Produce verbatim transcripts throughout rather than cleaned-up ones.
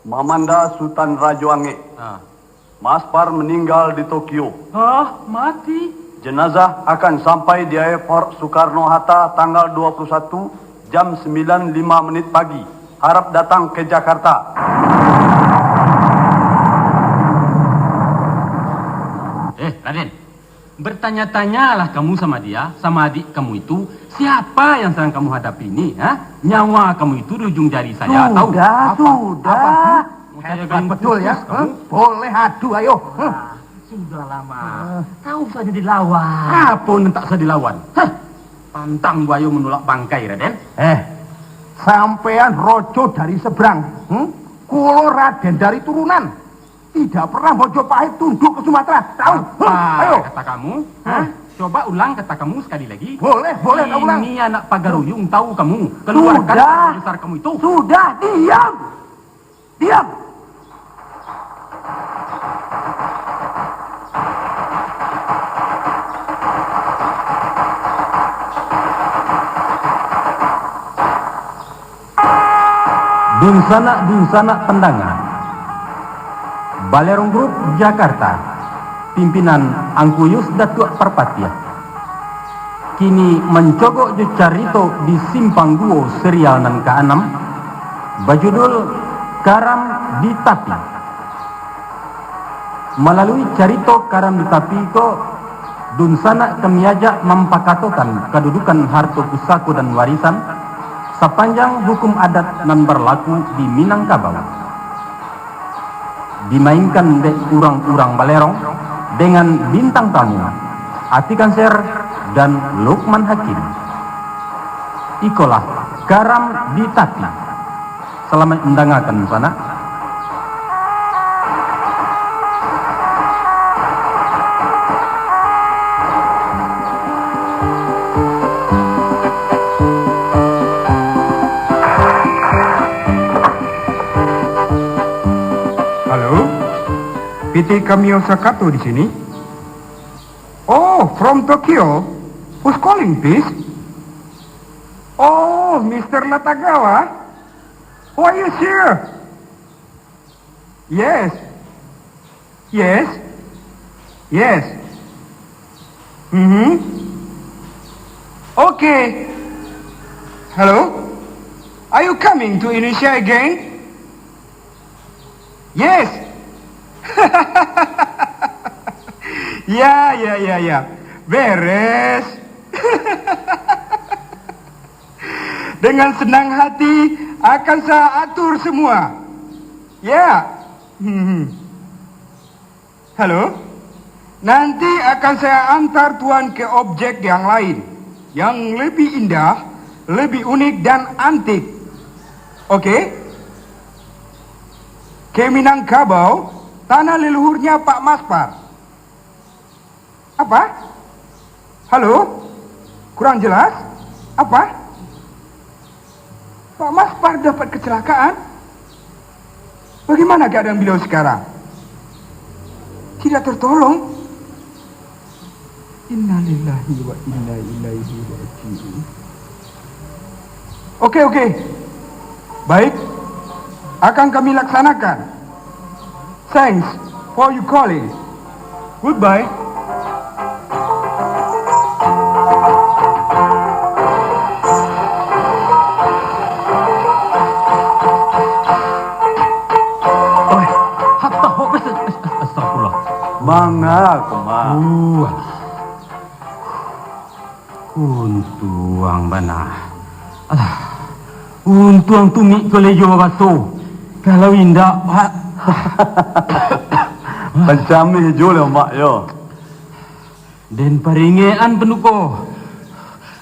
Mamanda Sutan Rajo Angek. Ah. Maspar meninggal di Tokyo. Hah? Mati? Jenazah akan sampai di Airport Soekarno-Hatta tanggal dua puluh satu jam sembilan lima menit pagi. Harap datang ke Jakarta. Eh, Raden, bertanya-tanyalah kamu sama dia, sama adik kamu itu, siapa yang sedang kamu hadapi ini, ha? Nyawa kamu itu di ujung jari saya, tahu? Sudah, apa? Sudah. Apa? Mau saya gayung putus kamu? Hebat betul, ya. Hah? Boleh adu, ayo. Hah? Ah, sudahlah, Mak. Ah. Tak usah jadi lawan. Apa yang tak usah dilawan? Hah? Pantang buayo menolak bangkai, Raden. Eh, sampean rajo dari seberang, hmm? Kulo Raden dari turunan. Tidak pernah Mojopahit tunduk ke Sumatera. Tahu? Apa kata kamu? Hah? Coba ulang kata kamu sekali lagi. Boleh, boleh, tak ulang. Ini anak Pagaruyung, tahu kamu. Keluarkan kata besar kamu itu. Sudah, diam. Diam. Dunsanak-dunsanak pandanga. Balerong Group, Jakarta. Pimpinan Angku Yus Datuak Parpatiah. Kini mancogok jo carito di simpang duo serial nan kaanam, bajudul Karam di Tapi. Malalui carito Karam di Tapi ko, dunsanak kami ajak mampakatokan kadudukan harto pusako dan warisan sapanjang hukum adat nan barlaku di Minangkabau. Dimainkan dek urang-urang Balerong dengan bintang tamu Ati Kanser dan Lukman Hakim. Ikolah Karam di Tapi. Salamaik mandangakan, sanak. Halo, P T Kamio Sakato di sini. Oh, from Tokyo. Who's calling, please? Oh, Mister Natagawa. Oh, are you sure? Yes. Yes. Yes. Mm-hmm. Okay. Hello? Are you coming to Indonesia again? Yes. Ya, ya, ya, ya. Beres. Dengan senang hati akan saya atur semua. Ya. Hmm. Halo? Nanti akan saya antar tuan ke objek yang lain, yang lebih indah, lebih unik dan antik. Oke? Ke Minangkabau, tanah leluhurnya Pak Maspar. Apa? Halo? Kurang jelas? Apa? Pak Maspar dapat kecelakaan? Bagaimana keadaan beliau sekarang? Tidak tertolong? Innalillahi wa inna ilaihi raji'un. Oke, oke. Baik. Akan kami laksanakan. Thanks for you calling. Goodbye. Oi, hatta ho, as-, as-, as-, astagfirullah. Manga, Koma. Uh, alah. Untuang bana. Alah, untuang tumik ko lai jo babaso. Kalau indak, Pak. Pancameh jo lah, Mak, yo. Den paringekan, Paduko.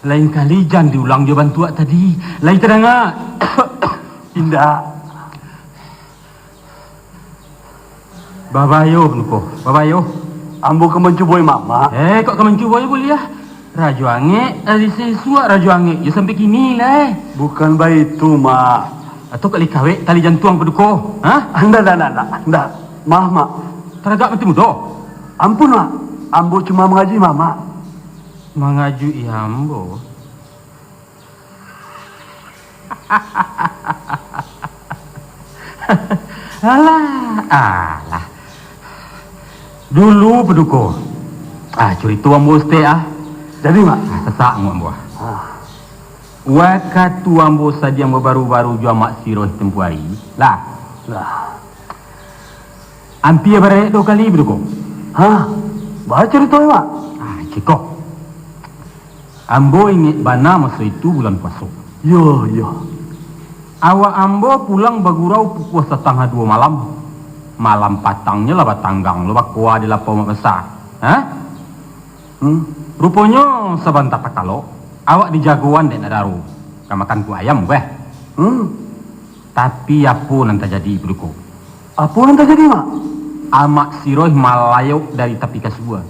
Lain kali jan diulang jo bantuak tadi. Lai tadanga? Indak. Babayo, Paduko, babayo. Ambo ka mancuboi mamak. Eh, kok ka mancuboi buliah? Rajo Angek, dari sisuak Rajo Angek, yo sampai kini lai. Bukan baitu, Mak. Atau kok likawek tali jantuang, Paduko? Hah? Ndak, ndak, ndak, ndak, ndak. Maaf, Mak. Taragak mati mudo? Ampun, Mak. Ambo cuma mangaji mamak. Mangaji ambo? Alah, alah. Dulu, Paduko. Ah, curito ambo saketek, ah. Jadi, Mak? Ah, sasak angok ambo. Ah. Wakatu ambo sadiang babaru-baru jo Amak Siroh tempo ari, lah. Lah. Ampia barek duo kali, Paduko. Hah? Baa carito, Mak? Ah, ciko. Ambo ingek bana maso itu bulan puaso. Yo, yo. Awak ambo pulang bagurau pukua satangah duo malam. Malam patangnyo lah batanggang, lah bakoa di lapau Mak Basa. Hah? Hmm? Ruponyo sabanta takalok, awak dijagoan dek nak daro. Ka makan kuek ayam, beh. Hmm? Tapi apo nan tajadi, Paduko? Apo nan tajadi, Mak? Amak Siroh malayok dari tapi kasua.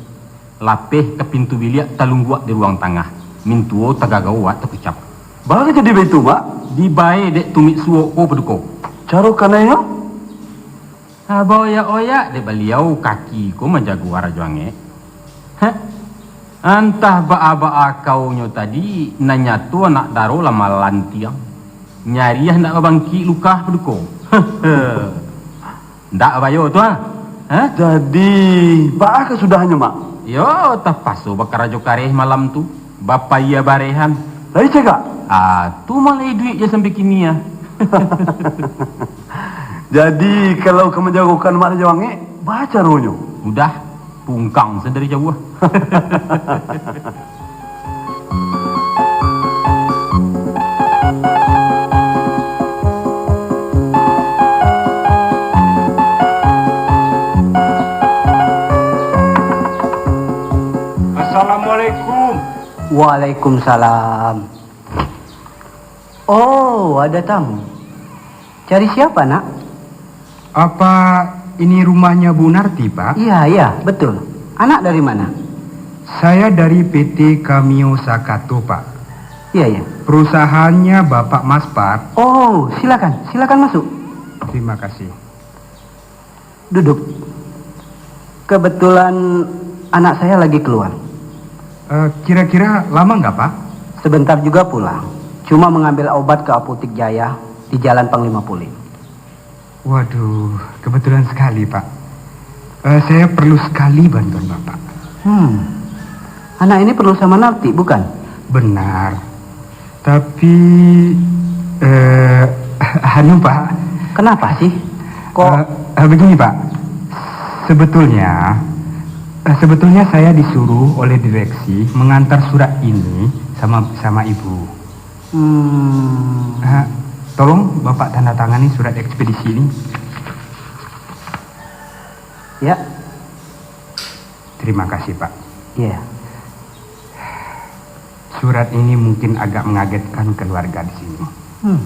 Lapeh ka pintu biliak talungguak di ruang tangah. Mintuo tagagau awak takucap. Baa jadi baitu, Mak? Dibae dek tumik suok ko, Paduko. Caro kanainyo? Ah, baoyak-oyak dek baliau kaki ko manjago Rajo Angek. Heh. Antah baa-baa kaunyo tadi, nan nyato anak daro lah malantiang. Nyariah ndak babangkik luka, Paduko. Ndak bayo tu, ah. Hah? Jadi, baa kasudahannyo, Mak? Yo, tapaso bakarajo kareh malam tu. Bapayia barehan. Lai cegak? Ah, tu malah iduik je sampai kini, ah. Jadi, kalau ka manjagokan Mak Rajo Angek, baa caronyo? Udah, pungkang se dari jauah. Assalamualaikum. Waalaikumsalam. Oh, ada tamu. Cari siapa, Nak? Apa ini rumahnya Bu Narti, Pak? Iya, iya, betul. Anak dari mana? Saya dari P T Kamio Sakato, Pak. Iya, iya. Perusahaannya Bapak Maspar. Oh, silakan, silakan masuk. Terima kasih. Duduk. Kebetulan anak saya lagi keluar. Eh, kira-kira lama nggak, Pak? Sebentar juga pulang. Cuma mengambil obat ke Apotik Jaya di Jalan Panglima Polim. Waduh, kebetulan sekali, Pak. Eh, saya perlu sekali bantuan Bapak. Hmm. Anak ini perlu sama Narti, bukan? Benar. Tapi, eh, anu, Pak. Kenapa sih? Kok Eh, eh, begini, Pak. Sebetulnya, eh, sebetulnya saya disuruh oleh direksi mengantar surat ini sama, sama Ibu. Hmm. Eh, tolong Bapak tanda tangani surat ekspedisi ini. Ya. Terima kasih, Pak. Iya. Surat ini mungkin agak mengagetkan keluarga di sini. Hmm.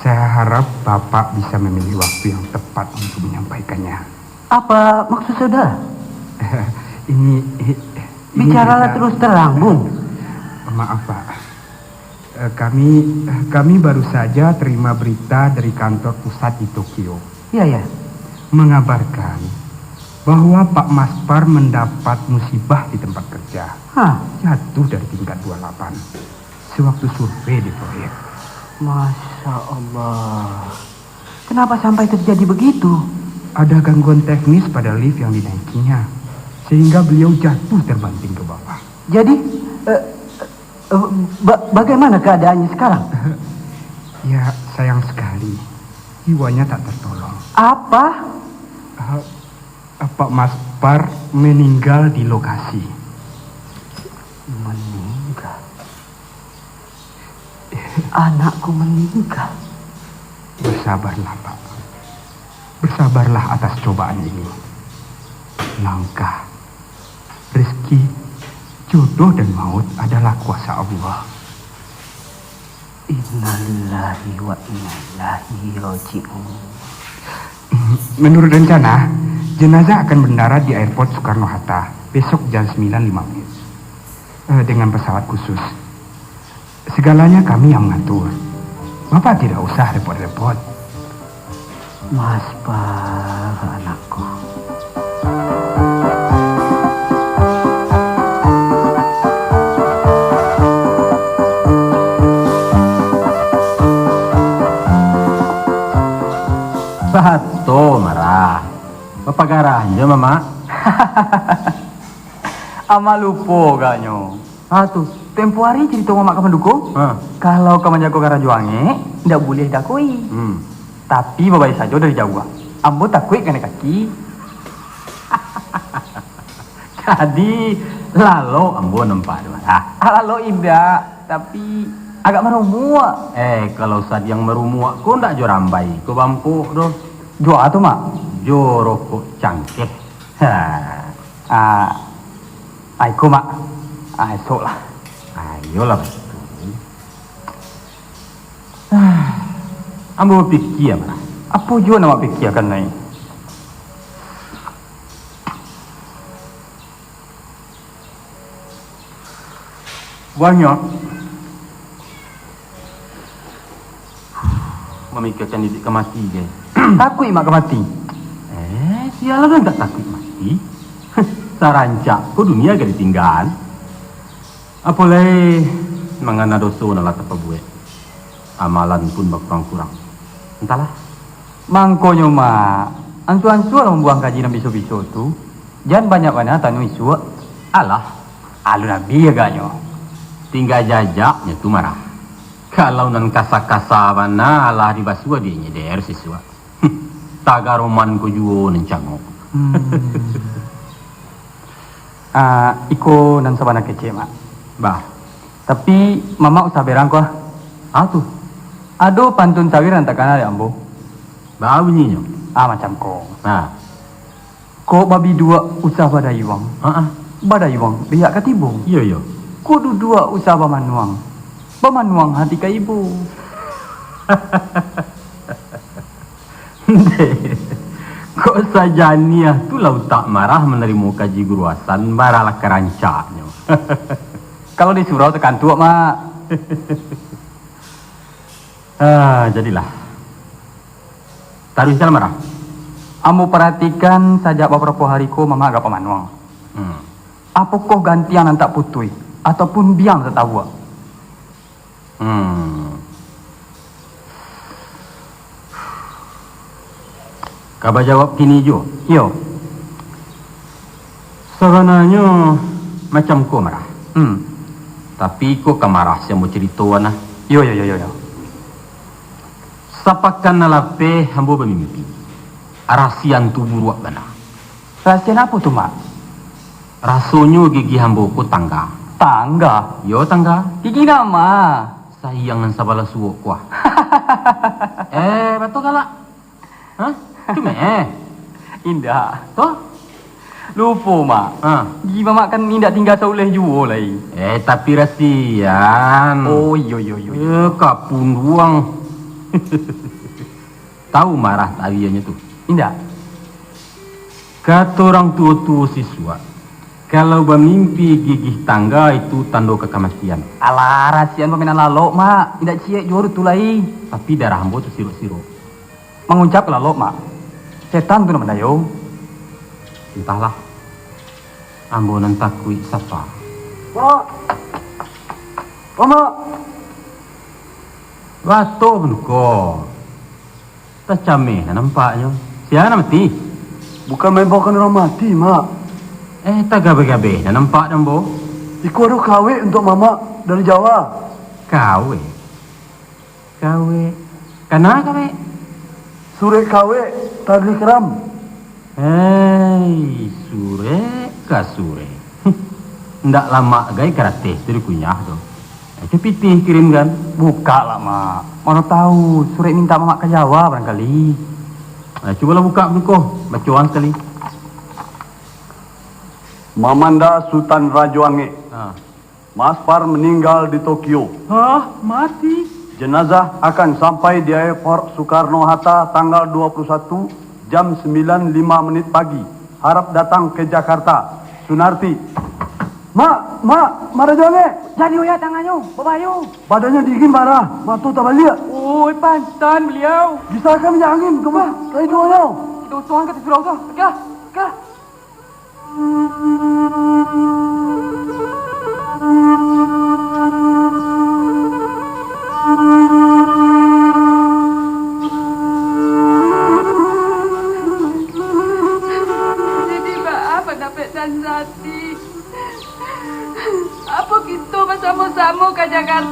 Saya harap Bapak bisa memilih waktu yang tepat untuk menyampaikannya. Apa maksud saudara? Ini, ini Bicaralah berita terus terang, Bung. Maaf, Pak. Eh, kami, kami baru saja terima berita dari kantor pusat di Tokyo. Iya, iya. Mengabarkan bahwa Pak Maspar mendapat musibah di tempat kerja. Hah? Jatuh dari tingkat dua lapan sewaktu survei di proyek. Masya Allah. Kenapa sampai terjadi begitu? Ada gangguan teknis pada lift yang dinaikinya, sehingga beliau jatuh terbanting ke bawah. Jadi, eh, eh, ba-, bagaimana keadaannya sekarang? Ya, sayang sekali. Jiwanya tak tertolong. Apa? Eh, Pak Maspar meninggal di lokasi. Meninggal? Anakku meninggal. Bersabarlah, Pak. Bersabarlah atas cobaan ini. Langkah, rezeki, jodoh dan maut adalah kuasa Allah. Innalillahi wa inna ilaihi raji'un. Menurut rencana, jenazah akan mendarat di airport Soekarno-Hatta besok jam sembilan lima menit. Eh, dengan pesawat khusus. Segalanya kami yang mengatur. Bapak tidak usah repot-repot. Maspar, anakku. Sato marah. Bapagarah jo, Mamak. Amak lupo agaknyo. Ha, tu. Tempo hari carito Mamak ka manduko. Ha. Kalau ka manjago karajo angek, ndak buliah ditakui. Hmm. Tapi babaik sajo dari jauah. Ambo takuik kanai kaki. Jadi, lalok ambo nampak tu, ah. Ah, lalok indak, tapi agak marumuak. Eh, kalau sadiang marumuak ko ndak jo rambai ko bampok doh. Jo a tu, Mak? Jo rokok cangkeh. Ha. Ah, ah, iko, Mak. Ah, esok lah. Ayolah, baitu. Ambo bapikia, Mak. Apo juo nan Mak pikiakan lai? Banyak. Mamikiakan iduik ka mati je. Takuik Mak ka mati? Eh, sia lah nan tak takuik mati. Sarancak ko dunia ka ditinggaan. Apo lai, mangana doso nan lah tapabuek. Amalan pun bakurang-kurang. Antahlah. Mangkonyo, Mak, ansua-ansualah mambuang kaji nan biso-biso tu. Jan banyak bana tanyo isuak. Alah, alun abih agaknyo. Tingga jajaknyo tu marah. Kalau nan kasa-kasa bana lah dibasuah dek inyo dek aia sisuak. Tagaroman ko juo nan cangok. Hmm. Ah, iko nan sabana kecek, Mak. Bah. Tapi, Mamak usah berang ko, ah. Ah, tu. Ado pantun sawir nan takana dek ambo. Baa bunyinyo? Ah, macam ko. Nah. Kok babiduak usah badayuang. Ha ah. Badayuang bihak ka tibo. Iyo, iyo. Kok duduak usah bamanuang. Bamanuang hati ka ibo. Ndeh, kok sajaniah tu lah utak marah manarimo kaji guru Hasan, baralah karancaknyo. Kalau di surau takantuak, Mak. Ah, jadilah. Taruihkan, Marah. Ambo paratikan sajak babarapo hari ko Mamak agak bamanuang. Hmm. Apokoh gantiang nan tak putuih, ataupun biang nan tak tabuak? Hmm. Ka bajawab kini juo? Iyo. Sabananyo macam ko, Marah. Hmm. Tapi, iko ka Marah si ambo caritoan, nah. Iyo, iyo, iyo, iyo, iyo. Sapakan nan lapeh ambo bamimpi. Arasian tu buruak bana. Arasian apo tu, Mak? Rasonyo gigih ambo ko tangga. Tangga? Yo, tangga. Gigih nan ma? Sahiang nan sabalah suok ko, ah. Eh, batua galak. Hah? Tu meh? Indak. Toh? Lupo, Mak. Ha. Gigi Mamak kan indak tingga sauleh juo lai. Eh, tapi rasian. Oh, iyo, iyo, iyo, iyo. Eh, kapunduang. Tahu Marah tawianyo tu? Indak. Kato urang tuo-tuo sisuak, kalau bamimpi gigih tangga itu tando ka kamatian. Alah, rasian pamainan lalok, Mak. Indak ciek juo tu lai. Tapi darah ambo tu sirok-sirok. Manguncap lalok, Mak. Setan tu nan mandayo. Antahlah. Ambo nan takuik sapa? Mak! Oh, Mak! Bato pun ko. Tacameh nan nampaknyo. Sia nan mati? Bukan maimaukan urang mati, Mak. Eh, tagabeh-gabeh nan nampak dek ambo. Iko ado kawek untuak Mamak dari Jawa. Kawek? Kawek. Kana kawek? Surek kawek, tagih karam. Hei, surek ka surek. Ndak lamak gai karateh tu dikunyah tu. Itu pitih kirimkan. Bukaklah, Mak. Mano tahu, surek mintak Mamak ka Jawa barangkali. Eh, cubolah bukak bungkuh, bacoan sakali. Mamanda Sutan Rajo Angek. Ha. Maspar meninggal di Tokyo. Hah? Mati? Jenazah akan sampai di Airport Soekarno-Hatta tanggal dua puluh satu jam sembilan lima menit pagi. Harap datang ke Jakarta. Sunarti. Mak, Mak, Mak Rajo Angek. Jadi oya tangannyo, babahayo. Badannya dingin parah, mato tabaliak. Oi, pantan beliau. Bisa kan minyak angin, kamu Bah, cari doanya. Kita usung angkat di surau tu. Oke lah, oke lah.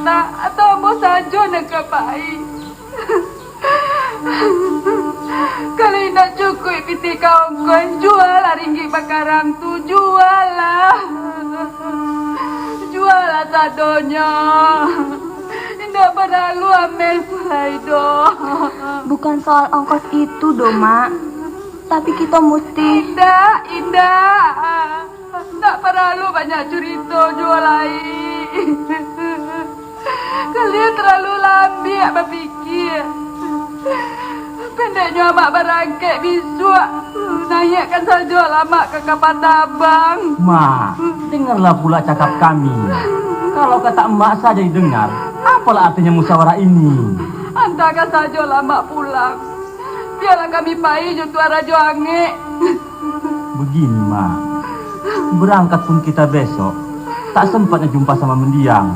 nak, atau ambo sajo nan ka pai. Kalau indak cukuik pitih ka ongkoih, jualah ringgik bakarang tu, jualah. Jualah sadonyo. Indak paralu ameh lai doh. Bukan soal ongkos itu doh, Mak. Tapi kito musti. Indak, indak. Ndak paralu banyak curito juo lai. Kalian terlalu lambiak bapikia. Pendeknyo amak barangkek bisuak, naiakkan sajo lamak ka kapal tabang. Mak, dengarlah pula cakap kami. Kalau kata emak saja didengar, apalah artinya musyawarah ini? Antarkan sajo lamak pulang. Biarlah kami pai jo Tuan Rajo Angek. Begini, Mak. Berangkat pun kita besok, tak sempat nak jumpa sama mendiang.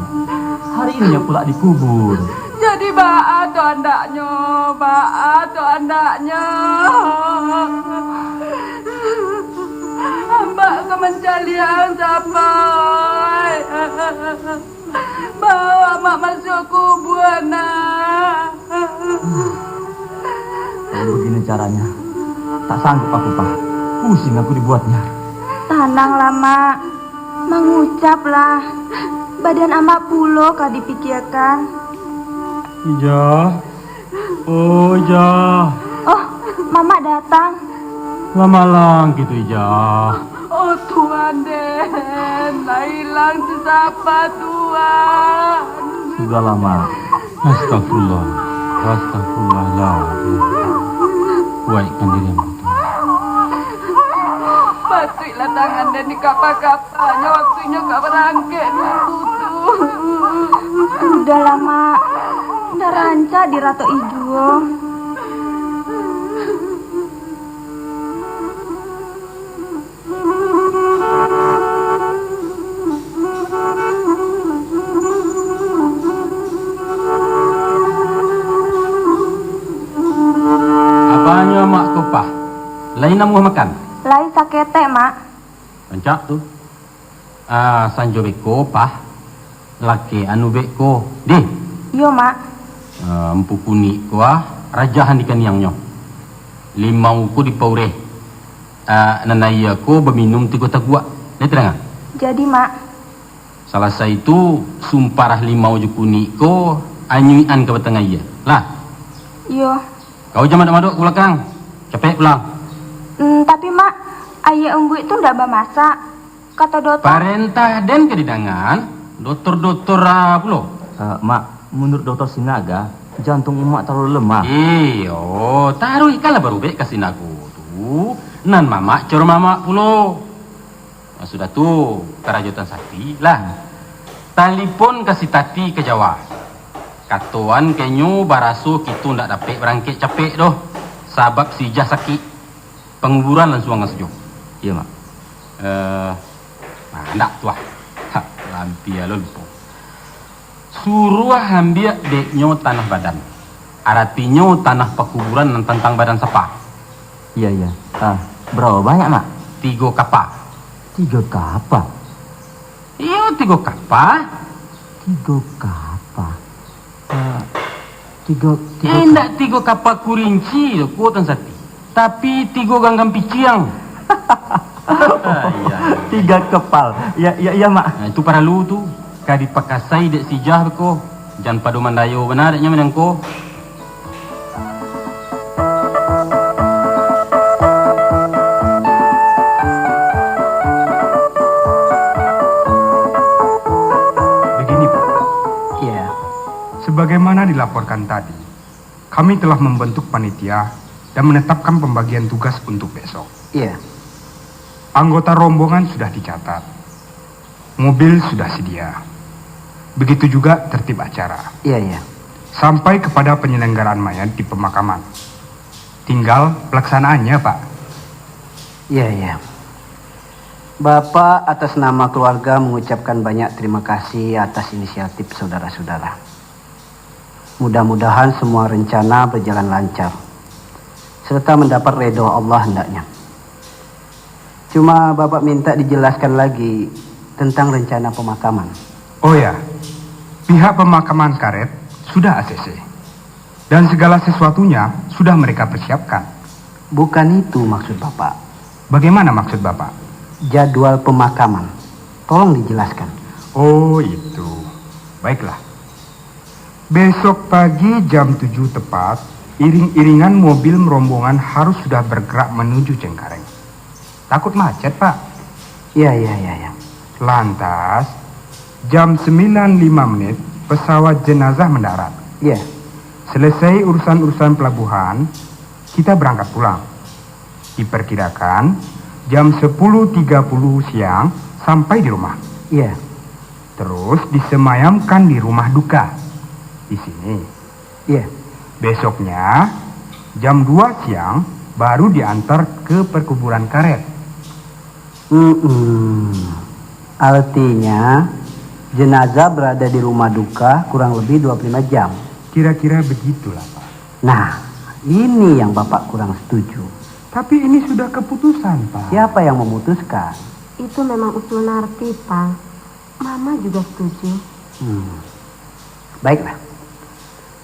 Hari ini pula dikubur. Jadi baa tu andaknyo, baa tu andaknyo. Amak ka mancaliak sapai. Bawa amak masuak kubua, nak. Kalau begini caranya, tak sanggup aku, Pak. Pusing aku dibuatnya. Tananglah, Mak. Mangucaplah. Badan amak pulo ka dipikiakan. Ijah. Oh, Ijah. Oh, Mamak datang. Lah malang gitu, Ijah. Oh, Tuan den, lah ilang sasapa, Tuan. Sudahlah, Mak. Astagfirullah. Astagfirullahaladzim. Kuaikkan diri ambo, Tuan. Patuiklah tangan den di kapa-kapa. Nyo waktunyo ka barangkek dulu tu. Sudahlah, Mak. Ndak rancak diratok-i juo. Apanyo amak ko, Pah? Lai namuah makan? Lai saketek, Mak. Rancak tu. Ah, sanjo beko, Pah. Lakek anu beko. Dih. Iyo, Mak. Ah, Empu Kunik ko, ah, rajahan di kaniangnyo. Limau ko dipaureh. Ah, nan aia ko baminum tigo taguak. Lai tadanga? Jadi, Mak. Salasai tu, sumpah limau jo kunik ko, anyuikan ka batang aia. Lah. Iyo. Kau jan madok-madok ka balakang. Capek pulang. Mm, tapi, Mak, aia umbuik tu ndak bamasak. Kato dokter. Parentah den ka didangan, dokter-dokter, ah, pulo. Eh, Mak, menurut dokter Sinaga, jantung Umak terlalu lemah. Iyo, taruihkanlah barubek ka Sinago tu. Nan mamak caro mamak pulo. Nah, sudah tu, karajo Tan Sati lah. Talipon ka si Tati ka Jawa. Katoan ka inyo baraso kito ndak dapek barangkek capek doh, sabab si Ijah sakik. Panguburan lansuangan sajo. Iyo, Mak. Eh, nah, ndak tu ah. Ha, lampia lo lupo. Suruah ambiak dek nyo tanah badan. Aratinyo tanah pakuburan nan tantang badan sapa. Iya, iya. Ah, berapa banyak, Mak? Tigo kapa. Tigo kapa? Iyo, tigo kapa. Tigo kapa? Ah, tigo, tigo ka- Indak tigo kapa kurinci ko, Tan Sati. Tapi tigo ganggam piciang. Iya. Tiga kepal. Ya, ya, ya, Mak. Nah, itu paralu tu. Ka dipakasai dek si Jah ko. Jan pado mandayo bana dek nyo manyangko. Begini, Pak. Iya. Sebagaimana dilaporkan tadi, kami telah membentuk panitia dan menetapkan pembagian tugas untuk besok. Iya. Anggota rombongan sudah dicatat. Mobil sudah sedia. Begitu juga tertib acara. Iya, iya. Sampai kepada penyelenggaraan mayat di pemakaman. Tinggal pelaksanaannya, Pak. Iya, iya. Bapak atas nama keluarga mengucapkan banyak terima kasih atas inisiatif saudara-saudara. Mudah-mudahan semua rencana berjalan lancar, serta mendapat redho Allah hendaknya. Cuma Bapak minta dijelaskan lagi tentang rencana pemakaman. Oh ya, Pihak pemakaman karet sudah A C C. Dan segala sesuatunya sudah mereka persiapkan. Bukan itu maksud Bapak. Bagaimana maksud Bapak? Jadwal pemakaman. Tolong dijelaskan. Oh, itu. Baiklah. Besok pagi jam tujuh tepat, iring-iringan mobil rombongan harus sudah bergerak menuju Cengkareng. Takut macet, Pak. Iya, iya, iya, iya. Lantas, jam sembilan lima menit, pesawat jenazah mendarat. Iya. Selesai urusan-urusan pelabuhan, kita berangkat pulang. Diperkirakan, jam sepuluh tiga puluh siang sampai di rumah. Iya. Terus disemayamkan di rumah duka. Di sini. Iya. Besoknya, jam dua siang, baru diantar ke perkuburan karet. Hmm, artinya, jenazah berada di rumah duka kurang lebih dua puluh lima jam. Kira-kira begitulah, Pak. Nah, ini yang Bapak kurang setuju. Tapi ini sudah keputusan, Pak. Siapa yang memutuskan? Itu memang usul Narti, Pak. Mama juga setuju. Hmm. Baiklah.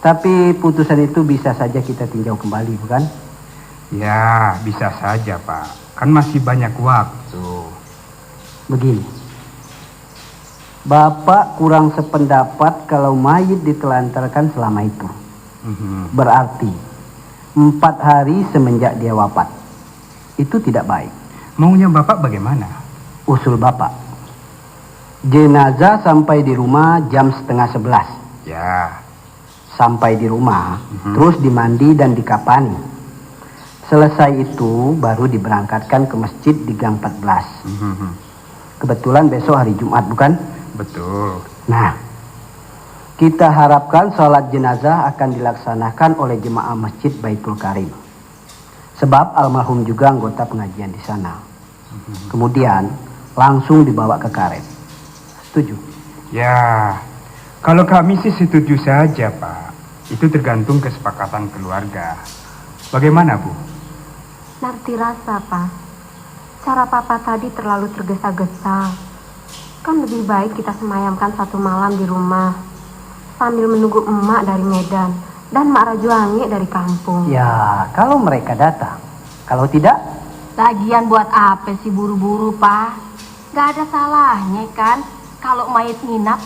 Tapi putusan itu bisa saja kita tinjau kembali, bukan? Ya, bisa saja, Pak. Kan masih banyak waktu. Begini. Bapak kurang sependapat kalau mayit ditelantarkan selama itu. Mhm. Berarti, empat hari semenjak dia wafat. Itu tidak baik. Maunya Bapak bagaimana? Usul Bapak. Jenazah sampai di rumah jam setengah sebelas. Ya. Sampai di rumah, Mhm. terus dimandi dan dikapani. Selesai itu, baru diberangkatkan ke masjid di Gang empat belas. Mhm. Kebetulan besok hari Jumat, bukan? Betul. Nah, kita harapkan salat jenazah akan dilaksanakan oleh jemaah Masjid Baitul Karim. Sebab almarhum juga anggota pengajian di sana. Mhm. Kemudian, langsung dibawa ke karet. Setuju? Ya, kalau kami sih setuju saja, Pak. Itu tergantung kesepakatan keluarga. Bagaimana, Bu? Narti rasa, Pak. Cara Papa tadi terlalu tergesa-gesa. Kan lebih baik kita semayamkan satu malam di rumah, sambil menunggu emak dari Medan dan Mak Rajo Angek dari kampung. Ya, kalau mereka datang. Kalau tidak? Lagian buat apa sih buru-buru, Pak? Nggak ada salahnya kan kalau mayit nginap?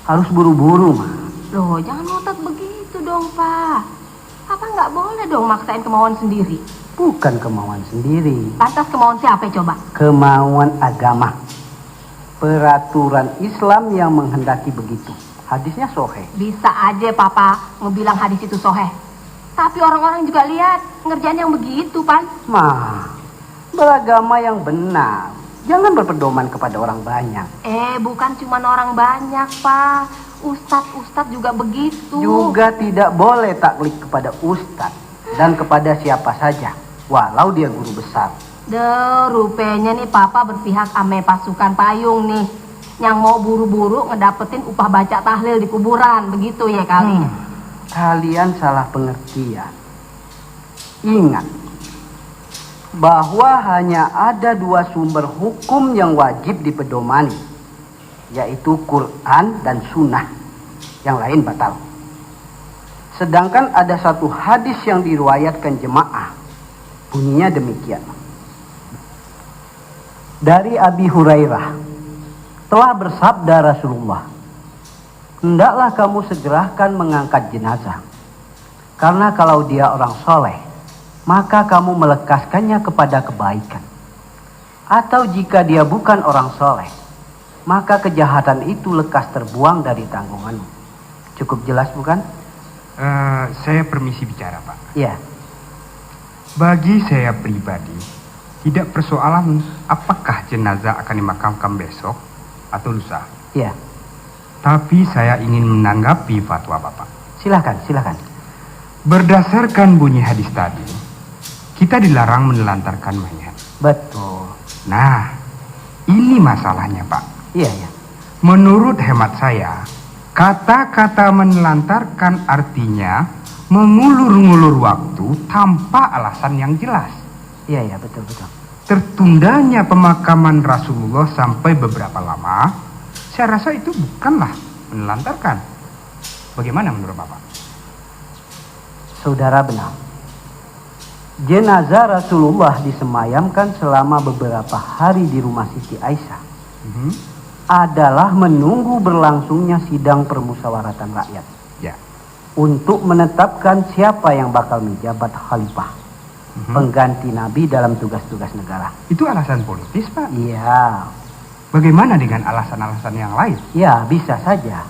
Harus buru-buru, Ma. Loh, jangan ngotot begitu dong, Pak. Papa nggak boleh dong maksain kemauan sendiri. Bukan kemauan sendiri. Lantas kemauan siapa coba? Kemauan agama. Peraturan Islam yang menghendaki begitu. Hadisnya soheh. Bisa aja Papa ngebilang hadis itu soheh. Tapi orang-orang juga lihat ngerjain yang begitu, Pan. Ma, beragama yang benar. Jangan berpedoman kepada orang banyak. Eh, bukan cuma orang banyak, Pak. Ustadz-ustadz juga begitu. Juga tidak boleh taklid kepada ustadz dan kepada siapa saja, walau dia guru besar. Deh, rupanya nih Papa berpihak ame pasukan payung nih, yang mau buru-buru ngedapetin upah baca tahlil di kuburan, begitu ya kali? Hmm, kalian salah pengertian. Ingat, bahwa hanya ada dua sumber hukum yang wajib dipedomani, yaitu Quran dan Sunnah. Yang lain batal. Sedangkan ada satu hadis yang diriwayatkan jemaah, bunyinya demikian. Dari Abi Hurairah, telah bersabda Rasulullah, "Hendaklah kamu segerakan mengangkat jenazah, karena kalau dia orang soleh, maka kamu melekaskannya kepada kebaikan. Atau jika dia bukan orang soleh, maka kejahatan itu lekas terbuang dari tanggunganmu." Cukup jelas, bukan? Eh, saya permisi bicara, Pak. Iya. Bagi saya pribadi, tidak persoalan apakah jenazah akan dimakamkan besok atau lusa. Iya. Tapi saya ingin menanggapi fatwa Bapak. Silahkan, silahkan. Berdasarkan bunyi hadis tadi, kita dilarang menelantarkan mayat. Betul. Nah, ini masalahnya, Pak. Iya, iya. Menurut hemat saya, kata-kata menelantarkan artinya mengulur-ngulur waktu tanpa alasan yang jelas. Iya, iya, betul, betul. Tertundanya pemakaman Rasulullah sampai beberapa lama, saya rasa itu bukanlah menelantarkan. Bagaimana menurut Bapak? Saudara benar. Jenazah Rasulullah disemayamkan selama beberapa hari di rumah Siti Aisyah Mhm. adalah menunggu berlangsungnya sidang permusyawaratan rakyat Ya. untuk menetapkan siapa yang bakal menjabat khalifah, Mhm. pengganti Nabi dalam tugas-tugas negara. Itu alasan politis, Pak? Iya. Bagaimana dengan alasan-alasan yang lain? Ya, bisa saja.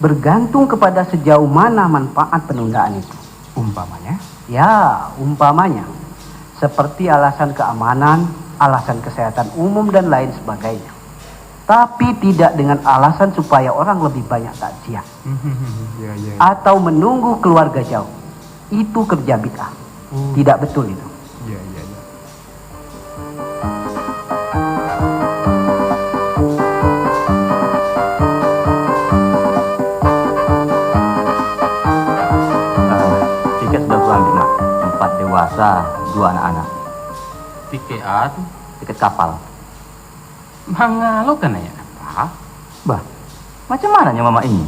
Bergantung kepada sejauh mana manfaat penundaan itu. Umpamanya? Ya, umpamanya. Seperti alasan keamanan, alasan kesehatan umum, dan lain sebagainya. Tapi tidak dengan alasan supaya orang lebih banyak takziah. Ya, ya, ya. Atau menunggu keluarga jauh. Itu kerja bid'ah. Oh. Tidak betul itu. Ya, ya, ya. Ah, tiket sudah kuambil, Nak. Empat dewasa, dua anak-anak. Tiket a tu? Tiket kapal. Mangalo ka naiak kapal? Bah, macam mananyo mamak ini?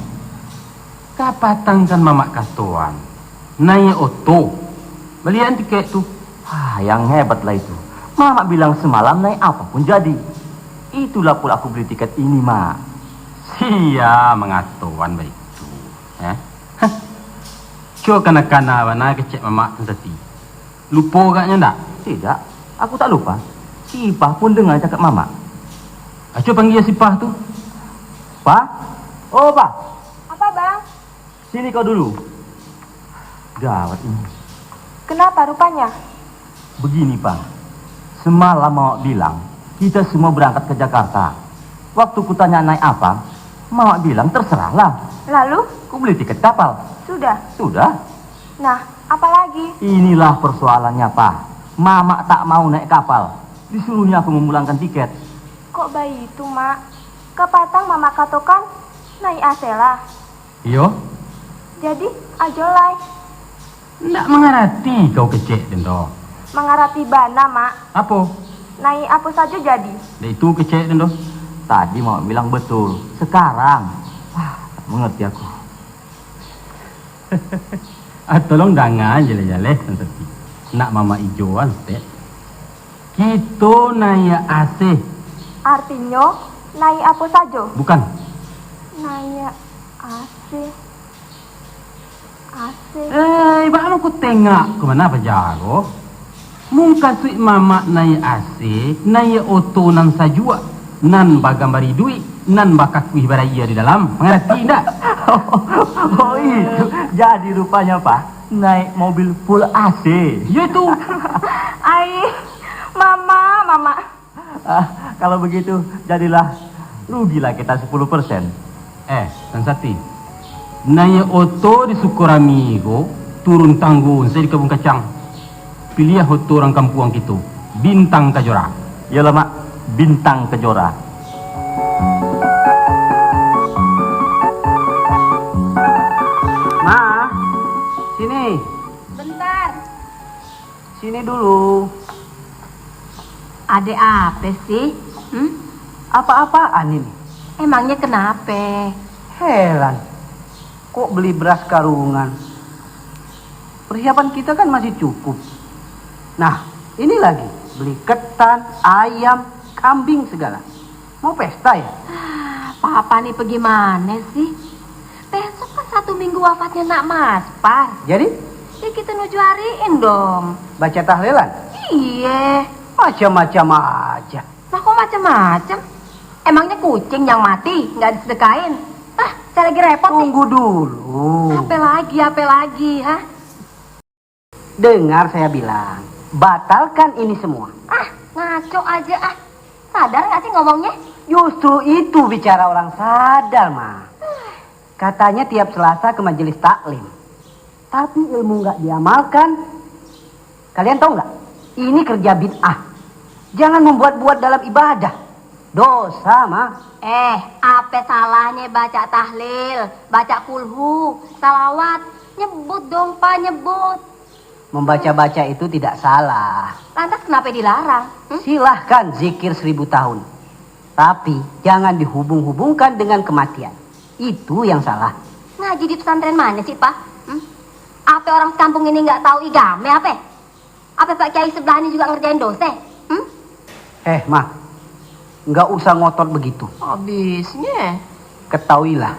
Kapatang kan mamak katoan, naiak oto. Balian tiket tu. Ah, yang hebat lah itu. Mamak bilang semalam naik apa pun jadi. Itulah pula aku beli tiket ini, Mak. Sia mangatoan baitu, eh? Hah. Cok kana-kana bana kecek mamak Tan Sati. Lupo agaknyo ndak? Tidak, aku tak lupa. Si Ipah pun dengar cakap mamak. Aco panggia si Pah tu. Pah? Oh, Pah. Apa, Bang? Sini kau dulu. Gawat ini. Kenapa rupanya? Begini, Pah. Semalam mamak bilang, kita semua berangkat ke Jakarta. Waktu kutanya naik apa, mamak bilang terserahlah. Lalu? Ku beli tiket kapal. Sudah? Sudah. Nah, apalagi? Inilah persoalannya, Pah. Mamak tak mau naik kapal. Disuruhnya aku memulangkan tiket. Kok baitu, Mak? Kapatang mamak katokan, naik a se lah. Iyo. Jadi, ajo lai. Ndak mangarati kau kecek den doh. Mangarati bana, Mak. Apo? Naik apo sajo jadi. Dek itu kecek den doh. Tadi mamak bilang betul. Sekarang, ah, tak mengerti aku. Ah, tolong danga jaleh-jaleh, Tan Sati. Nak mamak ijoan, Tek. Kito naiak a se. Artinyo, naiak apo sajo? Bukan. Naiak a se. A se. Eh, baa mangko tengok ka ma paja ko? Mukasuik mamak naiak a se, naiak oto nan sajuak, nan bagambari duik, nan bakakuih barayia di dalam. Mangarati ndak? Oh, itu. Jadi rupanya, Pah, naik mobil full a se. Yo itu. Ai, mamak, mamak. Ah, kalau begitu, jadilah rugilah kita sepuluh persen. Eh, Tan Sati, naiak oto di Sukorami ko, turun tanggo sajo di Kabun Kacang. Piliah oto urang kampuang kito, Bintang Kajora. Iyolah, Mak, Bintang Kajora. Ma, sini. Bentar. Sini dulu. Ado apo sih? Hmm? Apa-apaan ini? Emangnya kenapa? Heran, kok beli beras karungan? Persiapan kita kan masih cukup. Nah, ini lagi, beli ketan, ayam, kambing segala. Mau pesta ya? Ah, Papa ni bagaimana sih? Besok kan satu minggu wafatnya nak Mas Par. Jadi? Ya kita nuju ariin dong. Baca tahlilan? Iye. Macam-macam aja. Lah kok macam-macam? Emangnya kucing yang mati nggak disedekain? Ah, saya lagi repot nih. Tunggu dulu. Apa lagi, apa lagi, ha? Dengar saya bilang, batalkan ini semua. Ah, ngaco aja ah. Sadar nggak sih ngomongnya? Justru itu bicara orang sadar, Ma. Katanya tiap Selasa ke majelis taklim. Tapi ilmu nggak diamalkan. Kalian tahu nggak? Ini kerja bid'ah. Jangan membuat-buat dalam ibadah. Dosa, Ma. Eh, apa salahnya baca tahlil, baca kulhu, salawat? Nyebut dong, Pa, nyebut. Membaca-baca itu tidak salah. Lantas kenapa dilarang? Hmm? Silahkan zikir seribu tahun. Tapi jangan dihubung-hubungkan dengan kematian. Itu yang salah. Ngaji di pesantren mano sih, Pak? Hmm? Apo urang sakampung ini nggak tahu agamo apo? Apo Pak Kiai sebelah ini juga ngerjain dosa? Hmm? Eh, Mah, nggak usah ngotot begitu. Habisnyo. Ketahuilah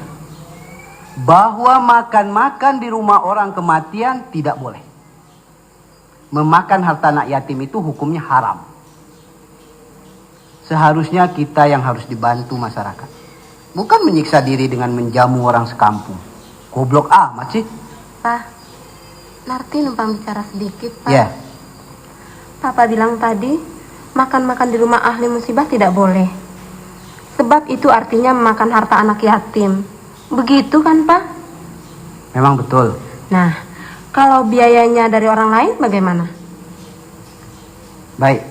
bahwa makan-makan di rumah orang kematian tidak boleh. Memakan harta anak yatim itu hukumnya haram. Seharusnya kita yang harus dibantu masyarakat. Bukan menyiksa diri dengan menjamu orang sekampung. Goblok amat sih. Pak, Narti numpang bicara sedikit, Pak. Ya. Papa bilang tadi, makan-makan di rumah ahli musibah tidak boleh. Sebab itu artinya memakan harta anak yatim. Begitu kan, Pak? Memang betul. Nah, kalau biayanya dari orang lain bagaimana? Baik.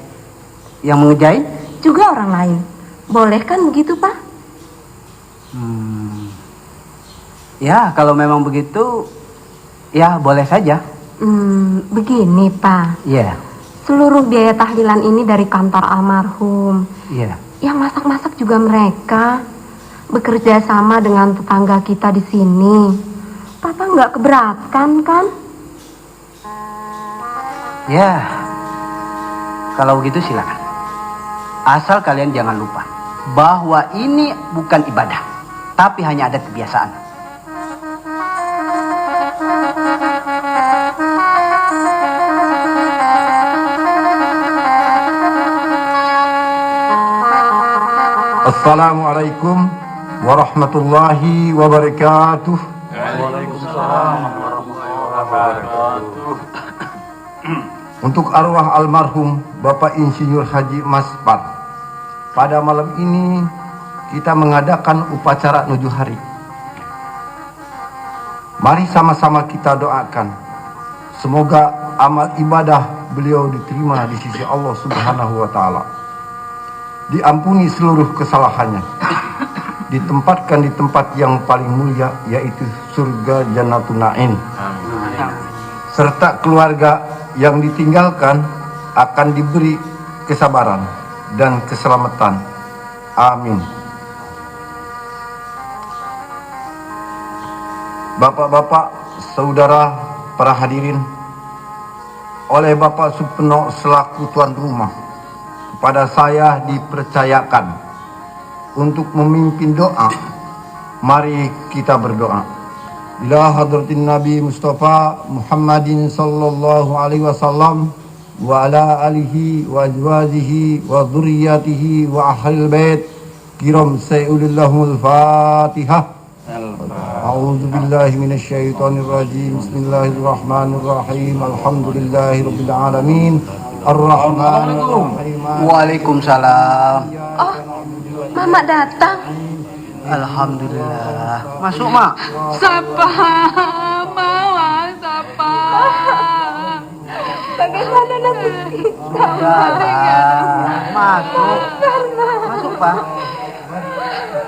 Yang mengerjain? Juga orang lain. Boleh kan begitu, Pak? Hmm. Ya, kalau memang begitu, ya boleh saja. Hmm, begini, Pak. Iya. Seluruh biaya tahlilan ini dari kantor almarhum. Iya. Yang masak-masak juga mereka. Bekerja sama dengan tetangga kita di sini. Papa nggak keberatan, kan? Ya, kalau begitu silakan. Asal kalian jangan lupa bahwa ini bukan ibadah, tapi hanya adat kebiasaan. Assalamualaikum warahmatullahi wabarakatuh. Waalaikumsalam warahmatullahi wabarakatuh. Untuk arwah almarhum Bapak Insinyur Haji Maspar, pada malam ini kita mengadakan upacara nujuh hari. Mari sama-sama kita doakan, semoga amal ibadah beliau diterima di sisi Allah Subhanahu wa Ta'ala, diampuni seluruh kesalahannya, ditempatkan di tempat yang paling mulia, yaitu surga Jannatun Naim, serta keluarga yang ditinggalkan akan diberi kesabaran dan keselamatan. Amin. Bapak-bapak, saudara, para hadirin, oleh Bapak Supeno selaku tuan rumah, kepada saya dipercayakan untuk memimpin doa. Mari kita berdoa. Ila hadratin Nabi Mustafa Muhammadin sallallahu alaihi wasallam, wa ala alihi wa azwajihi wa dzurriyyatihi wa ahlil bait kiram sayulillahumul Fatihah. A'udzu billahi minasy syaithanir rajim. Bismillahirrahmanirrahim. Alhamdulillahi rabbil alamin. Arrahmanirrahim. Waalaikumsalam. Oh, Mamak datang. Alhamdulillah. Masuk, Mak. Sapa? Mamak, sapa? Bagaimana nasib kita? Sudahlah. Masuk. Masuk, Pak.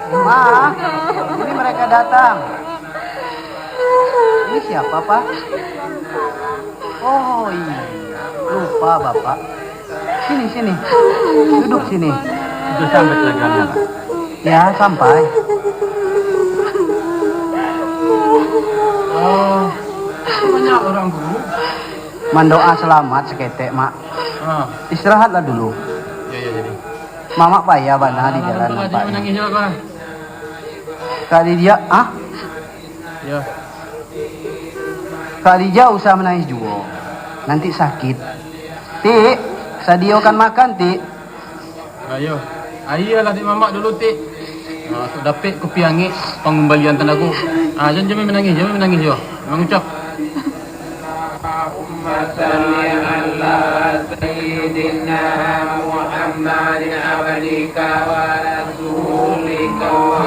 Ma, ini mereka datang. Ini siapa, Pak? Oh, iya. Lupa, Bapak. Sini, sini. Duduk sini. Sudah sampai telaga, Pak? Ya, sampai. Oh, banyak orang dulu. Mandoa selamat saketek, Mak. Ah. Istirahatlah dulu. Ya, ya, jadi. Mamak payah bana di jalan nampaknyo. Menangis juga, Pak. Kak Dija, ah? Ya. Kak Dija usah menangis juo. Nanti sakit. Tik, sadiokan makan, Tik. Ayo. Ayolah, Tik, mamak dulu, Tik. Ah, tu dapek kopi angek, pangambalian tanago. Ah, jan, jan menangis, jan menangis juo. Mangucap. Allahumma shalli ala sayyidina Muhammadin abdika wa rasulika wa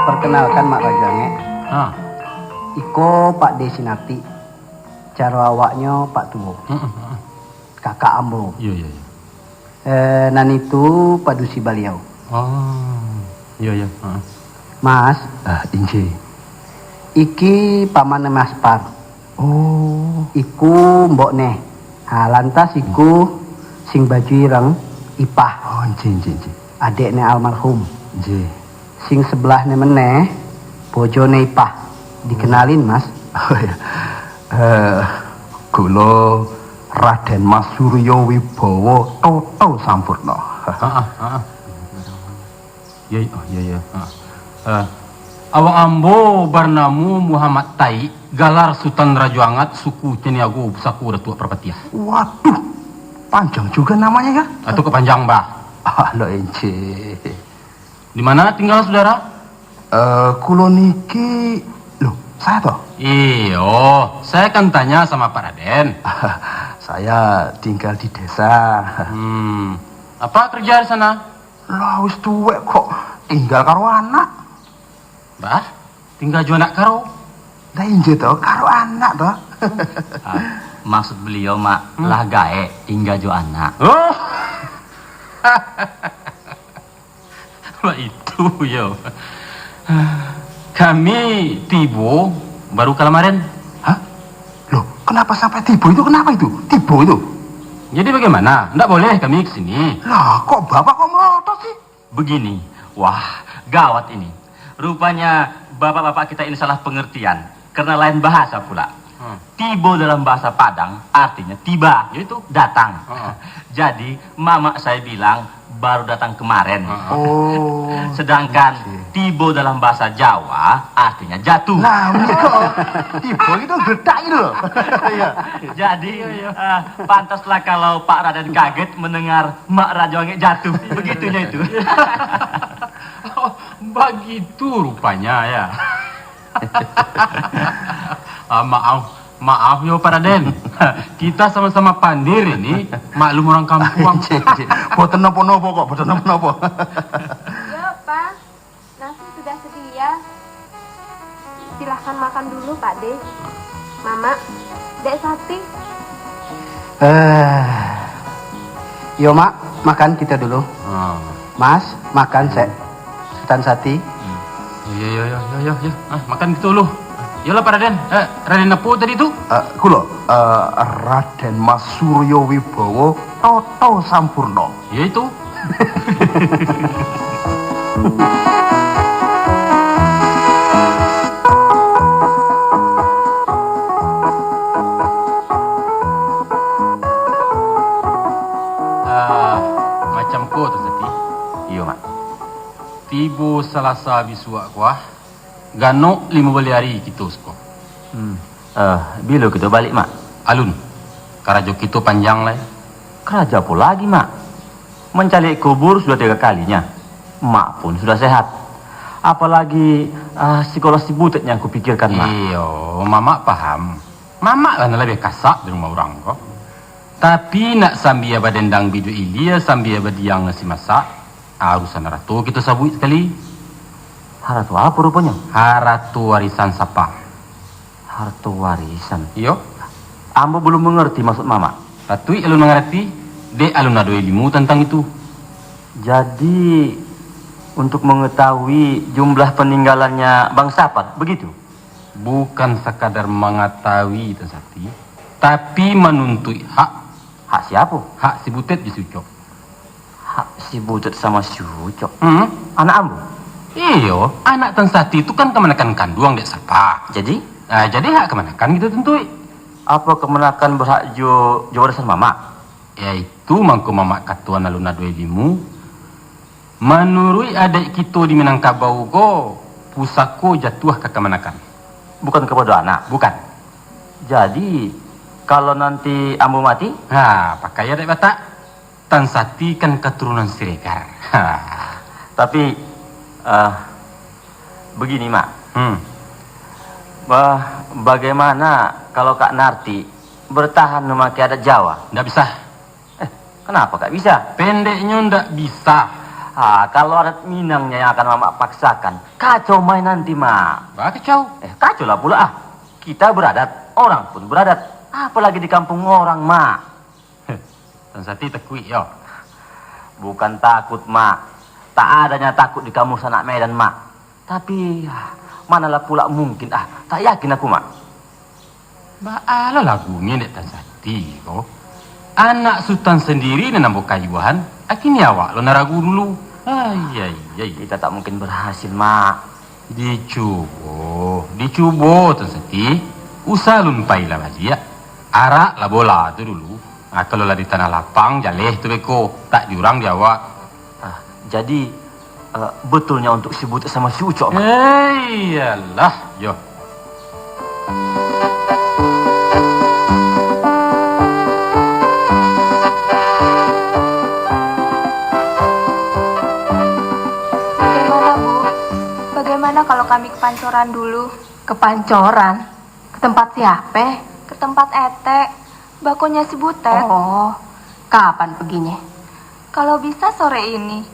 Perkenalkan, Mak Rajo Angek. Ha. Iko Pak De Sinapik, caro awaknyo Pak Tuo. Heeh, heeh. Kakak ambo. Iyo, iyo, iyo. Eh, nan itu padusi baliau. Oh, iyo, iyo. Heeh. Mas. Ah, inji. Iki paman Mas Par. Oh. Iku mbok neh. Ha, lantas iku sing baju ireng, Ipah. Oh, inci, inci, inci. Adek ne almarhum. Inci. Sing sebelah ne meneh, bojo ne Ipah. Dikenalin, Mas. Oh, iya. Eh, kulo Raden Mas Suryo Wibowo Toto Sampurno. Heeh, heeh. Iya, oh, iya, iya. Ha. Eh, awak ambo barnamo Muhammad Taik, galar Sutan Rajo Angat, suku Caniago, pusako Datuak Parpatiah. Waduh, panjang juga namanya ya. Atau kepanjang, bah. Ah, lo inci. Di mana tinggal saudara? Eh, kulo niki, loh, saya toh? Iyo, saya kan tanya sama Pak Raden. Saya tinggal di desa. Hmm, apa kerja di sana? Lah, wis tuwek kok, tinggal karo anak. Bah, tinggal jo anak karo? Lah, injo to, karo anak to. Ah, maksud beliau, Mak, hmm, lah gaek, tinggal jo anak. Oh. Baitu yo. Kami tibo baru kalamaren. Hah? Loh, kenapa sampai tibo itu? Kenapa itu? Tibo itu? Jadi bagaimana? Ndak boleh kami ke sini? Lah, kok bapak kok melotot sih? Begini, wah, gawat ini. Rupanya bapak-bapak kita ini salah pengertian, karena lain bahasa pula. Hmm. Tibo dalam bahasa Padang artinya tiba, yaitu datang. Hmm. Jadi, mamak saya bilang baru datang kemarin. Hmm. Oh. Sedangkan, oke, tibo dalam bahasa Jawa artinya jatuh. Nah, begitu. Tibo itu getak gitu loh. Iya. Jadi, iya, iya, ah, pantaslah kalau Pak Raden kaget mendengar Mak Rajo Angek jatuh. Begitunya itu. Oh, begitu rupanya ya. Ah, maaf, maaf yo, Pak Raden. Kita sama-sama pandir ini, maklum orang kampuang. Cik, cik. Boten nopo-nopo kok, boten nopo-nopo. Yo, Pak. Nasi sudah sedia. Silahkan makan dulu, Pak De. Mamak, Dek Sati. Eh, yo, Mak, makan kita dulu. Ah. Mas, makan, Sek. Sutan Sati. Hmm. Yo, yo, yo, yo, yo, yo. Ah, makan kita dulu. Yolah, Pak Raden. Eh, Raden apo tadi tu? Eh, kulo, eh, Raden Mas Suryo Wibowo Toto Sampurno. Yo itu. Ah, macam ko tu, Sati. Iyo, Mak. Tibo Salasa bisuak ko, ah, ganok limo baleh ari kito siko. Hmm. Eh, bilo kito balik, Mak? Alun. Karajo kito panjang lai. Karajo apo lagi, Mak? Mancaliak kubur sudah tigo kalinyo. Mak pun sudah sehat. Apolagi, ah, sikolah si Butet yang kupikirkan, Mak. Iyo, Mamak paham. Mamak lah nan labiah kasak di rumah urang ko. Tapi nak sambia badendang biduak ilia, sambia badiang nasi masak, ah, urusan harato kito sabuik sakali. Harato apo ruponyo? Harato warisan sapa. Harto warisan. Iyo. Ambo balum mangarati maksud Mamak. Patuik alun mangarati, dek alun ado ilimu tantang itu. Jadi, untuk mangatahui jumlah paninggalannyo Bang Sapar, bagitu? Bukan sakadar mangatahui, Tan Sati, tapi manuntuik hak. Hak siapo? Hak si Butet jo si Ucok. Hak si Butet samo si Ucok? Hmm. Anak ambo? Iyo, anak Tan Sati tu kan kamanakan kanduang dek Sapa. Jadi? Ah, jadi hak kamanakan kito tuntuik. Apo kamanakan barhak jo, jo warisan Mamak? Yaitu mangko Mamak kato nan alun ado ilimu. Manuruik adaik kito di Minangkabau ko, pusako jatuah ka kamanakan. Bukan kapado anak? Bukan. Jadi, kalau nanti ambo mati? Ha, pakai adaik Batak. Tan Sati kan katurunan Siregar. Ha. Tapi, eh, begini, Mak. Hmm. Bah, bagaimana kalau Kak Narti bertahan memakai adat Jawa? Ndak bisa. Eh, kenapa Kak bisa? Pendeknyo ndak bisa. Ah, kalau adat Minangnya yang akan Mamak paksakan, kacau main nanti, Mak. Bah, kacau. Eh, kacau lah pula, ah. Kita beradat, orang pun beradat. Apalagi di kampung orang, Mak. Heh, Tan Sati takuik yo. Bukan takut, Mak. Tak adanya takut di kamu sanak Medan, Mak. Tapi, ah, manalah pula mungkin, ah, tak yakin aku, Mak. Baa lo lagunyo dek Tan Sati ko. Anak Sutan sandiri nan ambo kayuahan, kini awak lo nan ragu dulu. Ai, ai, ai. Kita tak mungkin berhasil, Mak. Dicubo, dicubo, Tuan Sati. Usah alun pai lah baliak. Arak lah bola tu dulu. Ah, kalau lah di tanah lapang, jaleh tu beko. Tak jurang di awak. Ah, jadi, eh, betulnya untuk si Butek sama si Ucok, Mak? Eh, iyalah, yo. Bagaimana, Bu? Bagaimana kalau kami ke Pancoran dulu? Ke Pancoran? Ke tempat siapa? Ke tempat Etek, bakonyo si Butet. Oh, kapan peginyo? Kalau bisa sore ini.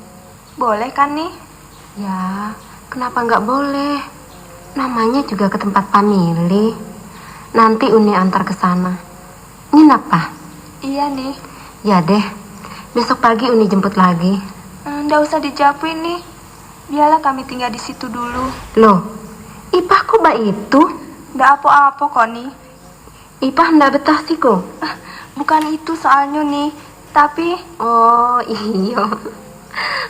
Boleh kan, Ni? Ya, kenapa nggak boleh? Namanya juga ke tempat famili. Nanti Uni antar ke sana. Nginap, Pah? Iya, Ni. Ya deh, besok pagi Uni jemput lagi. Eh, ndak usah dijapuin, Ni. Biarlah kami tinggal di situ dulu. Loh, Ipah kok baitu? Ndak apo-apo kok, Ni. Ipah ndak betah siko? Ah, bukan itu soalnyo, Ni. Tapi... Oh, iyo.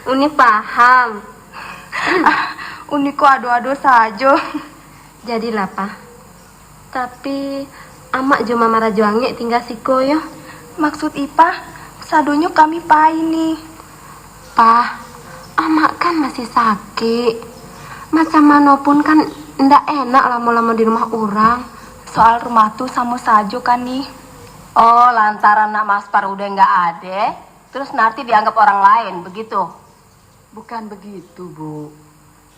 Uni paham. Ah, Uni ko ado-ado sajo. Jadilah, Pah. Tapi, Amak jo Mama Rajo Angek tingga siko, yo. Maksud Ipah, sadonyo kami pai, Ni. Pah, Amak kan masih sakik. Macam mano pun kan ndak enak lamo-lamo di rumah urang. Soal rumah tu samo sajo kan, Ni? Oh, lantaran Nak Maspar udah nggak ade, terus Narti dianggap orang lain, begitu? Bukan begitu, Bu.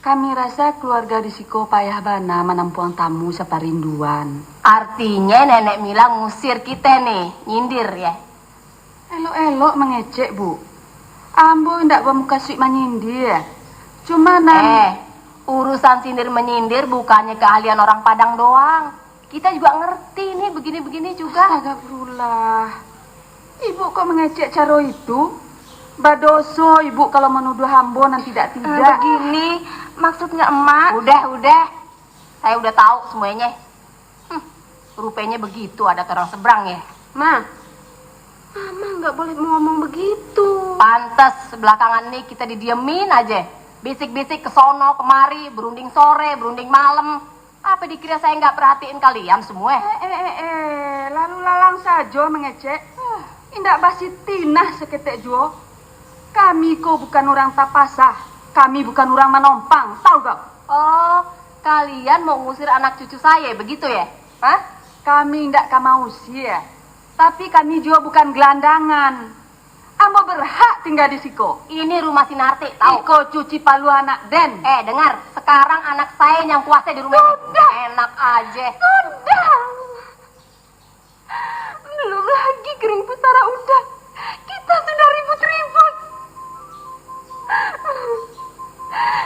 Kami rasa keluarga di siko payah bana manampuang tamu saparinduan. Artinyo Nenek Mila ngusir kito ni, nyindir, yo? Elok-elok mangecek, Bu. Ambo indak bamukasuik manyindir. Cuma nan... Eh, urusan sindir-manyindir bukannyo keahlian orang Padang doang. Kita juga ngerti ni, begini-begini juga. Astagfirullah. Ibu kok mangecek caro itu? Badoso ibu kalau manuduah ambo nan tidak-tidak. Eh, begini maksudnya, Emak. Udah, udah. Saya udah tahu semuanya. Hmm, rupanya begitu adat orang seberang, ya. Ma, Mama nggak boleh ngomong begitu. Pantes belakangan ini kita didiemin aja. Bisik-bisik ke sono, kemari, berunding sore, berunding malam. Apa dikira saya nggak perhatiin kalian semua? Eh, eh, eh, eh, lalu lalang sajo mangecek. Indak basitinah saketek juo. Kami ko bukan urang tapasah, kami bukan urang manompang, tahu kau? Oh, kalian mau ngusir anak cucu saya, begitu ya? Hah? Kami indak ka mausir, tapi kami juo bukan gelandangan. Ambo berhak tingga di siko. Ini rumah si Narti, tahu? Iko cuci paluah anak den. Eh, dengar, sekarang anak saya yang kuasai di rumah ini. Sudah. Enak aja. Sudah. Belum lagi kering pusara udah. Kita sudah ribut-ribut.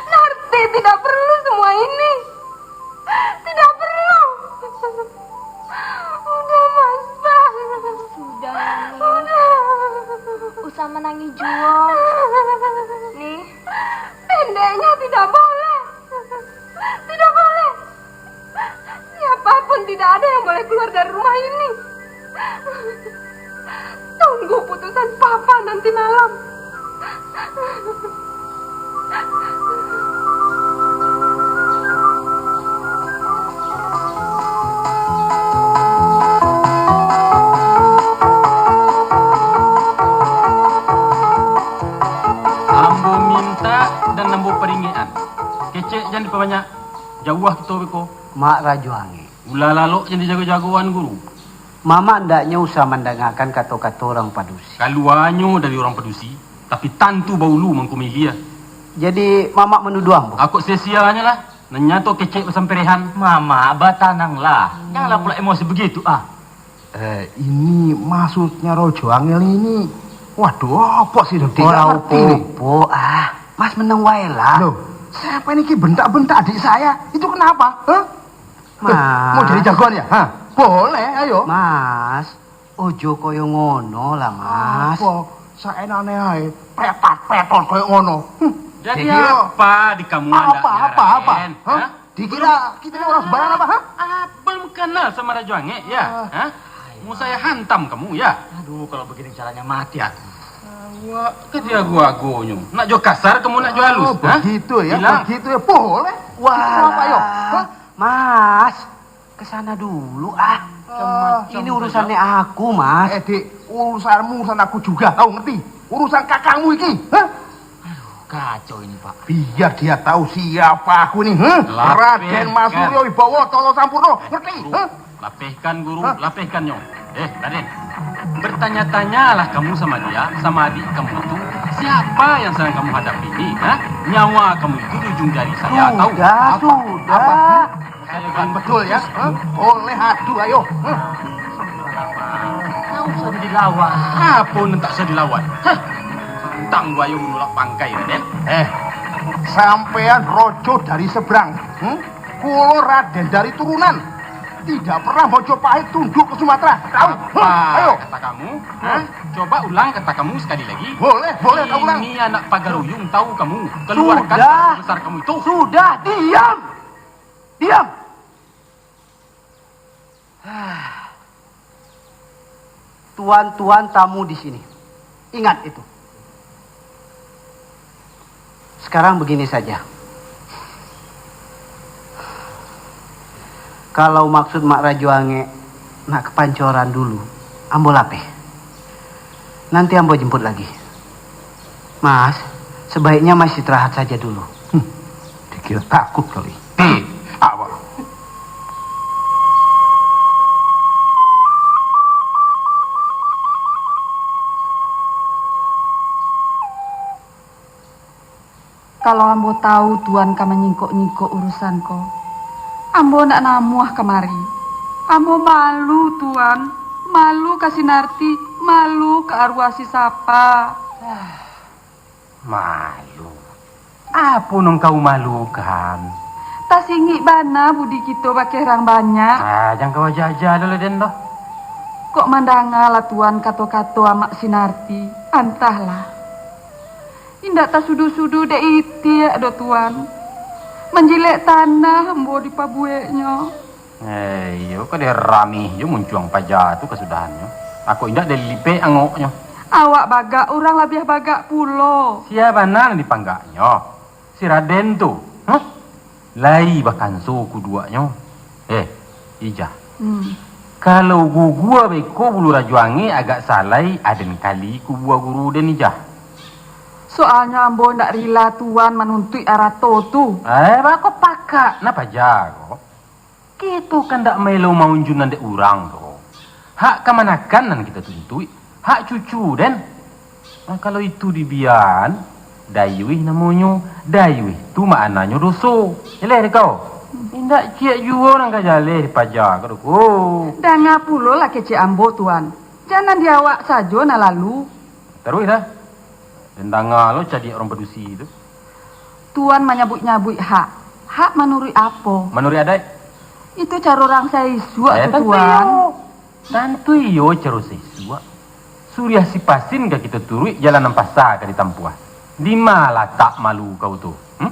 Narti tidak perlu semua ini. Tidak perlu. Udah, Mas, Bang. Sudah, Ning. Udah. Usah menangis juo. Nih. Pendeknya tidak boleh. Tidak boleh. Siapapun tidak ada yang boleh keluar dari rumah ini. Tunggu putusan Papa nanti malam. Ambo mintak dan ambo paringekkan. Kecek jan dipabanyak. Jauah kito beko. Mak Rajo Angek. Ulah lalok jan dijago-jagoan, Guru. Mamak andaknyo usah mandangakan kato-kato urang padusi. Kaluanyo dari urang padusi, tapi tantu baulu mangko milia. Jadi, Mamak manuduah ambo? Akok sia-sianyo lah, nan nyato kecek basamperehan. Mamak, batananglah. Janganlah pula emosi begitu, ah. Eh, ini maksudnya Rajo Angek ini. Waduh, apa sih, Dok? Tidak ngerti nih. Ora opo-opo, ah. Mas menang wae lah. Loh, siapa ini ki bentak-bentak adik saya? Itu kenapa? Hah? Mas. Mau jadi jagoan ya? Hah? Boleh, ayo. Mas, ojo koyo ngono lah, Mas. Apa? Saenakne ae, pretat-pretot koyo ngono. Huh. Jadi apa di kamu andaknya, apa, apa? Raden? Hah? Hah? Dikira kita ni orang sembarang apa, hah? Ah, belum kenal sama Rajo Angek, ya? Ah. Hah? Hai, Mau saya hantam kamu, ya? Aduh, kalau begini caranya mati aku. Awak ka diago-agonyo. Nak jo kasar kamu, nak jo halus, Oh, ha? begitu ya, Bilang. begitu ya. Boleh. Wah, Apa, yo? Hah? Mas, ke sana dulu, ah. Ah. Ini urusannya aku, Mas. Eh, Dik, urusanmu, urusan aku juga, tahu, ngerti? Urusan kakakmu iki, hah? Aduh, kacau ini, Pak. Biar dia tahu siapa aku ini, hah? Lapehkan. Raden Mas Suryo Wibowo Cokro Sampurno, ngerti? Hah? Lapehkan, Guru, Hah? lapehkannyo. Eh, Raden, bertanya-tanyalah kamu sama dia, sama adik kamu itu, siapa yang sedang kamu hadapi ini, ha? Nyawa kamu itu di ujung jari saya, tahu? Sudah, Apa? sudah. Apa? Saya bilang Betul ya? Hah? Boleh adu, ayo. Hah? Tak usah dilawan. Apa nan tak usah dilawan? Hah? Tantang buayo manulak bangkai, Raden. Eh, sampean rojo dari seberang. Hmm? Kulo Raden dari turunan. Tidak pernah Mojopahit tunduk ke Sumatera. Tahu? Apa Hah? Ayo. kata kamu? Hah? Coba ulang kata kamu sekali lagi. Boleh, boleh, tak ulang. Ini anak Pagaruyung, tahu kamu. Keluarkan Sudah. kata besar kamu itu. Sudah, diam. Diam. Tuan-tuan tamu di sini. Ingat itu. Sekarang begini saja. Kalau maksud Mak Rajo Angek nak ke Pancoran dulu, ambo lapeh. Nanti ambo jemput lagi. Mas, sebaiknya Mas istirahat saja dulu. Hmm, dikira takut kali. Hei, apa? Kalau ambo tahu Tuan ka manyingkok-nyingkok urusan ko, ambo ndak namuah kamari. Ambo malu, Tuan. Malu ka si Narti, malu ka aruah si Sapa. Malu? Apo nan kau malukan? Tasingik bana budi kito bakeh urang banyak. Ah, jan kau aja-aja dulu den doh. Kok mandanga lah Tuan kato-kato amak si Narti? Antahlah. Indak tasudu-sudu dek itiak doh, Tuan. Manjilek tanah ambo dipabueknyo. Eh, iyo, kadeh ramih jo muncuang paja tu kasudahannyo. Ako indak dilipek angoknyo. Awak bagak, urang labiah bagak pulo. Sia bana nan dipanggaknyo? Si Raden tu, huh? Lai bakanso kuduaknyo. Eh, Ijah. Hmm. Kalau gugua beko bulu rajo angek agak salai, aden kali kubua guru den, Ijah. Soalnyo ambo ndak rila Tuan manuntuik arato tu. Eh, bako pakak, napa ja ko? Kito kan ndak maelo maunjunan dek urang doh. Hak kamanakan nan kito tuntuik, hak cucu den. Nah, kalau itu dibiaan, dayuih namonyo, dayuih tu maknanyo doso. Jaleh dek kau. Indak ciek juo nan ka jaleh dipaja ka doh ko. Danga pulo lah kecek ambo, Tuan. Jan nan di awak sajo nan lalu. Taruih dah. Den danga lo cadiak urang padusi tu. Tuan manyabuik-nyabuik hak. Hak manuruik apo? Manuruik adaik. Itu caro urang saisuak Eh, tu, tantu Tuan. iyo. Tantu iyo caro saisuak. Suriah sipasin ka kito turuik, jalan nan pasa ka ditampuah. Dima latak malu kau tu? Hmm?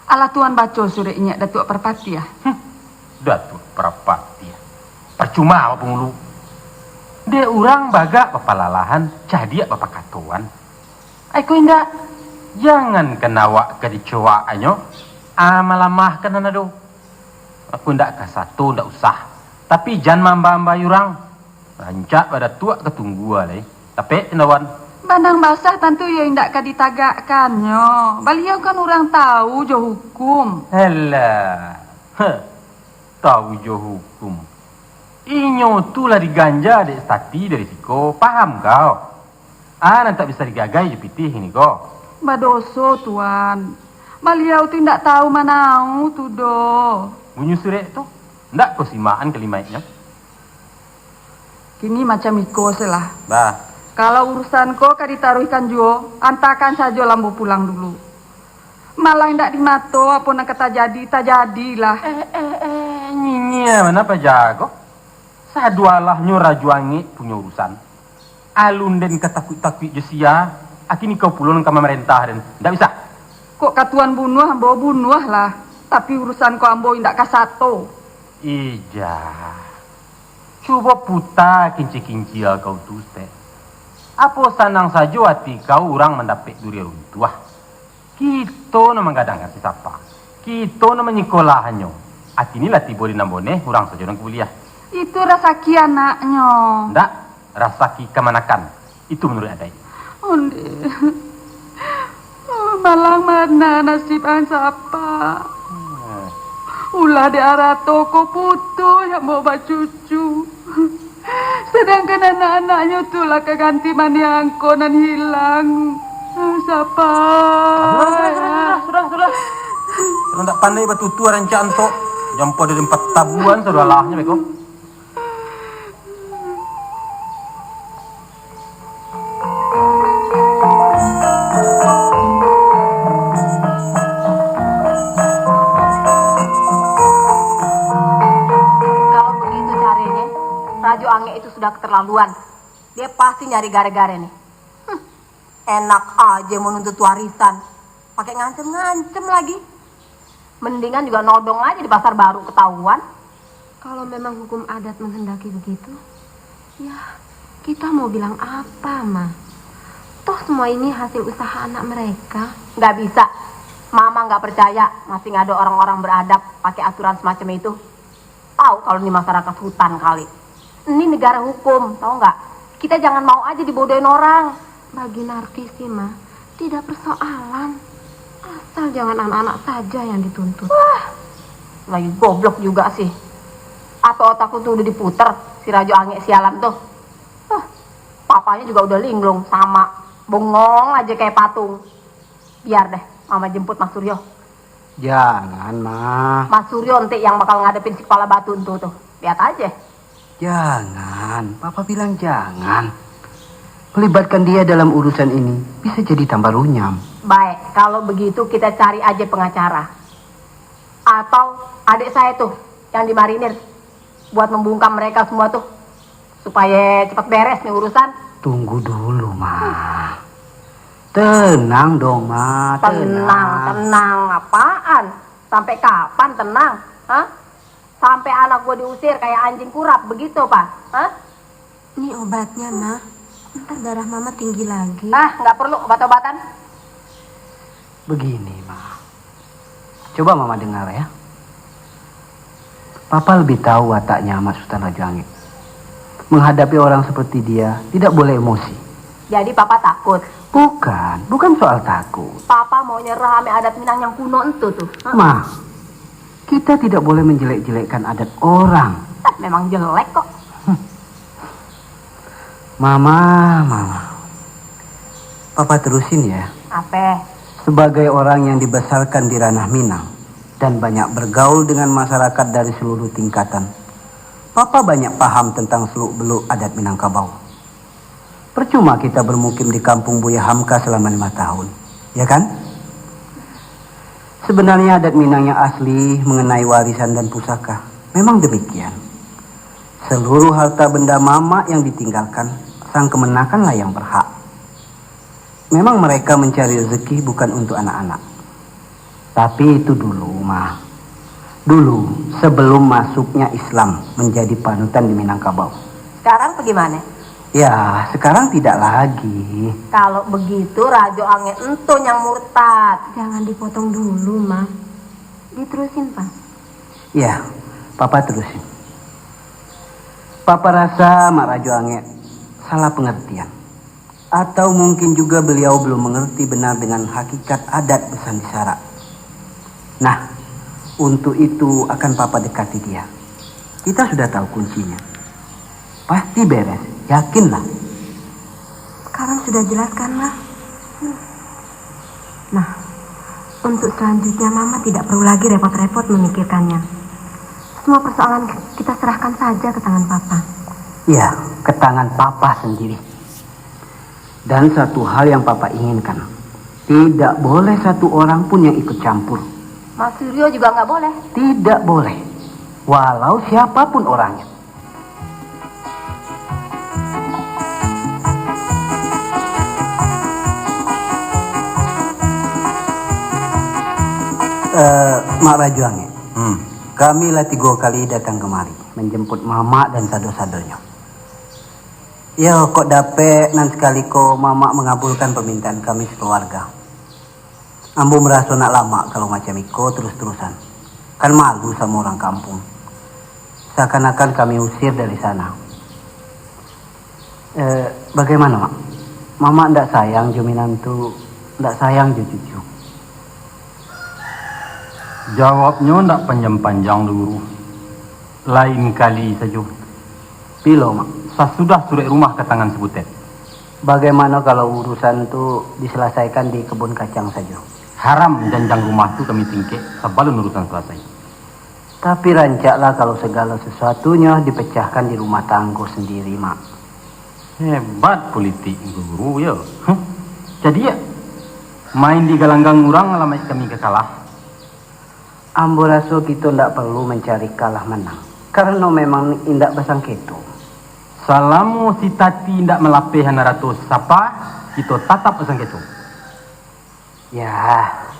Alah Tuan baco surek inyiak Datuak Parpatiah? Hmm. Datuak Parpatiah. Parcuma awak pangulu. Dek urang bagak bapalalahan, cadiak bapakatoan. Ai ko indak, jangankan awak ka dicowakanyo, ah, malamahkan nan ado. Aku indak ka sato, indak usah. Tapi jan maamba-ambai urang. Rancak badatuak ka tunggua lai. Tapek tindawan. Banang basah tantu iyo indak ka ditagakkannyo. Baliau kan urang tahu jo hukum. Alah. Heh. Tahu jo hukum. Inyo tu lah diganja dek Sati dari siko. Paham kau? Ah, nan tak bisa digagai jo pitih kini ko. Badoso, Tuan. Baliau tu indak tahu manau tu doh. Bunyi surek tu, ndak ko simakan kalimaiknyo? Kini macam iko se lah. Bah. Kalau urusan ko ka ditaruihkan juo, antakan sajo ambo pulang dulu. Malah indak dimato apo nan ka tajadi, tajadilah. Eh, eh, eh, nyinyia bana paja ko. Sadualahnyo Rajo Angek punyo urusan. Alun den ka takuik-takuik jo sia, akini kau pulo nan ka mamarentah den. Ndak bisa. Kok ka Tuan bunuah, ambo bunuahlah. Tapi urusan ko ambo indak ka sato. Ijah. Cubo puta kinci-kincia kau tu, Ustaz. Apo sanang sajo ati kau urang mandapek durian runtuah? Kito nan manggadangkan si Sapa. Kito nan manyikolah hanyo. Atini lah tibo di nan boneh, urang sajo nan kuliah. Itu rasaki anaknyo. Ndak, rasaki kamanakan. Itu manuruik adaik. Onde. Oh, malang mana nasib ang Sapa. Hmm. Ulah di arato ko putuih ambo bacucu. Sadangkan anak-anaknyo tu lah ka ganti maniang ko nan hilang. Ah, Sapa. Sudah, sudah, sudah, sudah, sudah, sudah. Kalau ndak pandai batutua rancak antok, jampo dari empat tabuan sadolahnyo beko. Kalau begitu caranya, Rajo Angek itu sudah keterlaluan. Dia pasti nyari gara-gara nih. Hmm, enak aja mau nuntut warisan, pakai ngancem-ngancem lagi. Mendingan juga nodong aja di Pasar Baru ketahuan. Kalau memang hukum adat menghendaki begitu, ya, kita mau bilang apa, Ma? Toh semua ini hasil usaha anak mereka. Nggak bisa. Mama nggak percaya masih ada orang-orang beradab pakai aturan semacam itu. Tahu kalau di masyarakat hutan kali. Ini negara hukum, tahu nggak? Kita jangan mau aja dibodohin orang. Bagi Narti sih, Ma, tidak persoalan. Asal jangan anak-anak saja yang dituntut. Wah, lagi goblok juga sih. Apa otak lu tuh udah diputer, si Rajo Angek sialan tuh? Huh, papanya juga udah linglung, sama. Bengong aja kayak patung. Biar deh, Mama jemput Mas Suryo. Jangan, Ma. Mas Suryo nanti yang bakal ngadepin si kepala batu entu tuh. Lihat aja. Jangan, Papa bilang jangan. Melibatkan dia dalam urusan ini bisa jadi tambah runyam. Baik, kalau begitu kita cari aja pengacara. Atau adik saya tuh yang dimarinir buat membungkam mereka semua tuh. Supaya cepat beres nih urusan. Tunggu dulu, Ma. Tenang dong, Ma. Tenang, tenang. Tenang apaan? Sampai kapan tenang? Hah? Sampai anak gue diusir kayak anjing kurap begitu, Pak? Hah? Ini obatnya, Ma. Ntar darah Mama tinggi lagi. Ah, nggak perlu obat-obatan. Begini, Ma. Coba Mama dengar, ya. Papa lebih tahu wataknya Amak Sutan Rajo Angek. Menghadapi orang seperti dia, tidak boleh emosi. Jadi Papa takut? Bukan, bukan soal takut. Papa mau nyerah ame adat Minang yang kuno entu tuh. Hah? Ma, kita tidak boleh menjelek-jelekkan adat orang. Ah, memang jelek kok. Mama, Mama. Papa terusin ya. Ape? Sebagai orang yang dibesarkan di ranah Minang dan banyak bergaul dengan masyarakat dari seluruh tingkatan, Papa banyak paham tentang seluk-beluk adat Minangkabau. Percuma kita bermukim di kampung Buya Hamka selama lima tahun, ya kan? Sebenarnya adat Minang yang asli mengenai warisan dan pusaka memang demikian. Seluruh harta benda mamak yang ditinggalkan, sang kemenakanlah yang berhak. Memang mereka mencari rezeki bukan untuk anak-anak. Tapi itu dulu, Ma. Dulu, sebelum masuknya Islam menjadi panutan di Minangkabau. Sekarang bagaimana? Ya, sekarang tidak lagi. Kalau begitu, Rajo Angek entu yang murtad. Jangan dipotong dulu, Ma. Diterusin, Pak. Ya, Papa terusin. Papa rasa Mak Rajo Angek salah pengertian. Atau mungkin juga beliau belum mengerti benar dengan hakikat adat besandisarak. Nah, untuk itu akan Papa dekati dia. Kita sudah tahu kuncinya. Pasti beres, yakinlah. Sekarang sudah jelas kan, Ma? Nah, untuk selanjutnya Mama tidak perlu lagi repot-repot memikirkannya. Semua persoalan kita serahkan saja ke tangan Papa. Iya, ke tangan Papa sendiri. Dan satu hal yang Papa inginkan, tidak boleh satu orang pun yang ikut campur. Mas Suryo juga nggak boleh? Tidak boleh, walau siapapun orangnya. Eh, Mak Rajo Angek. Hmm. Kami lah tigo kali datang kamari, manjamput mamak dan sado-sadonyo. Iyo, kok dapek nan sakali ko mamak mangabulkan pamintaan kami sakaluarga. Ambo maraso ndak lamak kalau macam iko tarus-tarusan. Kan malu samo urang kampuang. Seakan-akan kami usir dari sana. Eh, bagaimana, Mak? Mamak ndak sayang jo minantu, ndak sayang jo cucu? Jawabnyo ndak panjang-panjang doh, Guru. Lain kali sajo. Bilo, Mak? Sasudah surek rumah ka tangan si Butet. Bagaimana kalau urusan tu diselesaikan di kebun kacang sajo? Haram janjang rumah tu kami singkek sabalun urusan salasai. Tapi rancaklah kalau sagalo sasuatunyo dipecahkan di rumah tanggo sandiri, Mak. Hebat politik Guru, yo. Huh. Cadiak. Main di galanggang urang alamaik kami ka kalah. Ambo raso kito ndak paralu mancari kalah manang, karano memang indak basangketo. Salamo si Tati indak malapehkan arato sapa, kito tatap basangketo. Yah,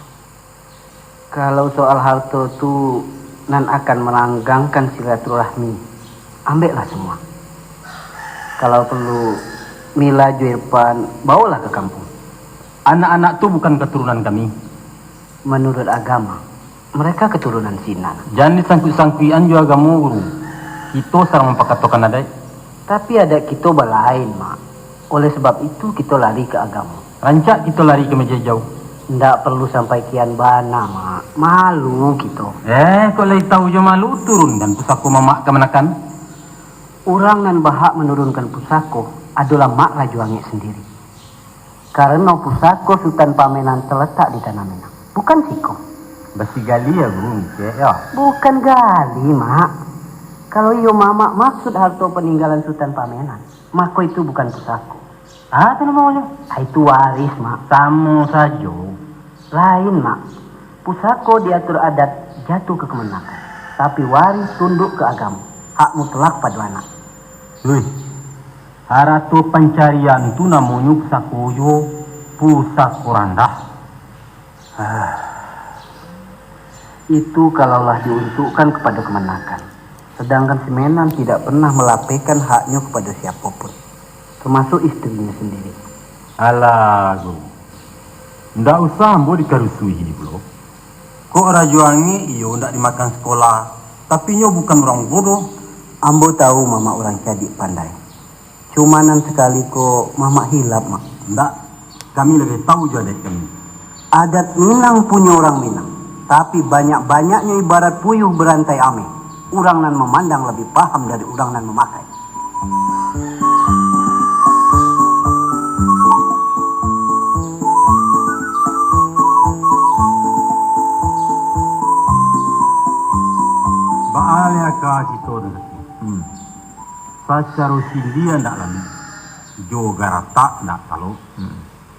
kalau soal harto tu nan akan malanggangkan silaturahmi, ambeklah samua. Kalau paralu, Mila jo Irfan bawolah ka kampuang. Anak-anak tu bukan katurunan kami. Manuruik agamo, mereka katurunan Sinan. Jan disangkuik-sangkuikan jo agamo, Guru. Kito sadang mampakatokan adaik. Tapi adaik kito balain, Mak. Oleh sabab itu, kito lari ka agamo. Rancak kito lari ka Meja Hijau. Ndak paralu sampai kian bana, Mak. Malu kito. Eh, kok lai tahu jo malu, turunkan pusako mamak kamanakan. Urang nan bahak manurunkan pusako adolah Mak Rajo Angek sandiri. Karano pusako Sutan Pamenan talatak di Tanah Minang, bukan siko. Basigali ya, Guru, ngecek ya? Bukan gali, Mak. Kalau iyo Mamak maksud harto paninggalan Sutan Pamenan, mako itu bukan pusako. Apo namonyo? Ah, itu waris, Mak. Samo sajo. Lain, Mak. Pusako diatur adat jatuah ka kamanakan, tapi waris tunduk ka agamo, hak mutlak pado anak. Wih, harato pancarian tu namonyo pusako jo, pusako randah. Ah, itu kalau lah diuntukkan kepada kamanakan. Sedangkan si Menan tidak pernah malapehkan haknyo kepada siapo pun, termasuk istrinyo sandiri. Alah, Guru. Ndak usah ambo dikarusuihi pulo. Kok Rajo Angek iyo ndak dimakan sekolah, tapi nyo bukan urang bodoh. Ambo tahu Mamak urang cadiak pandai. Cuma nan sakali ko Mamak hilap, Mak. Ndak, kami labiah tahu jo adat kami. Adat Minang punyo urang Minang, tapi banyak-banyaknyo ibarat puyuh barantai ameh. Urang nan mamandang labiah paham dari urang nan mamakai. Baalih aka kito tu, Sakti. Hmm. Sacaro sindia ndak lalu, jo garatak ndak talok. Hmm.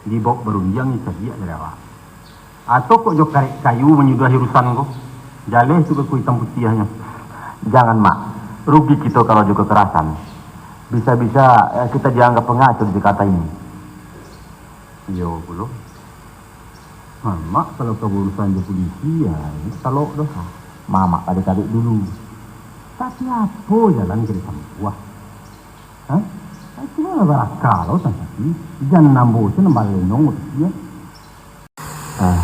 Dibaok barundiang cadiak dari awak. Atau kok jo karek kayu manyudahi urusan ko? Jaleh tu ka kuah itam putiahnyo. Jangan, Mak. Rugi kito kalau jo kekerasan. Bisa-bisa, eh, kita dianggap pengacau di Jakarta ini. Iyo pulo. Mamak kalau ka urusan jo polisi, ya, ini talok doh. Mamak tadi tarik dulu. Tapi apo jalan ka ditampuah? Hah? Itu lah baraka lo, Tan Sati. Jan ambo tu nambah lenong urusia. Ah,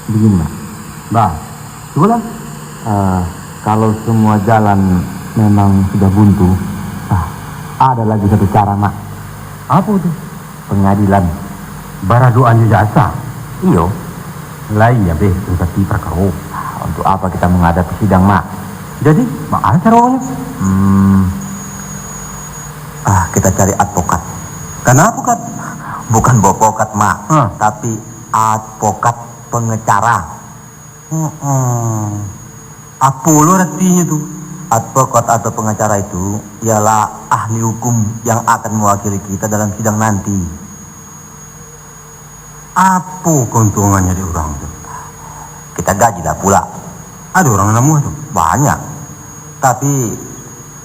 begini, Mak. Bah, cubolah. Ah, kalau semua jalan memang sudah buntu, ah, ada lagi satu cara, Mak. Apo tu? Pengadilan. Baradoan jo jasa? Iyo. Lai abih Tan Sati parkaro. Ah, untuk apa kita menghadap ke sidang, Mak? Jadi, baa caronyo? Hmm. Ah, kita cari advokat. Kenapa, Kat? Bukan bopokat, Mak. Hah? Tapi advokat pengacara. Mm-mm. Apo lo aratinyo tu? Advokat atau pengacara itu ialah ahli hukum yang akan mewakili kita dalam sidang nanti. Apo keuntungannyo di urang tu? Kita gaji lah pula. Ada orang namuah tu? Banyak. Tapi,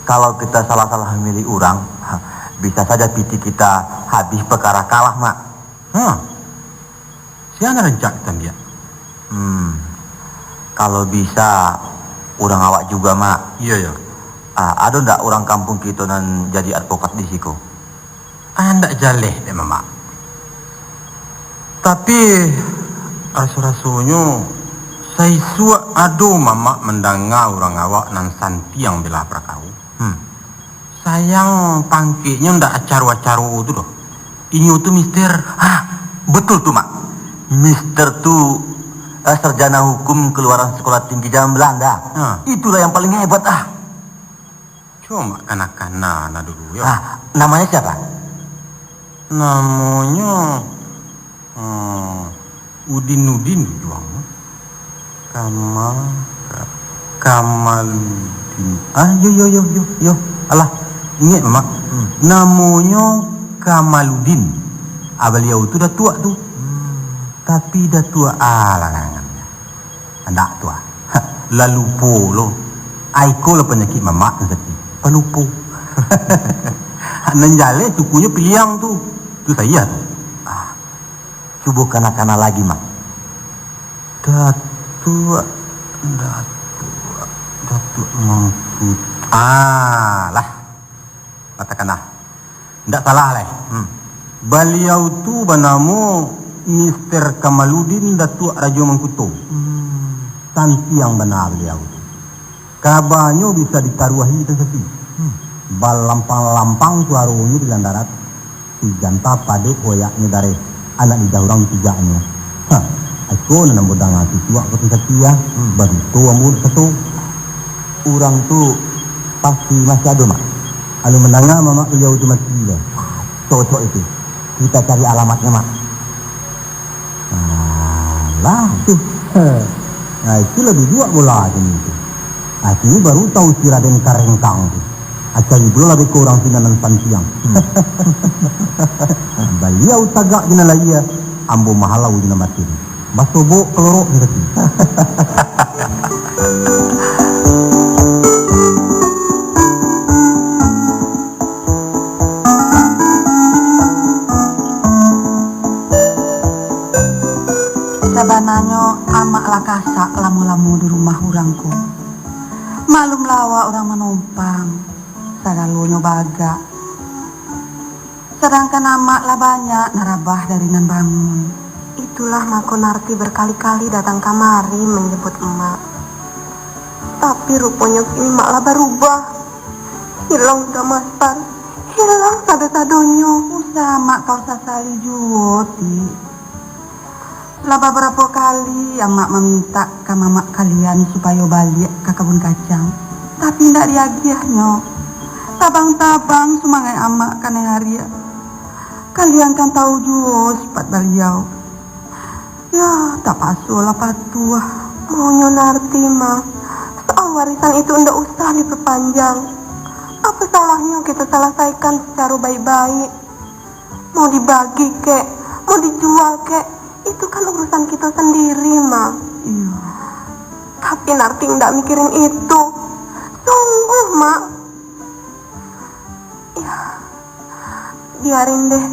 kalau kita salah-salah memilih urang, bisa saja pitih kita habis perkara kalah, Mak. Hah. Siana rancak kita ambiak? Hmm, kalau bisa, Urang awak juga, Mak. Iyo, iyo. Ah, ado ndak urang kampuang kito nan jadi advokat di siko? Ah, ndak jaleh dek, Mamak. Tapi, raso-rasonyo, saisuak ado Mamak mandanga urang awak nan santiang bela parakau. Hmm. Sayang, pangkeknyo ndak acaro-acaro tu doh. Inyo tu mister, ah, betul tu, Mak. Mister tu, eh, sarjana hukum keluaran sekolah tinggi zaman Belanda. Ha. Itulah yang paling hebat, ah. Cuma kana-kana nah dulu, yo. Ah, namanya siapa? Namonyo, hmm, Udin-Udin juang. Kama-, Ka-, Kamaludin. Ah, yo, yo, yo, yo, yo. Alah, ingek, Mak. Hmm. Namonyo Kamaludin. Ah, baliau tu datuak tu. Hmm. Tapi datuak, alah, kangan. Andak tu, ah. Lah lupo lo. Ai, iko lah panyakik Mamak nan sakik. Palupo. Nan jaleh sukunyo Piliang tu. Tu saya tu. Ah. Cubo kana-kana lagi, Mak. Datuak, Datuak, Datuak Mangku-, ah, lah. Katakanlah. Ndak salah lai. Hmm. Baliau tu banamo Mister Kamaludin Datuak Rajo Mangkuto. Hmm. Santiang bana baliau tu. Kabanyo bisa ditaruahi sensasi. Hmm. Balampang-lampang suaronyo di landarat. Si janta padek hoyaknyo dareh, anak lidah urang dipijak-nyo. Ha, iko nan ambo danga susuak ko sensasi, ah. Hmm. Baduto ambo nak kato. Urang tu pasti masih ado, Mak. Alun mandanga mamak baliau tu mati lai. Cocok itu. Kita cari alamatnya, Mak. Alah, tu. Nah, itu lah dibuek bola macam itu. Ah, kini baru tahu si Raden Karengkang tu. Acari pulo lah beko urang sinan nan santiang. Hmm. Baliau tagak di nan lahia, ambo mahalau di nan batin. Basobok kalorok sakali. Sabananyo, amak lah kasak lamo-lamo di rumah urang ko. Maklumlah awak urang manompang, sagalonyo bagak. Sadangkan amak lah banyak nan rabah dari nan bangun. Itulah mako Narti berkali-kali datang kamari manjemput emak. Tapi ruponyo kini mak lah barubah. Hilang sudah masan, hilang sado-sadonyo. Usah amak kau sasali juo, Ti. Lah babarapo kali amak mamintak ka mamak kalian supayo baliak ka kabun kacang, tapi indak diagiahnyo. Tabang-tabang sumangaik amak kanai hariak. Kalian kan tahu juo sipat baliau. Ya, tapasolah patuah. Maunyo Narti mah, soal warisan itu indak usah dipapanjang. Apa salahnyo kita salasaikan sacaro baik-baik? Mau dibagi kek, mau dijual kek, itu kan urusan kita sendiri, Mak. Iya. Tapi Narti ndak mikirin itu. Sungguh, Mak. Ya, biarin deh.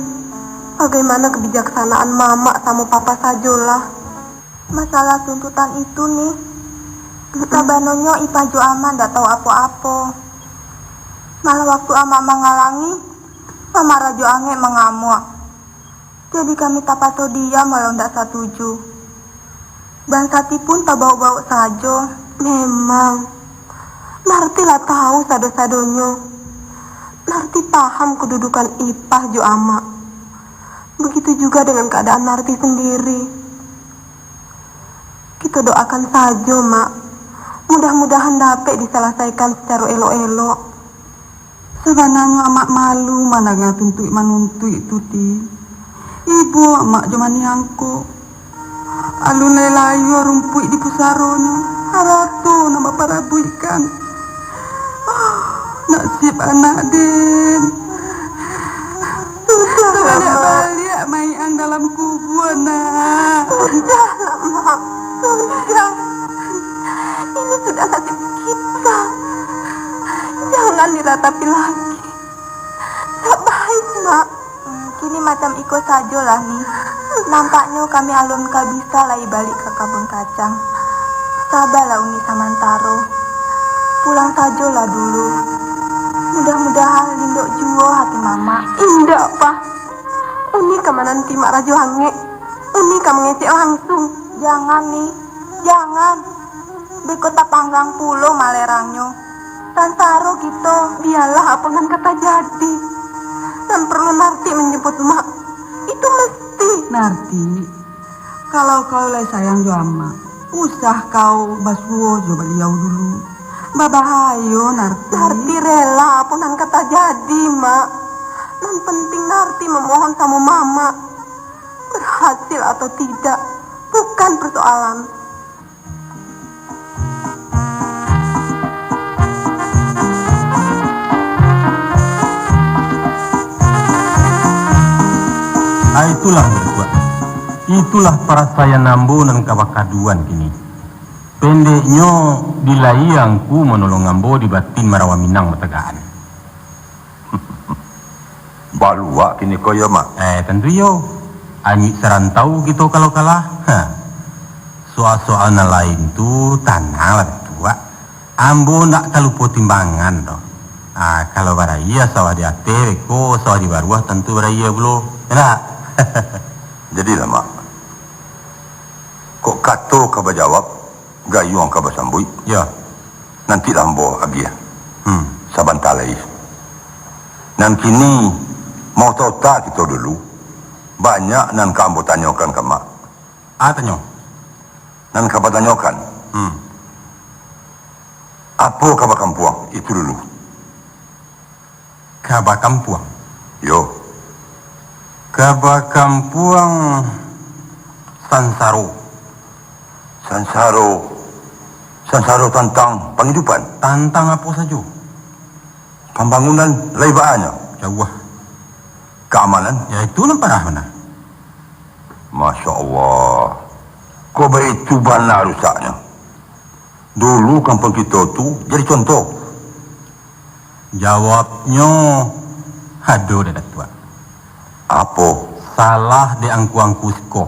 Bagaimana kebijaksanaan Mamak samo Papa sajolah. Masalah tuntutan itu nih, sabananyo Ipah jo Amak ndak tahu apo-apo. Malah waktu Amak mangalangi, Mamak rajo angek mangamuak. Jadi kami tapaso diam walau ndak satuju. Bang Sati pun tabauk-bauk sajo. Memang, Narti lah tahu sado-sadonyo. Narti paham kedudukan Ipah jo Amak. Begitu juga dengan keadaan Narti sendiri. Kito doakan sajo, Mak. Mudah-mudahan dapek disalasaikan sacaro elok-elok. Sabananyo Amak malu mandanga tuntuik-manuntuik tu, Ti. Ibo Amak jo maniang ko. Alun lai layua rumpuik di pusaronyo. Harato nan baparabuikkan. Nasib anak den. Sudahlah, Mak. Baliak maiang dalam kubua, Nak. Sudahlah, Mak. Sudah. Ini sudah nasib kita. Jangan diratapi lagi. Tak baik, Mak. Hmm, kini macam iko sajolah, Ni. Nampaknyo kami alun ka bisa lai balik ka kabun kacang. Sabarlah Uni samantaro. Pulang sajolah dulu. Mudah-mudahan lindok juo hati mamak. Indak, Pak. Uni ka mananti Mak Rajo Angek. Uni ka mangecek langsung. Jangan, Ni. Jangan. Beko tapanggang pulo malerangnyo. Sansaro kito. Bialah apo nan ka tajadi. Nan paralu Narti manjapuik Mak. Itu mesti. Narti, kalau kau lai sayang jo amak, usah kau basuo jo baliau dulu. Babahayo, Narti. Narti rela apo nan ka tajadi, Mak. Nan penting Narti mamohon samo Mamak. Berhasil atau tidak, bukan persoalan. Ah, itulah, Datuak. Itulah parasaian ambo nan ka bakaduan kini. Pendeknyo, di lai angku manolong ambo di batin marawa Minang batagakan. Baluak kini ko yo, Mak? Eh, tantu iyo. Anyuik sarantau kito kalau kalah. Ha. Soal-soal nan lain tu, tananglah, Datuak. Ambo ndak ka lupo timbangan doh. Ah, kalau barayia sawah di ateh, beko sawah di baruah tantu barayia pulo. Yo ndak? Jadilah, Mak. Kok kato ka bajawab, gayuang ka basambuik. Yo. Nantilah ambo agiah. Hmm. Sabanta lai. Nan kini, maota-ota kito dulu. Banyak nan ka ambo tanyokan ka Mak. Ah, tanyo. Nan ka batanyokan. Hmm. Apo ka bakampuang, itu dulu. Ka bakampuang? Yo. Ka bakampuang sansaro. Sansaro? Sansaro tantang pangidupan? Tantang apo sajo. Pambangunan lai baanyo? Jauah. Kaamanan? Yo, itu nan parah bana. Masya Allah. Kok baitu bana rusaknyo? Dulu kampuang kito tu jadi contoh. Jawabnyo ado, Datuak. Apo? Salah dek angku-angku siko.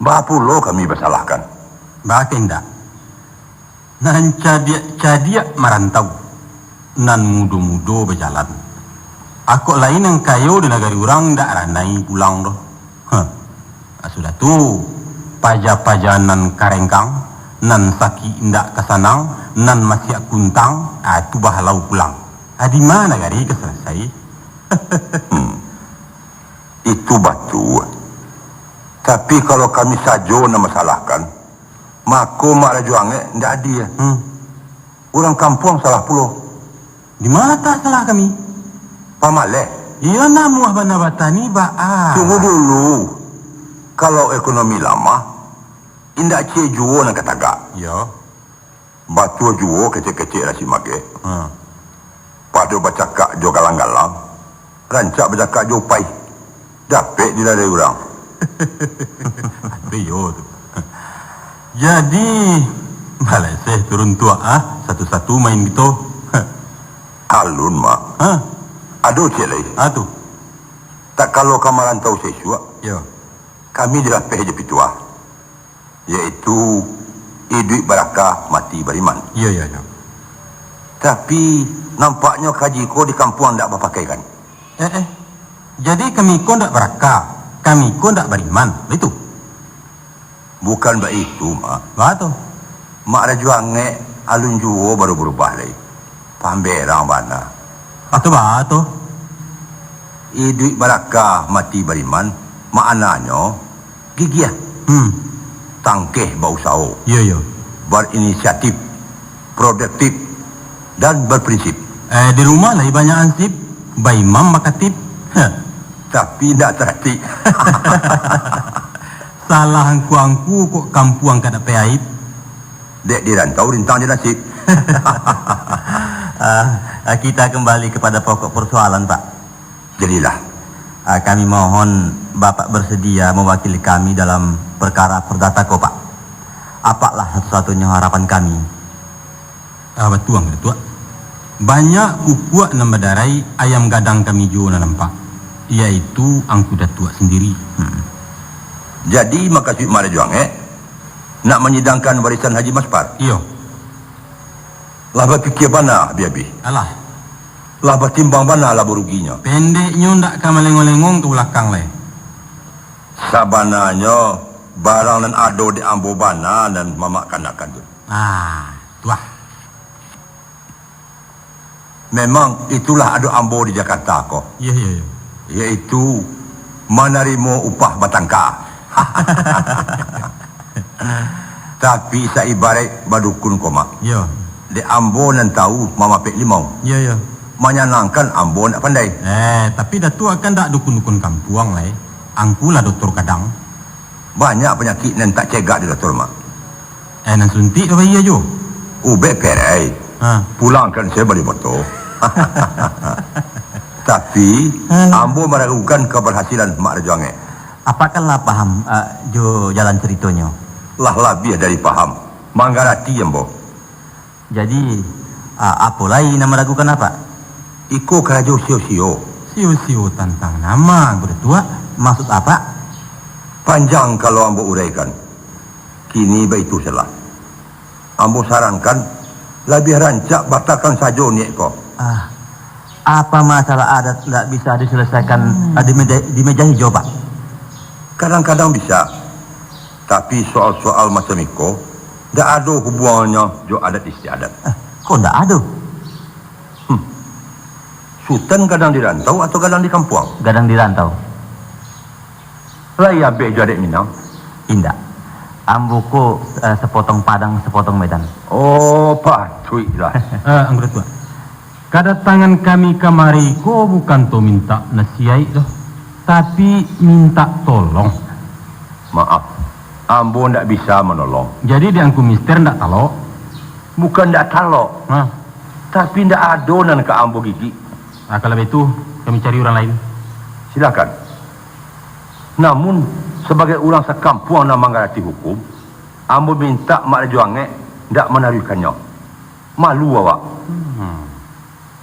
Baa pulo kami basalahkan? Baa kok indak. Nan cadiak-cadiak marantau, nan mudo-mudo bajalan. Akok lai nan kayo di nagari urang indak ranai pulang doh. Heh. Ah, sudah tu, paja-paja nan karengkang, nan sakik indak ka sanang, nan masiak kuntang, ah, tu bahalau pulang. Ah, di ma nagari ka salasai? Hmm. Itu batua. Tapi, kalau kami sajo nan masalahkan, mako Mak Rajo Angek indak adie. Hmm. Urang kampuang salah pulo. Di ma latak salah kami? Pamaleh. Iyo, namuah bana batani, baa? Tunggu dulu. Kalau ekonomi lamah, indak ciek juo nan ka tagak. Iyo. Batua juo kecek-kecek lah si Magek. Ha. Pado bacakak jo galang-galang, rancak bacakak jo upai. Dapek diladai urang. Ado iyo tu. Jadi, baleseh turun tuak, ah, satu-satu main gitu. Alun, Mak. Ha? Ado ciek lai. Ah, tu. Tak kalau ka marantau sasuak, yo, kami dilapeh jo pituah, yaitu iduik baraka, mati bariman. Iyo, iyo, iyo. Tapi, nampaknyo kaji ko di kampuang ndak bapakaikan. Eh, eh. Jadi, kami ko ndak baraka, kami ko ndak bariman, baitu? Bukan baitu, Mak. Baa tu? Mak Rajo Angek alun juo baru barubah lai. Pamberang bana. Atau baa tu? Iduik baraka, mati bariman, maknanyo gigiah. Hmm. Tangkeh bausaho. Iyo, iyo. Berinisiatif, produktif, dan berprinsip. Eh, di rumah lai banyak ansip, baimam, bakatip. Heh. Tapi indak taratik. Salah angku-angku kok kampuang ka dapek aib. Dek di rantau rintang jo nasib. Ah, kita kembali kepada pokok persoalan, Pak. Jadilah. Ah, kami mohon Bapak bersedia mewakili kami dalam perkara perdata ko, Pak. Apaklah satu-satunya harapan kami. Ah, batuang, Datuak. Banyak kukuak nan badarai, ayam gadang kami juo nan nampak, yaitu Angku Datuak sendiri. Hmm. Jadi, makasuik Mak Rajo Angek nak manyidangkan warisan Haji Maspar? Iyo. Lah bapikia bana abih-abih. Alah. Lah batimbang bana labo ruginyo. Pendeknyo, ndak ka malengong-lengong ka balakang lai. Sabananyo, barang nan ado dek ambo bana nan mamak kanakan tu. Ah, tuah. Memang itulah adok ambo di Jakarta ko. Iyo, iyo, iyo. Yaitu manarimo upah batangka. Tapi saibaraik badukun ko, Mak. Iyo. Dek ambo nan tahu mamapek limau. Iyo, iyo. Manyanangkan ambo ndak pandai. Eh, tapi Datuak kan ndak dukun-dukun kampuang lai. Angku lah dotor gadang. Banyak panyakik nan tak cegak di dotor, Mak. Eh, nan suntik tu bayia jo. Ubek perai. Ha. Pulangkan saya bali moto. Tapi, Alah. ambo maragukan kabarhasilan Mak Rajo Angek. Apak kan lah paham, ah, jo jalan caritonyo? Lah labiah dari paham. Manggarati ambo. Jadi, ah, apo lai nan maragukan Apak? Iko karajo sio-sio. Sio-sio tantang nama, Angku Datuak? Maksud Apak? Panjang kalau ambo uraikan. Kini baitu sajolah. Ambo sarankan, labiah rancak batalkan sajo niaik ko. Ah, apa masalah adat ndak bisa diselesaikan, Hmm. ah, di meja, di meja hijau, Pak? Kadang-kadang bisa. Tapi soal-soal macam iko, ndak ado hubungannyo jo adat istiadat. Eh, kok ndak ado? Hmm. Sutan gadang di rantau atau gadang di kampuang? Gadang di rantau. Lai abih jo adaik Minang? Indak. Ambo ko, eh, sapotong Padang, sapotong Medan. Oh, patuiklah. Eh, Angku Datuak. Kadatangan kami kamari ko bukan to mintak nasiyaik doh, tapi mintak tolong. Maaf, ambo ndak bisa manolong. Jadi, di Angku Mister ndak talok? Bukan ndak talok, Hah? tapi ndak ado nan ka ambo gigik. Ah, kalau baitu, kami cari urang lain. Silakan. Namun, sabagai urang sakampuang nan manggarati hukum, ambo mintak Mak Rajo Angek ndak manaruihkannyo. Malu awak. Hmm.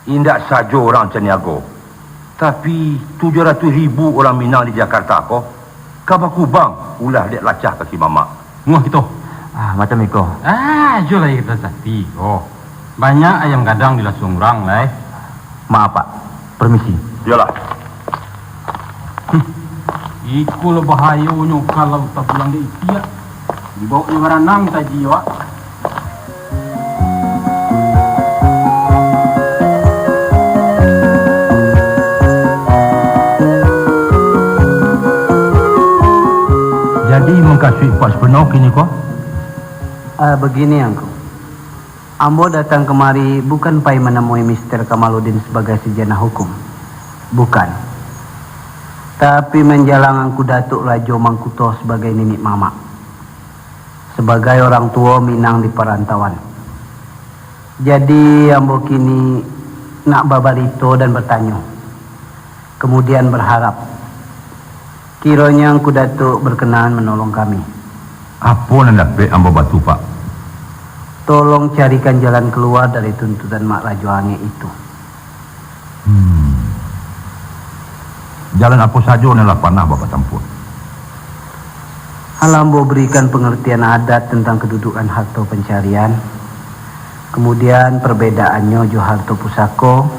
Indak sajo urang Caniago, tapi tujuah ratuih ribu urang Minang di Jakarta ko ka bakubang ulah dek lacah kaki mamak. Muah kito. Ah, macam iko. Ah, jo lah iko tati ko. Banyak ayam gadang dilasuang urang lai. Maaf, Pak. Permisi. Iyolah. Hmm. Iko lah bahayonyo kalau tapulang dek itiak. Dibawoknyo baranang taji awak. Jadi, mukasuik Pak Supono kini ko? Ah, begini, Angku. Ambo datang kemari bukan pai manemui Mister Kamaludin sebagai sarjana hukum. Bukan. Tapi manjalang Angku Datuk Rajo Mangkuto sebagai niniak mamak. Sabagai urang tuo Minang di parantauan. Jadi, ambo kini nak babarito dan batanyo, kamudian baharap, kironyo Angku Datuk barkanaan manolong kami. Apo nan dapek ambo bantu, Pak? Tolong carikan jalan kalua dari tuntutan Mak Rajo Angek itu. Hmm. Jalan apo sajo nan lah panah Bapak tampuah? Alah ambo barikan pangartian adat tantang kadudukan harto pancarian, kamudian parbedaannyo jo harto pusako,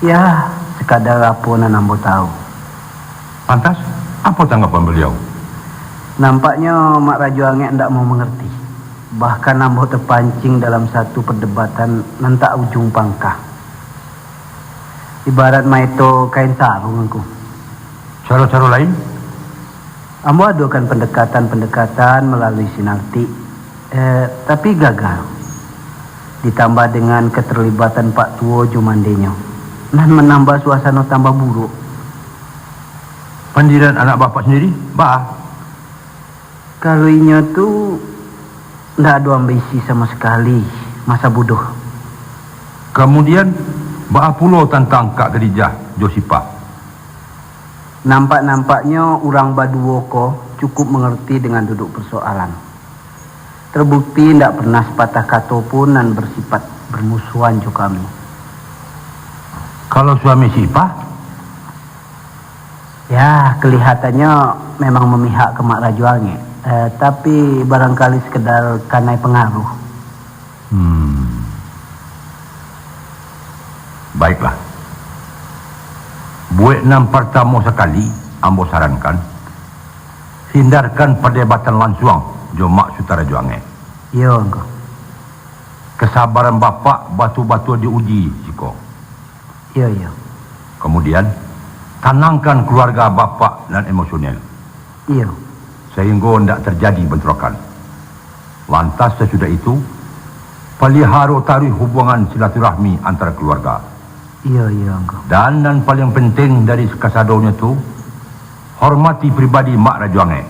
ya, sakadar apo nan ambo tahu. Lantas, apo tanggapan baliau? Nampaknyo Mak Rajo Angek ndak mau mangarti. Bahkan ambo tapancing dalam satu pardebatan nan tak ujuang pangka. Ibarat maeto kain sarung, Angku. Caro-caro lain? Ambo adokan pandekatan-pandekatan malalui sinartik, eh, tapi gagal. Ditambah dengan katarlibatan Pak Tuo jo mandenyo, nan manambah suasano tambah buruak. Pandirian anak Bapak sandiri, baa? Kalau inyo tu, ndak ado ambisi samo sakali, masa buduh. Kamudian, baa pulo tantang Kak Khadijah jo Sipah? Nampak-nampaknyo urang baduo ko cukup mangarti dengan duduk parsoalan. Terbukti ndak pernah sapatah kato pun nan bersipat bermusuhan jo kami. Kalau suami Sipah? Ya, kelihatannya memang memihak ka Mak Rajo Angek. Eh, tapi barangkali sekedar kanai pengaruh. Hmm. Baiklah. Buek nan partamo sakali, ambo sarankan, hindarkan pardebatan lansuang jo Mak Sutan Rajo Angek. Iyo, Angku. Kasabaran Bapak batua-batua diuji siko. Iyo, iyo. Kamudian, tanangkan kaluarga Bapak nan emosional. Iyo. Sainggo ndak tarjadi banturokan. Lantas sasudah itu, paliharo taruih hubuangan silaturahmi antara kaluarga. Iyo, iyo, Angku. Dan nan paliang penting dari kasadonyo tu, hormati pribadi Mak Rajo Angek.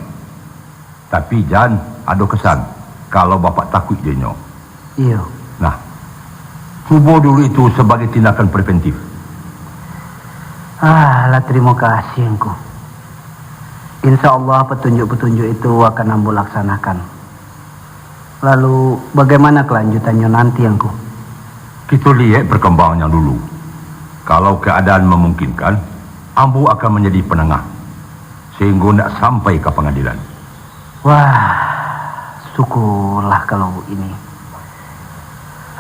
Tapi jan ado kesan kalau Bapak takuik jo inyo. Iyo. Nah, cubo dulu itu sabagai tindakan preventif. Ah, lah tarimo kasih, Angku. Insya Allah patunjuak-patunjuak itu akan ambo laksanakan. Lalu, bagaimana kalanjutannyo nanti, Angku? Kito liek parkambangan dulu. Kalau kaadaan mamungkinkan, ambo akan manjadi panangah, sainggo ndak sampai ka pangadilan. Wah, syukurlah kalau ini.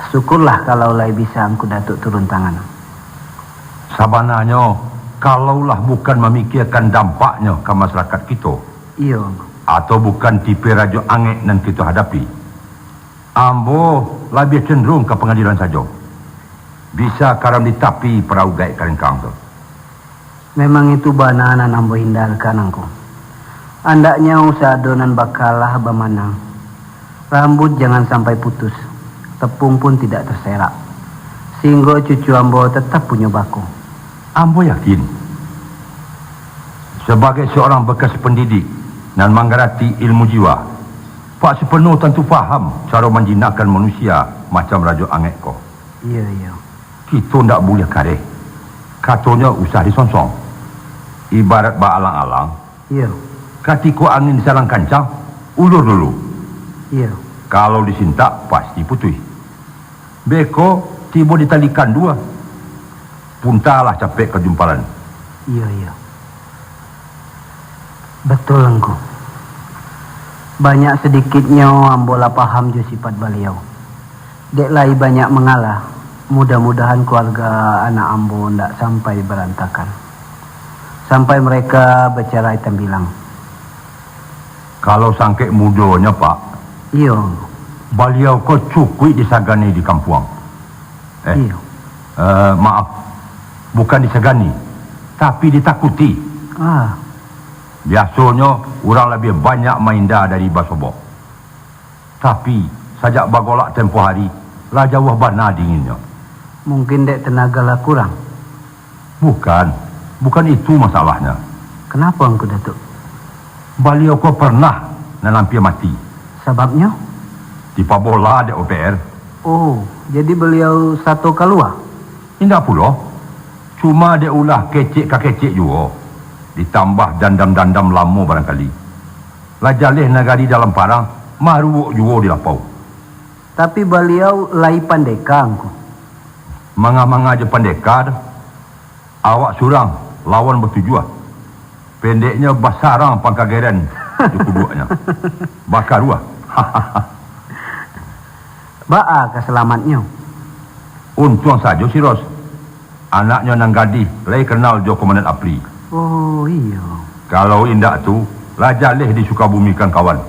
Syukurlah kalau lai bisa Angku Datuak turun tangan. Sabananyo, kalaulah bukan mamikirkan dampaknyo ka masarakat kito, Iyo, Angku. Atau bukan tipe Rajo Angek nan kito hadapi, ambo labiah cenderung ka pangadilan sajo. Bisa karam di tapi parahu gaek karengkang tu. Memang itu bana nan ambo hindarkan, Angku. Andaknyo usado nan bakalah bamanang. Rambuik jangan sampai putus, tepung pun tidak terserak, sehingga cucu ambo tetap punyo bako. Ambo yakin, sabagai saurang bakas pandidik nan manggarati ilmu jiwa, Pak Supono tantu paham caro manjinakkan manusia macam Rajo Angek ko. Iyo, iyo. Kito ndak buliah kareh. Katonyo usah disonsong. Ibarat baalang-alang, Iyo. Katiko angin salang kancang, ulur dulu. Iyo. Kalau disintak, pasti putuih. Beko tibo di tali kandua, puntalah capek ka jumpalan. Iyo, iyo. Betul, Angku. Banyak sadikitnyo ambo lah paham jo sifat baliau. Dek lai banyak mangalah, mudah-mudahan kaluarga anak ambo ndak sampai barantakan. Sampai mereka bacarai tambilang. Kalau sangkek mudonyo, Pak, Iyo. Baliau ko cukuik disagani di kampuang. Eh, Iyo. Eh, maaf, bukan disagani, tapi ditakuti. Ah. Biasonyo, urang labiah banyak mainda dari basobok. Tapi, sajak bagolak tempo hari, lah jauah bana dinginnyo. Mungkin dek tenaga lah kurang? Bukan, bukan itu masalahnyo. Kenapa, Angku Datuk? Baliau ko pernah nan ampia mati. Sababnyo? Dipabola dek O P R. Oh, jadi baliau sato kalua? Indak pulo. Cuma dek ulah kecek ka kecek juo, ditambah dandam-dandam lamo barangkali. Lah jaleh nagari dalam parang, maruok juo di lapau. Tapi baliau lai pandeka, Angku. Manga-manga jo pandeka tu. Awak surang lawan batujuah. Pendeknyo, basarang pangkageren di kuduaknyo. Bakaruah. Baa ka salamatnyo? Untuang sajo si Ros. Anaknyo nan gadih lai kanal jo Komandan Apri. Oh, iyo. Kalau indak tu, lah jaleh disukabumikan kawan.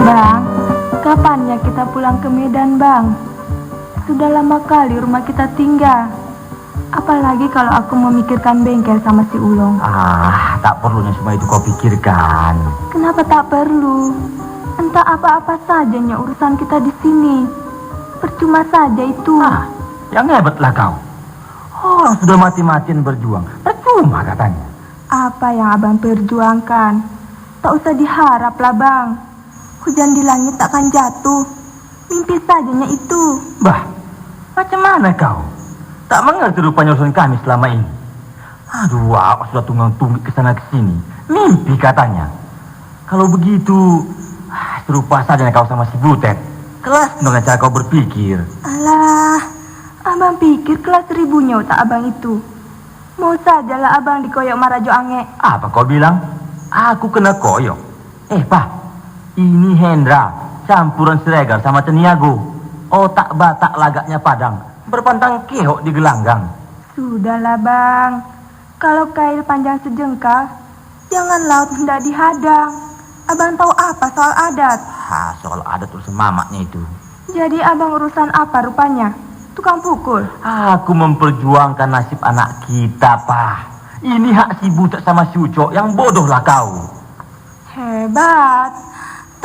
Bang, kapan ya kita pulang ke Medan, Bang? Sudah lama kali rumah kita tinggal. Apalagi kalau aku memikirkan bengkel sama si Ulong. Ah, tak perlunya semua itu kau pikirkan. Kenapa tak perlu? Entah apa-apa saja nyo urusan kita di sini. Percuma saja itu. Ah, yang hebatlah kau. Orang sudah mati-matian berjuang, percuma katanya. Apa yang abang perjuangkan? Tak usah diharap lah, Bang. Hujan di langit takkan jatuh. Mimpi saja nyo itu. Bah, macam mana kau? Tak mengerti rupanya urusan kami selama ini. Aduh, awak sudah tunggang-tunggik ke sana ke sini. Mimpi katanya. Kalau begitu, ah, serupa saja kau sama si Butet. Kelas dengan cara kau berpikir. Alah, abang pikir kelas ribunyo tak abang itu. Mau sajalah abang dikoyok Mak Rajo Angek. Apa kau bilang? Aku kena koyo. Eh, Pah, ini Hendra, campuran Siregar sama Caniago. Otak Batak lagaknya Padang, berpantang kehok di gelanggang. Sudahlah, Bang. Kalau kail panjang sejengkal, jangan laut hendak dihadang. Abang tahu apa soal adat? Ha, soal adat urusan mamaknya itu. Jadi abang urusan apa rupanya? Tukang pukul? Aku memperjuangkan nasib anak kita, Pah. Ini hak si butak sama si ucok, yang bodohlah kau. Hebat.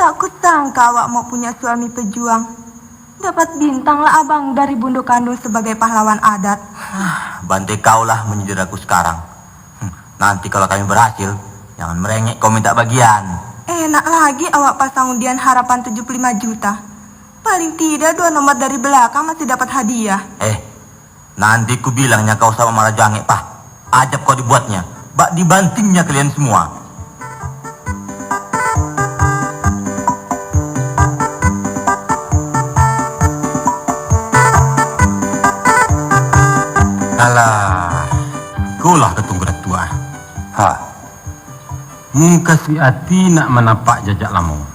Tak kusangka awak mau punya suami pejuang. Dapat bintanglah abang dari bundo kandung sebagai pahlawan adat. Ah, bantai kaulah menyindir aku sekarang. Hmm, nanti kalau kami berhasil, jangan merengek kau minta bagian. Enak lagi awak pasang undian harapan tujuh puluh lima juta. Paling tidak dua nomor dari belakang masih dapat hadiah. Eh, nanti ku bilangnya kau sama Marajo Angek, Pah. Ajab kau dibuatnya, bak dibantingnya kalian semua. Alah, ikolah katungku Datuak. Ha. Mukasuik ati nak manapak jajak lamo.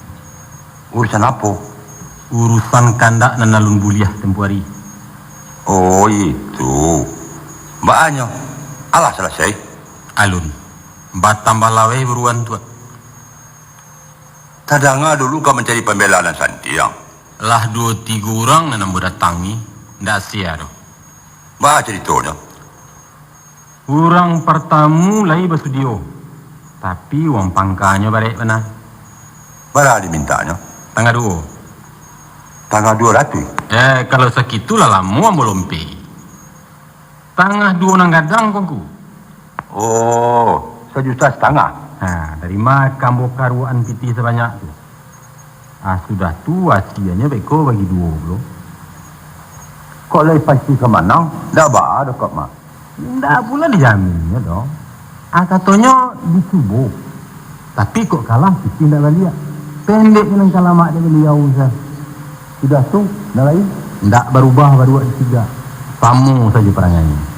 Urusan apo? Urusan kandak nan alun buliah tempo ari. Oh, itu. Baanyo, alah salasai? Alun. Batambah laweh buruan tu. Tadanga dulu ka mancari pambela nan santiang. Lah duo tigo urang nan ambo datangi, ndak sia doh. Baa caritonyo? Urang partamu lai basudio, tapi uang pangkanyo barek bana. Bara dimintanyo? Tangah duo. Tangah duo ratuih? Eh, kalau sakitu lah lamo ambo lompek. Tangah duo nan gadang, Ngku. Oh, sajuta satangah. Ha, dari ma ka ambo karuak-an pitih sabanyak tu? Ah, sudah tu, wasianyo beko bagi duo pulo. Kok lai pasti ka manang, ndak baa doh kok, Mak. Ndak pulo dijaminnyo doh. Ah, katonyo dicubo. Tapi kok kalah, pitih ndak baliak. Pendek nan kalamak dek baliau, Sa. Sudah tu, nan lain? Ndak barubah baruak di tiga. Samo sajo parangainyo.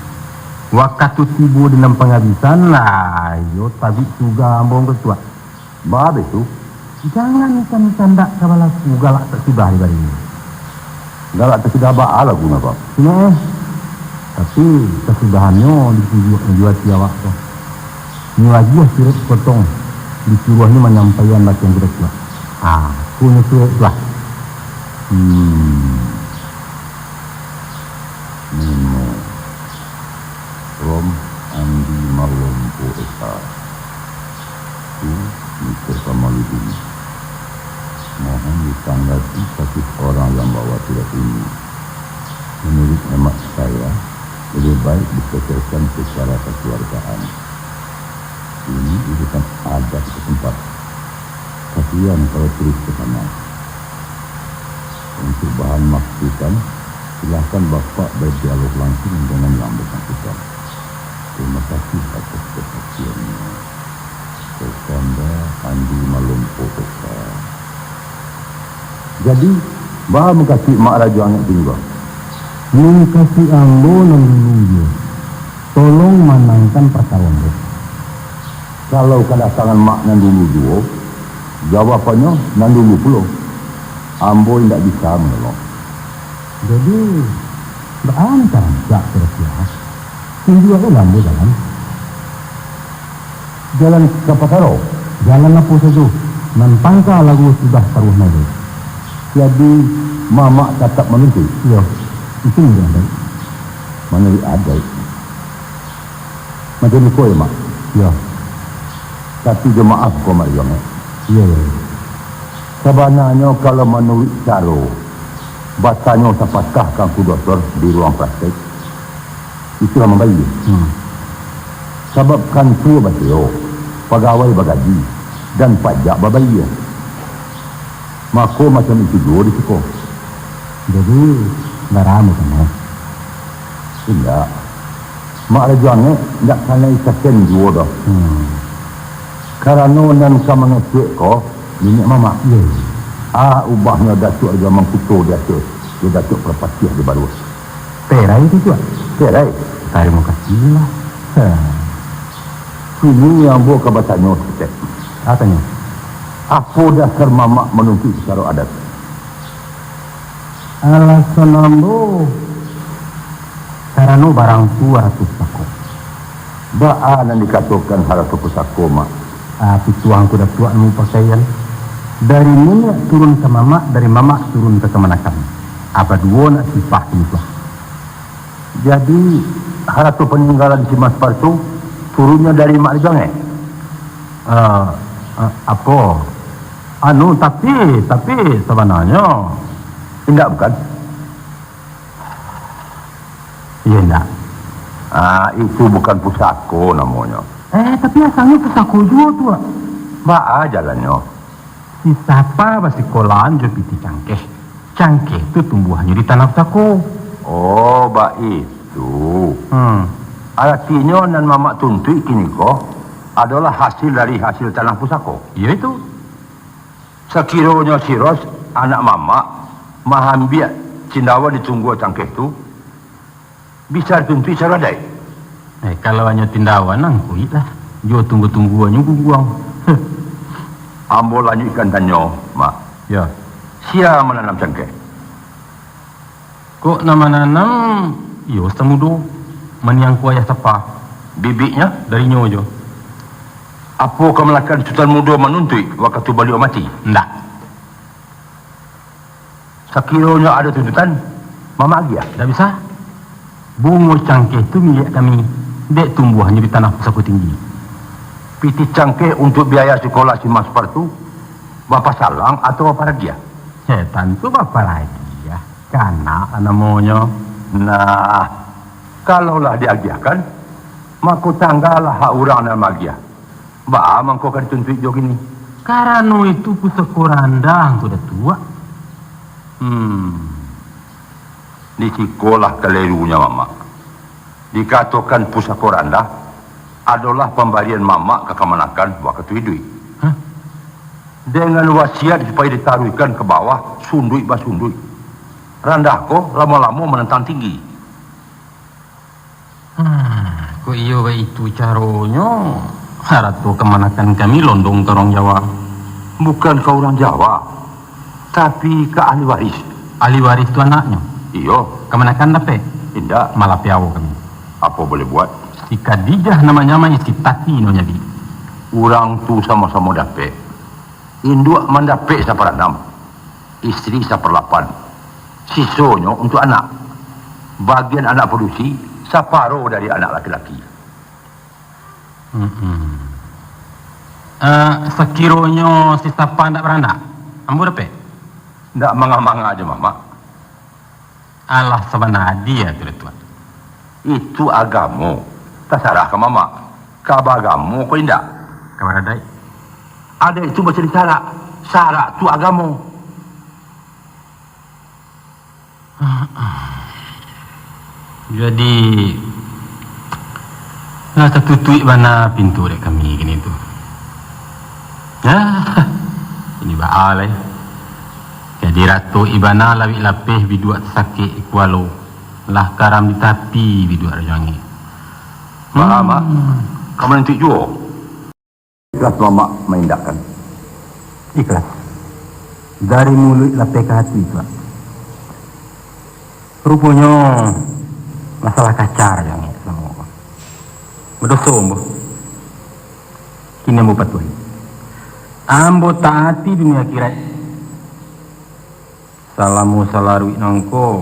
Wakatu tibo di nan pangabisan, lah, iyo tabik suga ambo, Ngku Datuak. Baa baitu? Jangankan kandak ka balaku, galak tak sudah di barinyo. Galak tak sudah baa laku, Bang? Inyo, eh. Tapi, kasudahannyo dipujuak jo ati awak tu. Nyo agiah suruik potong, disuruahnyo manyampaian bakeh Ngku Datuak. Ah, ko nyo suruik tu lah. Hmm. Nemo. From Andi Malompo Esa. Tu, Mister Kamaludin. Mohon ditanggapi kasih orang yang bawa surat ini. Menurut hemat saya, lebih baik diselesaikan secara kekeluargaan. Ini urusan adat setempat. Kasihan kalau terus ke sana. Untuk bahan masukan, silakan Bapak berdialog langsung dengan yang bersangkutan. Terima kasih atas perhatiannya. Sesanda Andi Malompo Esa. Jadi, baa mukasuik Mak Rajo Angek tu juo? Mukasuik ambo nan dulu juo, tolong manangkan parkaro ambo. Kalau kadatangan Mak nan dulu juo, jawabannyo nan dulu pulo. Ambo indak bisa manolong. Jadi, baa nan tarancak kiro-kiro? Tunjuak lah ambo jalan. Jalan ka Pasaro? Jalan apo sajo, nan pangka laruah sudah taruah naiak. Jadi, Mamak tatap manuruik? Iyo, itu manuruik adaik. Manuruik adaik? Macam iko yo, Mak? Iyo. Tapi jo maaf ko, Mak Iyong, eh. Iyo, iyo, iyo. Sabananyo, kalau manuruik caro batanyo sapatah ka Ngku Doktor di ruang praktek, itulah mambayia. Hmm. Sabab kantua baseo, pagawai bagaji, dan pajak babayia. Mako, macam itu juo di siko. Jadi, baramo kan, eh? Indak. Mak Rajo Angek indak kanai sasen juo doh. Hmm. Karano nan ka mangecek ko, niniak mamak. Iyo. Ah, ubahnyo Datuak Rajo Mangkuto di ateh, jo Datuak Parpatiah di baruah. Perai tu, Tuak? Perai. Tarimo kasih lah. Ha. Kini ambo ka batanyo saketek. Katonyo, apo dasar mamak manuntuik sacaro adat? Alasan ambo, karano barang tu harato pusako. Baa nan dikatokan harato pusako, Mak? Ah, pituah angku Datuak nan mupakaian. Dari niniak turun ka mamak, dari mamak turun ka kamanakan. Ah, baduo nak sipah tu pituah. Jadi, harato paninggalan si Mas Parto turunnyo dari Mak Rijang, eh? Ah, ah, apo? Anu, tapi, tapi sabananyo. Indak, bukan? Iyo, indak. Ah, itu bukan pusako namonyo. Eh, tapi asalnyo pusako juo tu, Wak. Baa jalannyo? Si Sapa basikolaan jo pitih cangkeh. Cangkeh tu tumbuahnyo di tanah pusako. Oh, baitu. Hmm. Aratinyo nan mamak tuntuik kiniko adolah hasil dari hasil tanah pusako. Iyo itu. Sakironyo si Ros, anak mamak, maambiak cindawan di tunggua cangkeh tu, bisa dituntuik sacaro adaik. Eh, kalau hanyo tindawan, angkuik lah. Jo tunggua-tungguanyo guguang. Huh. Ambo lanjuikkan tanyo, Mak. Yo. Sia mananam cangkeh? Kok nan mananam, iyo, Sutan Mudo. Maniangku ayah Sapa. Bibiknyo? Darinyo jo. Apo kamanakan Sutan Mudo manuntuik wakatu baliau mati? Ndak. Sakironyo ado tuntutan, mamak agiah. Ndak bisa. Bungo cangkeh tu miliak kami, dek tumbuahnyo di tanah pusako tinggi. Pitih cangkeh untuak biaya sikolah si Mas Par tu, baparagiah atau baparagiah? Eh, tantu baparagiah. Kanak lah namonyo. Nah, kalau lah diagiahkan, mako tanggalah hak urang nan maagiah. Baa mangko ka dituntuik jo kini? Karano itu pusako randah, Angku Datuak. Hmm. Di sikolah kalirunyo mamak. Dikatokan pusako randah adolah pambarian mamak ka kamanakan wakatu iduik. Hah? Dengan wasiat supayo ditaruihkan ka bawah, sunduik basunduik. Randah ko lamo-lamo manantang tinggi. Hmm, kok iyo baitu caronyo, harato kamanakan kami londong ka urang Jawa. Bukan ka urang Jawa, tapi ka ahli waris. Ahli waris tu anaknyo? Iyo. Kamanakan dapek? Indak. Malapeh awo kami. Apo boleh buat? Si Kadijah nan manyamai si Tati nan jadi. Urang tu samo-samo dapek. Induak mandapek saparanam, istri saparlapan. Sisonyo untuak anak. Bagian anak padusi, saparo dari anak laki-laki. Mm-mm. Eh, sakironyo si Sapa ndak baranak, ambo dapek? Ndak manga-manga jo mamak. Alah, sabana adia tu, Datuak. Itu agamo. Tasarah ka mamak. Ka baagamo ko indak? Ka baradaik. Adaik tu bacari sarak. Sarak tu agamo. Jadi, lah tatutuik bana pintu dek kami kini tu. Yah, ini baa lai. Jadi rato ibana lawik lapeh biduak tasakik di kualo, lah karam di tapi biduak rajo angek. Baa, Mak? Hmm. Ka mananti juo? Ikhlas mamak maindakkan? Ikhlas. Dari muluik lapeh ka hati, Tuak. Ruponyo masalah kaca rajo angek salamo ko. Badoso ambo. Kini ambo patuhi. Ambo taati dunia akiraik. Salamo salaruik nangko,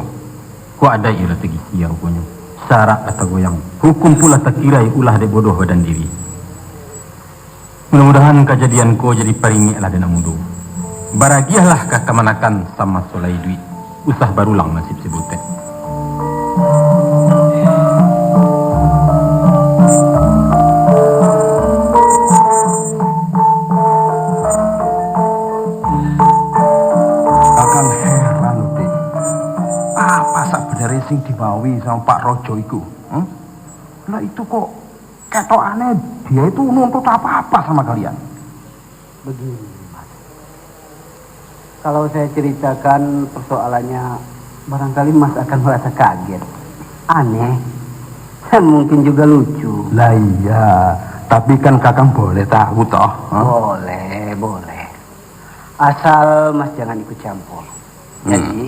ko adaik iyo lah tagisia ruponyo. Sarak lah tagoyang. Hukum pun lah takirai ulah dek bodoh badan diri. Mudah-mudahan kajadian ko jadi paringek lah dek nan mudo. Baragiahlah ka kamanakan samaso lai iduik. Usah barulang nasib si butek. Akang heran, Dek. Apa sabananyo sing dimaui samo Pak Rojo iku? Hmm? Lah itu kok ketokannyo dia itu nuntut apa-apa sama kalian. Begini, Mas. Kalau saya ceritakan persoalannya, barangkali Mas akan merasa kaget, aneh, dan mungkin juga lucu. Lah iya, Tapi kan Kakang boleh tahu toh? Hah? Boleh, boleh. Asal Mas jangan ikut campur. Hmm. Janji?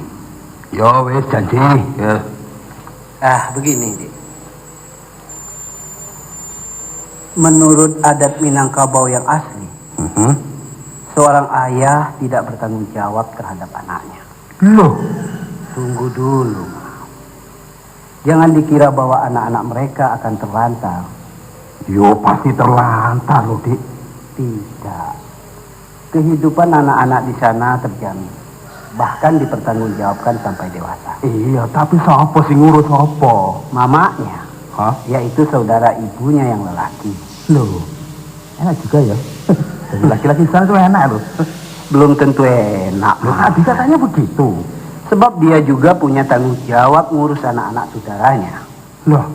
Yo wis, janji. Yo. Ah, begini, Dik. Menurut adat Minangkabau yang asli, Mhm. seorang ayah tidak bertanggung jawab terhadap anaknya. Loh? Tunggu dulu, Mas. Jangan dikira bahwa anak-anak mereka akan terlantar. Yo, pasti terlantar loh, Dik. Tidak. Kehidupan anak-anak di sana terjamin, bahkan dipertanggungjawabkan sampai dewasa. Iya, tapi siapa sih ngurus apa? Mamaknya, Hah? yaitu saudara ibunya yang lelaki. Loh, enak juga ya. Jadi laki-laki di sana tuh enak loh. Belum tentu enak, Loh, Mas. Tadi katanya begitu. Sebab dia juga punya tanggung jawab ngurus anak-anak saudaranya. Loh,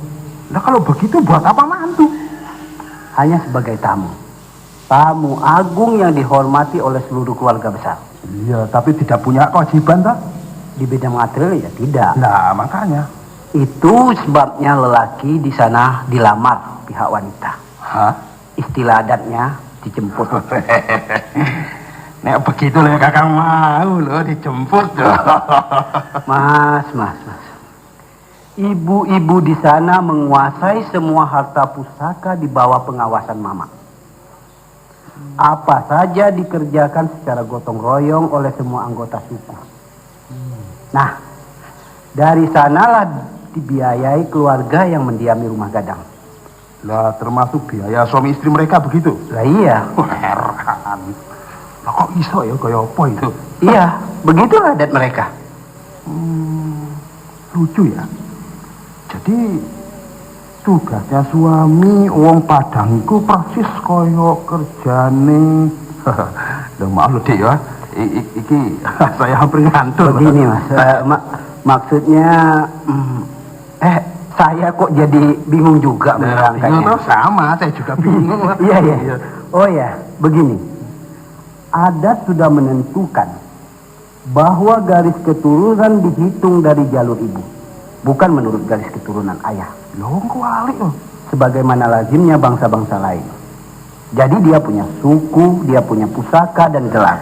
lah kalau begitu buat apa mantu? Hanya sebagai tamu. Tamu agung yang dihormati oleh seluruh keluarga besar. Iya, tapi tidak punya kewajiban, toh? Di bidang material, ya tidak. Nah, makanya. Itu sebabnya lelaki di sana dilamar pihak wanita. Hah? Istilah adatnya, dijemput. Nek begitu loh, Kakang mau loh dijemput. Mas, mas, mas. Ibu-ibu di sana menguasai semua harta pusaka di bawah pengawasan Mamak. Apa saja dikerjakan secara gotong royong oleh semua anggota suku. Nah, dari sanalah dibiayai keluarga yang mendiami rumah gadang. Lah, termasuk biaya suami istri mereka begitu? Lah iya. Wah, heran. Lah, kok iso ya, kaya apa itu? Iya, begitulah adat mereka. Hmm, lucu ya. Jadi, tugasnya suami wong Padang itu persis kaya kerjane. Loh, maaf loh, Dik, ya. I-, i-, iki saya hampir ngantuk. Begini, Mas. Eh, ma-, maksudnya, mm, eh, saya kok jadi bingung juga Nah, menerangkannya. bingung tuh sama, saya juga bingung. Iya, iya. Iya. Oh ya, begini. Adat sudah menentukan bahwa garis keturunan dihitung dari jalur ibu, bukan menurut garis keturunan ayah. Loh, kok balik loh? Sebagaimana lazimnya bangsa-bangsa lain. Jadi dia punya suku, dia punya pusaka dan gelar.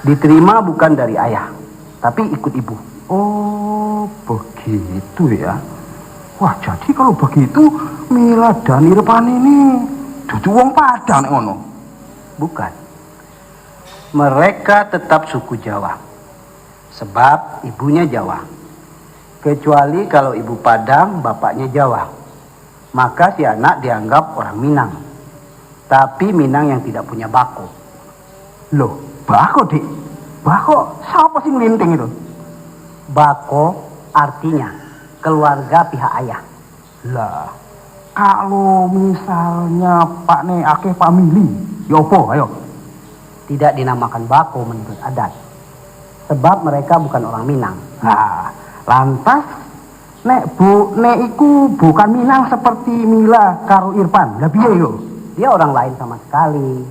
Diterima bukan dari ayah, tapi ikut ibu. Oh, begitu ya. Wah, jadi kalau begitu, Mila dan Irfan ini dudu wong Padang nek ngono? Bukan. Mereka tetap suku Jawa, sebab ibunya Jawa. Kecuali kalau ibu Padang, bapaknya Jawa, maka si anak dianggap orang Minang. Tapi Minang yang tidak punya bako. Loh, bako, Dik? Bako, siapa sih ngelinting itu? Bako artinya keluarga pihak ayah. Lah, kalau misalnya Pak Nek akeh famili, ya apa, ayo? Tidak dinamakan bako menurut adat, sebab mereka bukan orang Minang. Nah, lantas, nek bu, nek iku bukan Minang seperti Mila karo Irfan, lah piye yo? Dia orang lain sama sekali.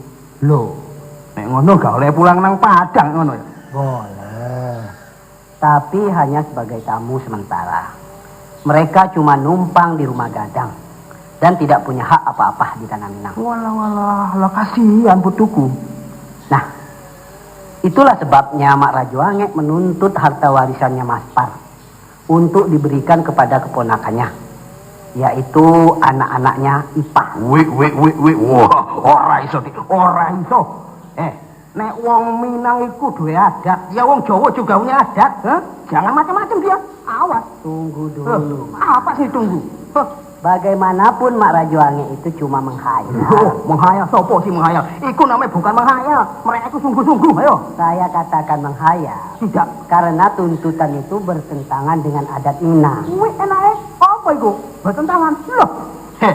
Loh, nek ngono gak oleh pulang nang Padang ngono ya? Boleh. Tapi hanya sebagai tamu sementara. Mereka cuma numpang di rumah gadang dan tidak punya hak apa-apa di tanah Minang. Walah, walah, lah kasihan putuku. Nah, itulah sebabnya Mak Rajo Angek menuntut harta warisannya Mas Par untuk diberikan kepada keponakannya, yaitu anak-anaknya Ipah. Wik, wik, wik, wik. Wah, ora iso, Dik. Ora iso. Eh, Nek wong Minang iku duwe adat, ya wong Jawa juga punya adat, hah? Jangan macam-macam dia. Awas. Tunggu dulu, Hah? Mas. Apa sih tunggu? Hah? Bagaimanapun Mak Rajo Angek itu cuma menghayal. Loh, menghayal? Sopo sih menghayal? Iku namanya bukan menghayal. Mereka itu sungguh-sungguh, ayo. Saya katakan menghayal. Tidak. Karena tuntutan itu bertentangan dengan adat Minang. Wih, enak eh. Apa itu? Bertentangan? Loh. Heh,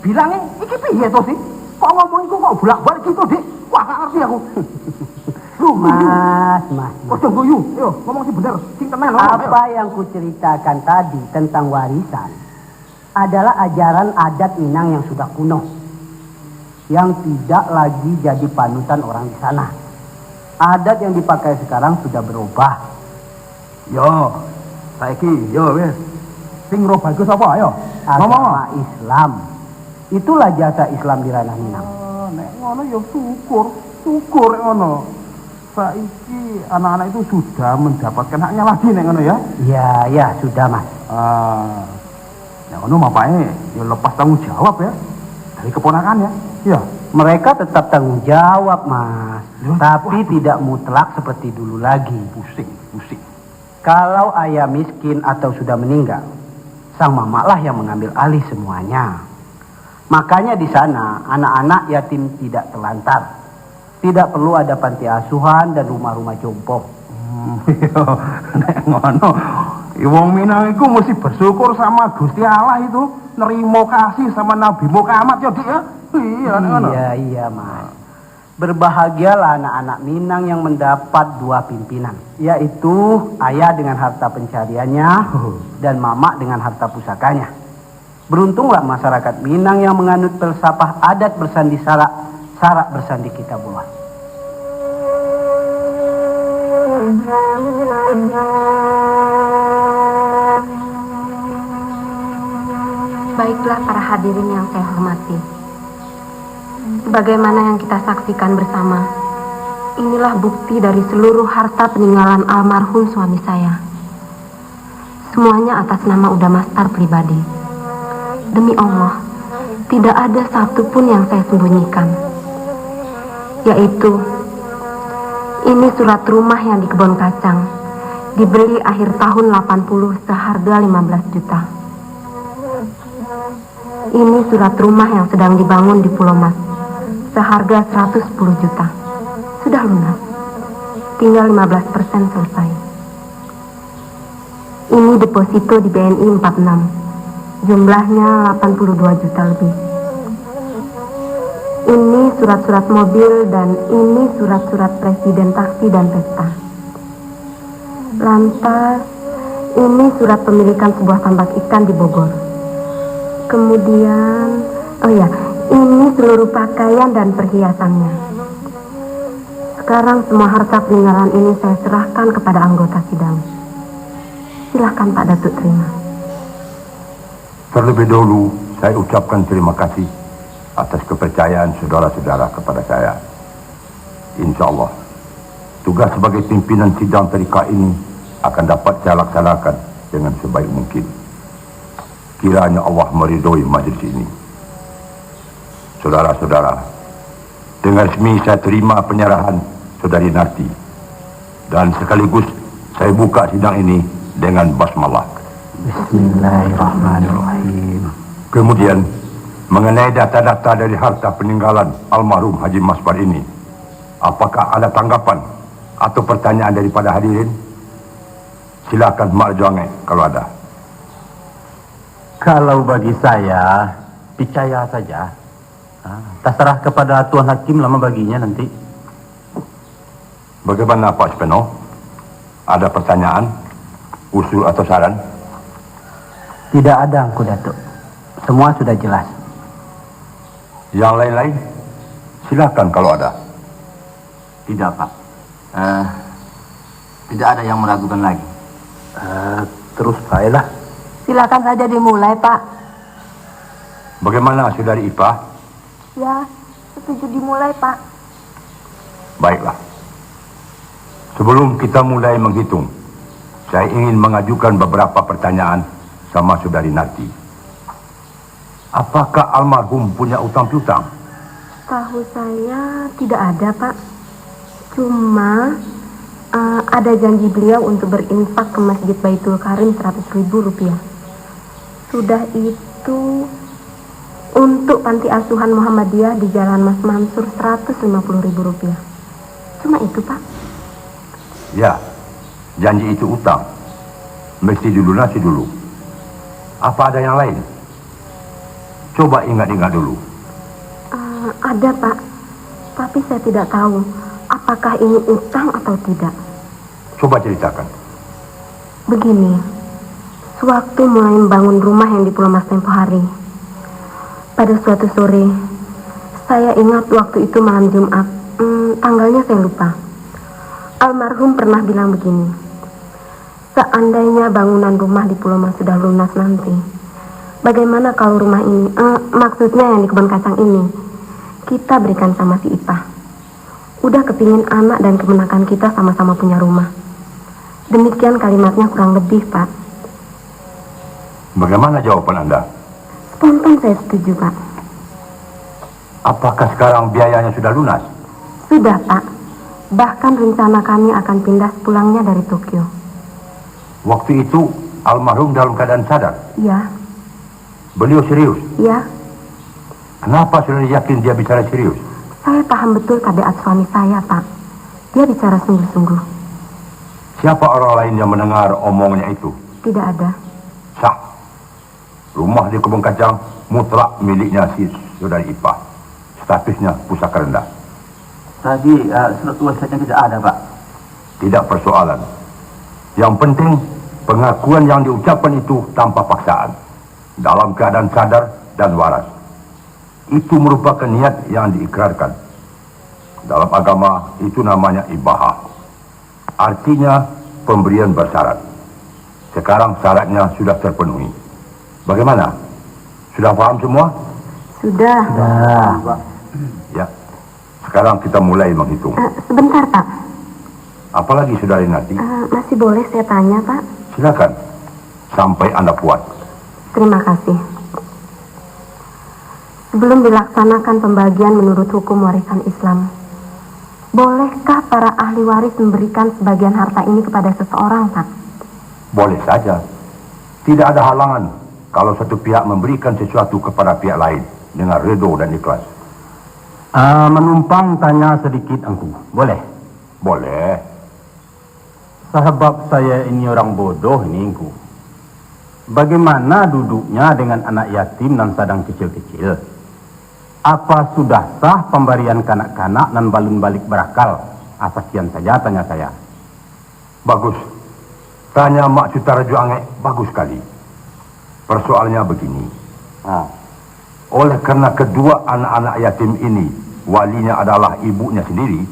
bilangnya iki piye to sih? Kok ngomong iku kok bolak-balik gitu, Dik? Wah, gak ngerti aku. Loh, Mas, Mas, Mas. Ojo guyu. Yo, ngomong sing bener, sing tenang, ngomong, ayo. Apa yang kuceritakan tadi tentang warisan adalah ajaran adat Minang yang sudah kuno, yang tidak lagi jadi panutan orang di sana. Adat yang dipakai sekarang sudah berubah. Yo, saiki, yo, wis. Sing robah iku sapa, ayo? Ngomong. Agama Islam. Itulah jasa Islam di ranah Minang. Ah, nek ngono ya syukur, syukur nek ngono. Saiki anak-anak itu sudah mendapatkan haknya lagi nek ngono ya. Ya, ya, sudah, Mas. Ah, nek ngono bapaknya ya lepas tanggung jawab ya dari keponakan ya. Ya. Mereka tetap tanggung jawab, Mas. Ya, tapi wah, tidak mutlak seperti dulu lagi. Pusing, pusing. Kalau ayah miskin atau sudah meninggal, sang mamaklah yang mengambil alih semuanya. Makanya di sana anak-anak yatim tidak terlantar. Tidak perlu ada panti asuhan dan rumah-rumah jompo. Hmm, iya, nek ngono, wong Minang iku mesti bersyukur sama Gusti Allah itu, nerima kasih sama Nabi Muhammad ya, Dik ya. Iya, nek ngono. Iya, iya, Mas. Berbahagialah anak-anak Minang yang mendapat dua pimpinan, yaitu ayah dengan harta pencariannya dan mamak dengan harta pusakanya. Beruntunglah masyarakat Minang yang menganut falsafah adat bersandi syarak, syarak bersandi kitabullah. Baiklah, para hadirin yang saya hormati. Sebagaimana yang kita saksikan bersama, inilah bukti dari seluruh harta peninggalan almarhum suami saya. Semuanya atas nama Uda Mastar pribadi. Demi Allah, tidak ada satu pun yang saya sembunyikan. Yaitu, ini surat rumah yang di Kebon Kacang, dibeli akhir tahun delapan puluh seharga lima belas juta. Ini surat rumah yang sedang dibangun di Pulau Mas, seharga seratus sepuluh juta. Sudah lunas. Tinggal lima belas persen selesai. Ini deposito di B N I empat enam. Jumlahnya delapan puluh dua juta lebih. Ini surat-surat mobil dan ini surat-surat presiden taksi dan pesta. Lantas, ini surat pemilikan sebuah tambak ikan di Bogor. Kemudian, oh ya, ini seluruh pakaian dan perhiasannya. Sekarang semua harta peninggalan ini saya serahkan kepada anggota sidang. Silahkan Pak Datuk terima. Terlebih dahulu, saya ucapkan terima kasih atas kepercayaan saudara-saudara kepada saya. Insya Allah, tugas sebagai pimpinan sidang tarikat ini akan dapat saya laksanakan dengan sebaik mungkin. Kiranya Allah meridhoi majlis ini. Saudara-saudara, dengan resmi saya terima penyerahan Saudari Narti. Dan sekaligus saya buka sidang ini dengan basmalah. Bismillahirrahmanirrahim. Kemudian, mengenai data-data dari harta peninggalan almarhum Haji Masbar ini, apakah ada tanggapan atau pertanyaan daripada hadirin? Silakan Mak Rajo Angek kalau ada. Kalau bagi saya, percaya saja. Ah, terserah kepada Tuan Hakim lah mambaginya nanti. Bagaimana Pak Supeno? Ada pertanyaan, usul atau saran? Tidak ada, Angku Datuk. Semua sudah jelas. Yang lain-lain, silakan kalau ada. Tidak, Pak. Eh, tidak ada yang meragukan lagi. Eh, terus baiklah. Silakan saja dimulai, Pak. Bagaimana, Saudari Ipah? Ya, setuju dimulai, Pak. Baiklah. Sebelum kita mulai menghitung, saya ingin mengajukan beberapa pertanyaan sama Saudari Narti. Apakah almarhum punya utang piutang? Setahu saya tidak ada, Pak. Cuma, eh, ada janji beliau untuk berinfak ke Masjid Baitul Karim seratus ribu rupiah. Sudah itu, untuk panti asuhan Muhammadiyah di Jalan Mas Mansur seratus lima puluh ribu rupiah. Cuma itu, Pak. Ya, janji itu utang. Mesti dilunasi dulu. Apa ada yang lain? Coba ingat-ingat dulu. Eh, ada, Pak. Tapi saya tidak tahu apakah ini utang atau tidak. Coba ceritakan. Begini, sewaktu mulai membangun rumah yang di Pulau Mas tempo hari, pada suatu sore, saya ingat waktu itu malam Jumat, hmm, tanggalnya saya lupa. Almarhum pernah bilang begini, "Seandainya bangunan rumah di Pulau Mas sudah lunas nanti, Bagaimana kalau rumah ini, eh, maksudnya yang di kebun kacang ini, kita berikan sama si Ipah? Uda kepingin anak dan kemenakan kita sama-sama punya rumah. Demikian kalimatnya kurang lebih, Pak. Bagaimana jawaban Anda? Spontan saya setuju, Pak. Apakah sekarang biayanya sudah lunas? Sudah, Pak. Bahkan rencana kami akan pindah sepulangnya dari Tokyo. Waktu itu, almarhum dalam keadaan sadar? Iya. Beliau serius? Iya. Kenapa saudari yakin dia bicara serius? Saya paham betul tabiat suami saya, Pak. Dia bicara sungguh-sungguh. Siapa orang lain yang mendengar omongannya itu? Tidak ada. Sah. Rumah di kebun kacang mutlak miliknya si saudari Ipah. Statusnya pusaka rendah. Tadi, eh, surat wasiatnya tidak ada, Pak. Tidak persoalan. Yang penting, pengakuan yang diucapkan itu tanpa paksaan, dalam keadaan sadar dan waras. Itu merupakan niat yang diikrarkan. Dalam agama, itu namanya ibahah. Artinya, pemberian bersyarat. Sekarang syaratnya sudah terpenuhi. Bagaimana? Sudah paham semua? Sudah. Sudah. Ya. Sekarang kita mulai menghitung. Eh, sebentar, Pak. Apalagi, Saudari Nati? Eh, masih boleh saya tanya, Pak? Silakan. Sampai Anda puas. Terima kasih. Sebelum dilaksanakan pembagian menurut hukum warisan Islam, bolehkah para ahli waris memberikan sebagian harta ini kepada seseorang, Pak? Boleh saja. Tidak ada halangan kalau satu pihak memberikan sesuatu kepada pihak lain dengan redo dan ikhlas. Ah, manumpang tanya sedikit, Angku. Boleh? Boleh. Sabab saya ini orang bodoh ini, Angku. Bagaimana duduknya dengan anak yatim nan sadang kicil-kicil? Apa sudah sah pambarian kanak-kanak nan balun balik barakal? Ah, sakian saja tanya saya. Bagus. Tanya Mak Suta Rajo Angek bagus sekali. Persoalnya begini. Ha. Oleh karena kedua anak-anak yatim ini walinya adalah ibunya sendiri,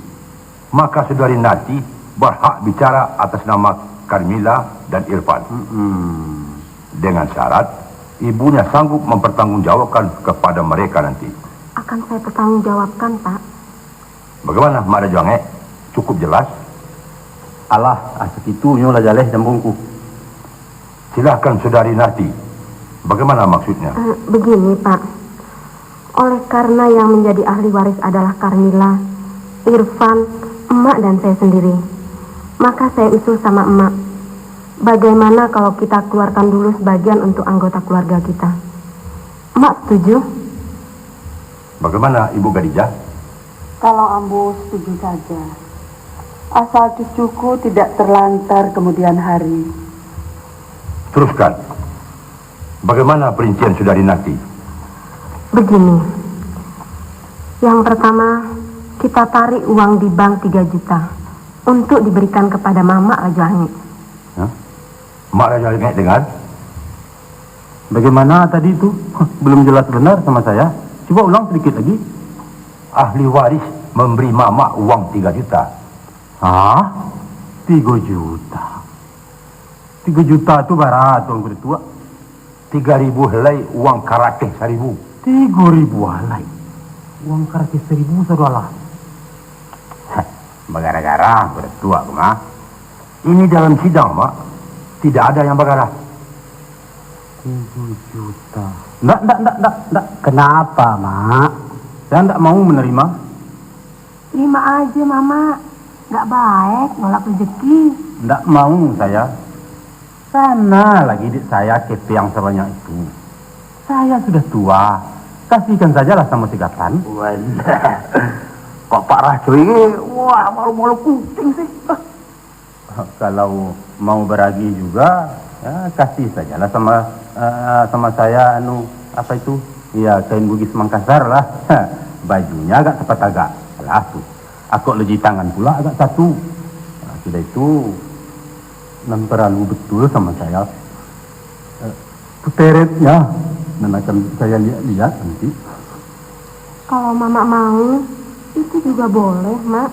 maka Saudari Nati berhak bicara atas nama Carmila dan Irfan. Mm-mm. Dengan syarat, ibunya sanggup mempertanggungjawabkan kepada mereka nanti. Akan saya pertanggungjawabkan, Pak. Bagaimana, Mak Rajo Angek? Cukup jelas? Alah, ah, sakitunyo lah jaleh jambu Angku. Silahkan, Saudari Nati. Bagaimana maksudnya? Eh, begini, Pak. Oleh karena yang menjadi ahli waris adalah Carmila, Irfan, Emak, dan saya sendiri, maka saya usul sama Emak, bagaimana kalau kita keluarkan dulu sebagian untuk anggota keluarga kita? Emak setuju? Bagaimana, Ibu Khadijah? Kalau ambo setuju saja. Asal cucuku tidak terlantar kemudian hari. Teruskan. Bagaimana perincian Saudari Nati? Begini. Yang pertama, kita tarik uang di bank tiga juta untuk diberikan kepada Mamak Rajo Angek. Hah? Mak Rajo Angek dengar? Bagaimana tadi tu? Belum jelas benar sama saya. Coba ulang sedikit lagi. Ahli waris memberi Mamak uang tiga juta. Hah? Tiga juta? Tiga juta tu bara tu, Angku Datuak? Tiga ribu helai uang karateh saribu. Tiga ribu helai uang karateh saribu, saudara. Heh, bagara-gara, Angku Datuak ko mah. Ini dalam sidang, Mak. Tidak ada yang bagara. Tujuh juta. Ndak, ndak, ndak, ndak, ndak. Kenapa, Mak? Saya ndak mau menerima. Terima aja, Mamak. Ndak baik nolak rezeki. Ndak mau saya. Sana lagi dek saya kepeng sabanyak itu. Saya sudah tua. Kasihkan sajalah sama si Gatan. Walah. Kok Pak Rajo ini, wah, malu-malu kucing sih. Ah. Kalau mau baragi juga, ya, kasih sajalah sama, eh, sama saya, anu, apa itu? Ya, kain Bugis Mangkasar lah. Bajunya agak sapatagak. Alah tu. Akok luji tangan pula agak satu. Nah, sudah itu, nan paralu betul sama saya. Eh, Kuteretnya, nan akan saya lihat-lihat nanti. Kalau Mamak mau, itu juga boleh, Mak.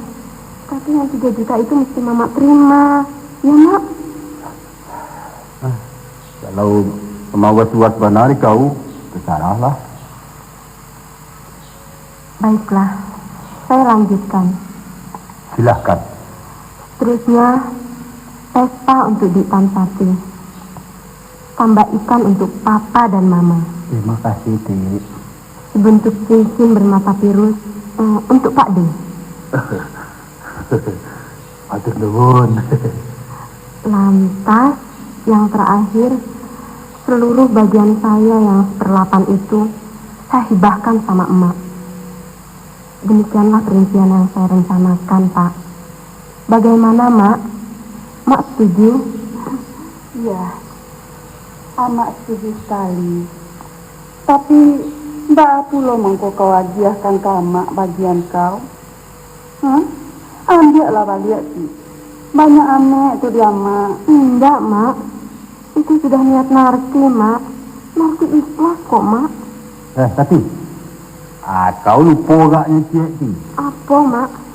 Tapi yang tiga juta itu mesti Mamak terima, ya, Mak? Ah, kalau Amak was-was bana dek kau, tasarahlah. Baiklah, saya lanjutkan. Silahkan. Seterusnya, pesta untuk Dik Tan Sati. Tambah ikan untuk Papa dan Mama. Terima kasih, Tik. Sebentuk cincin bermata virus, eh, untuk Pak D. Atur nuhun. Lantas, yang terakhir, seluruh bagian saya yang seperlapan itu saya hibahkan sama emak. Demikianlah perincian yang saya rencanakan, Pak. Bagaimana, Mak? Mak setuju? Iya, Amak setuju sekali. Tapi, baa pulo mangko kau agiahkan ka Amak bagian kau? Hah? Ambiaklah baliak, Tik. Banyak amek tu di Amak. Indak, Mak. Itu sudah niat Narti, Mak. Narti ikhlas kok, Mak. Eh, Sati. Ah, kau lupo agaknyo ciek, Ti. Apo, Mak?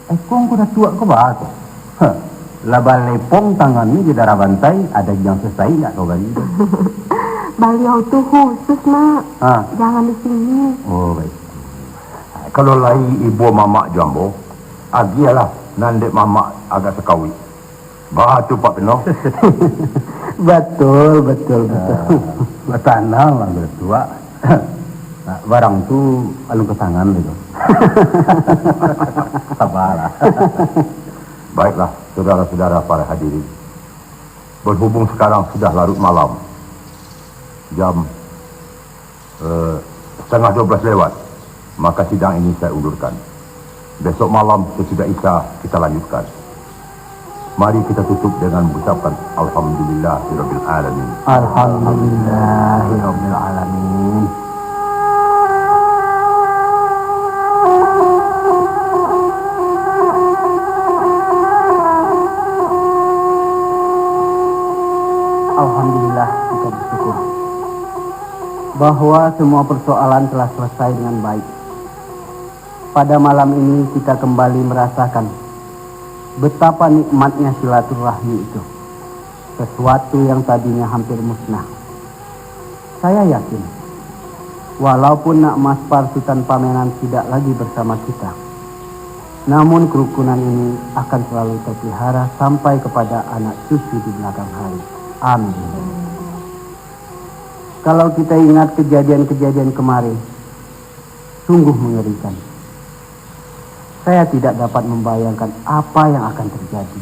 Ekong ko datuak ko baa ko? Heh, lah balepong tangannyo di darah bantai, ado yang sasai indak kau bari tu? Baliau tu khusus, Mak. Ha. Jangan di sini. Oh, baik. Kalau lai ibo mamak jo ambo, agiahlah nan dek mamak agak sakawik. Baa tu, Pak Pino? Batul, batul, batul. Ah. Batananglah, Datuak. Nah, barang tu alun ka tangan tu. Sabarlah. Baiklah, saudara-saudara para hadirin. Berhubung sekarang sudah larut malam, jam Eh, setengah dua belas lewat, maka sidang ini saya undurkan. Besok malam sesudah Isya kita lanjutkan. Mari kita tutup dengan mengucapkan Alhamdulillahirabbil alamin. Alhamdulillahirabbil alamin. Alhamdulillah, kita bersyukur bahwa semua persoalan telah selesai dengan baik. Pada malam ini kita kembali merasakan betapa nikmatnya silaturahmi itu, sesuatu yang tadinya hampir musnah. Saya yakin, walaupun Nak Mas Parsutan Pamenan tidak lagi bersama kita, namun kerukunan ini akan selalu terpelihara sampai kepada anak cucu di belakang hari. Amin. Kalau kita ingat kejadian-kejadian kemarin, sungguh mengerikan. Saya tidak dapat membayangkan apa yang akan terjadi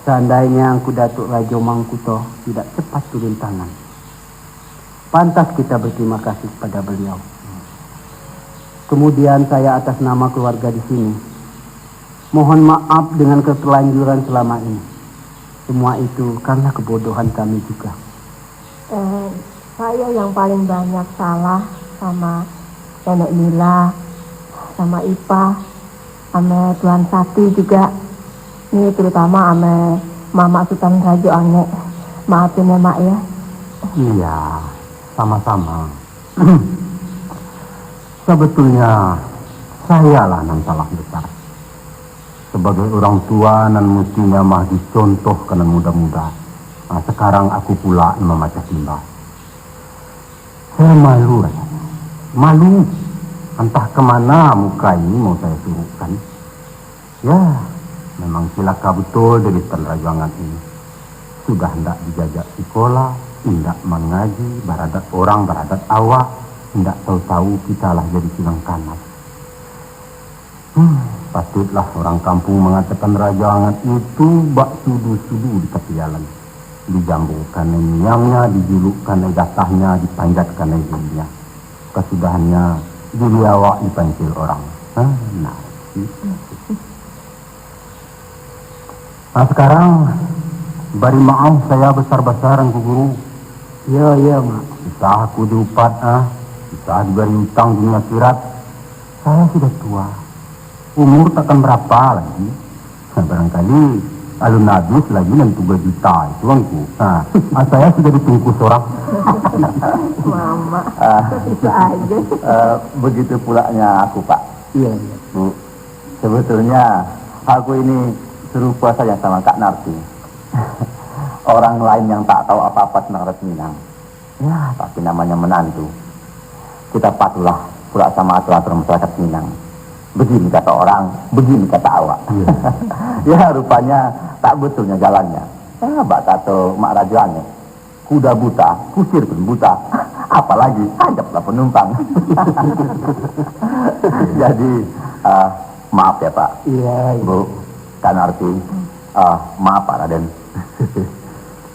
seandainya Angku Datuk Rajo Mangkuto tidak cepat turun tangan. Pantas kita berterima kasih kepada beliau. Kemudian saya atas nama keluarga di sini mohon maaf dengan keterlanjuran selama ini. Semua itu karena kebodohan kami juga. Eh, saya yang paling banyak salah sama Nenek Nila, sama Ipah, sama Tuan Sati juga. Ini terutama sama Mamak Sutan Rajo Angek. Maafin ya, Mak, ya. Iya, sama-sama. Sebetulnya, sayalah nan salah besar. Sabagai urang tua nan mustinya mah dicontoh ka nan muda-muda, nah, sakarang aku pulak nan mamacah timba. Saya malu rasanya. Malu. Antah ka mana muka ini mau saya surukkan. Ya, memang cilaka betul diri Tan Rajo Angek ini. Sudah ndak dijajak sikola, indak mangaji, baradat orang, baradat awak, indak tahu-tahu kita lah jadi silang kanai. Hmm, patutlah urang kampuang mangatokan Rajo Angek itu bak sudu-sudu di tapi jalan. Dijambukan ai miangnyo, dijulukkan ai gatahnyo, dipanjatkan ai bulihnyo. Kasudahannyo, diri awak dipancil urang. Ha, nah, itu. Nah, sakarang, bari maoh saya basar-basar, Angku Guru. Iyo, iyo, Mak. Usah aku diupat, ah. Usah dibari utang dunia akhirat. Saya sudah tua. Umur takkan barapa lagi. Nah, barangkali alun habis lagi nan tigo juta itu, Angku. Nah, ah, saya sudah ditungkus urang. Mamak, ah, itu aja. Eh, begitu pulanya aku, Pak. Iya, iya. Bu, sebetulnya aku ini serupa saja sama Kak Narti. Orang lain yang tak tahu apa-apa tentang adat Minang. Ya, tapi namanya menantu. Kita patuhlah pula sama aturan-aturan masyarakat Minang. Begini kata orang, begini kata awak. Iya. Ya, rupanya tak betulnya jalannya. Ya, bak kato Mak Rajo Angek, kuda buta, kusir pun buta. Apalagi, ajablah penumpang. Jadi, ah, maaf ya, Pak. Iya, iya. Bu, Kak Narti, ah, maaf, Pak Raden.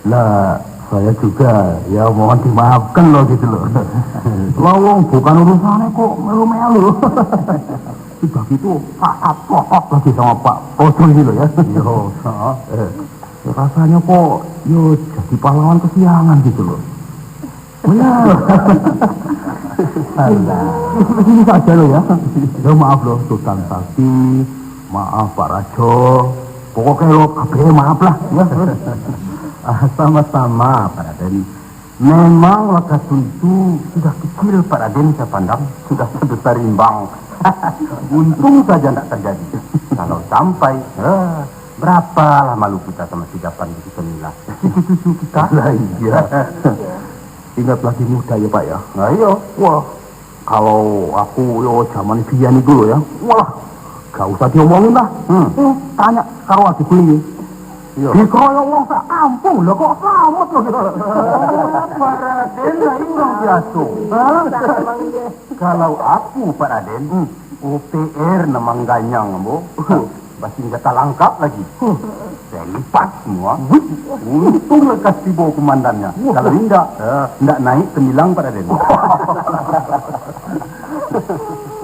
Lah, saya juga, ya, mohon dimaafkan loh, gitu loh. Lawang bukan urusannya kok, melu-melu. Sudah gitu, kakak cocok lagi sama Pak Rajo ini loh ya. Yo, heeh. Eh, rasanya kok, yo, jadi pahlawan kesiangan gitu loh. Benar. Alah. Ini saja loh ya. Ya, maaf loh, Sultan Sakti, maaf Pak Rajo. Pokoknya lo kabeh maaf lah ya. Ah, sama-sama, Pak Raden. Memang waktu itu sudah kecil Pak Raden saya pandang, sudah sebesar rimbang. Untung saja ndak terjadi. Kalau sampai, eh, berapa lah malu kita sama si Gapan di kita ni lah. Cucu-cucu kita. Lah iya. Ingat lagi muda ya, Pak, ya. Nah, iya. Wah, kalau aku yo zaman pian itu loh ya. Wah, gak usah diomongin lah. Hmm. Hmm, tanya karo adikku ini. Iya. Dikeroyok wong sak kampung lah, kok selamat loh. Pak Raden lah ini orang biasa. Hah? Kalau aku, Pak Raden, hmm, O P R nan mangganyang, ambo. Basenjata langkap lagi. Huh. Saya lipas semua. Wih. Untung lekas tibo komandannya. Wah. Kalau indak, eh, indak naik tembilang, Pak Raden.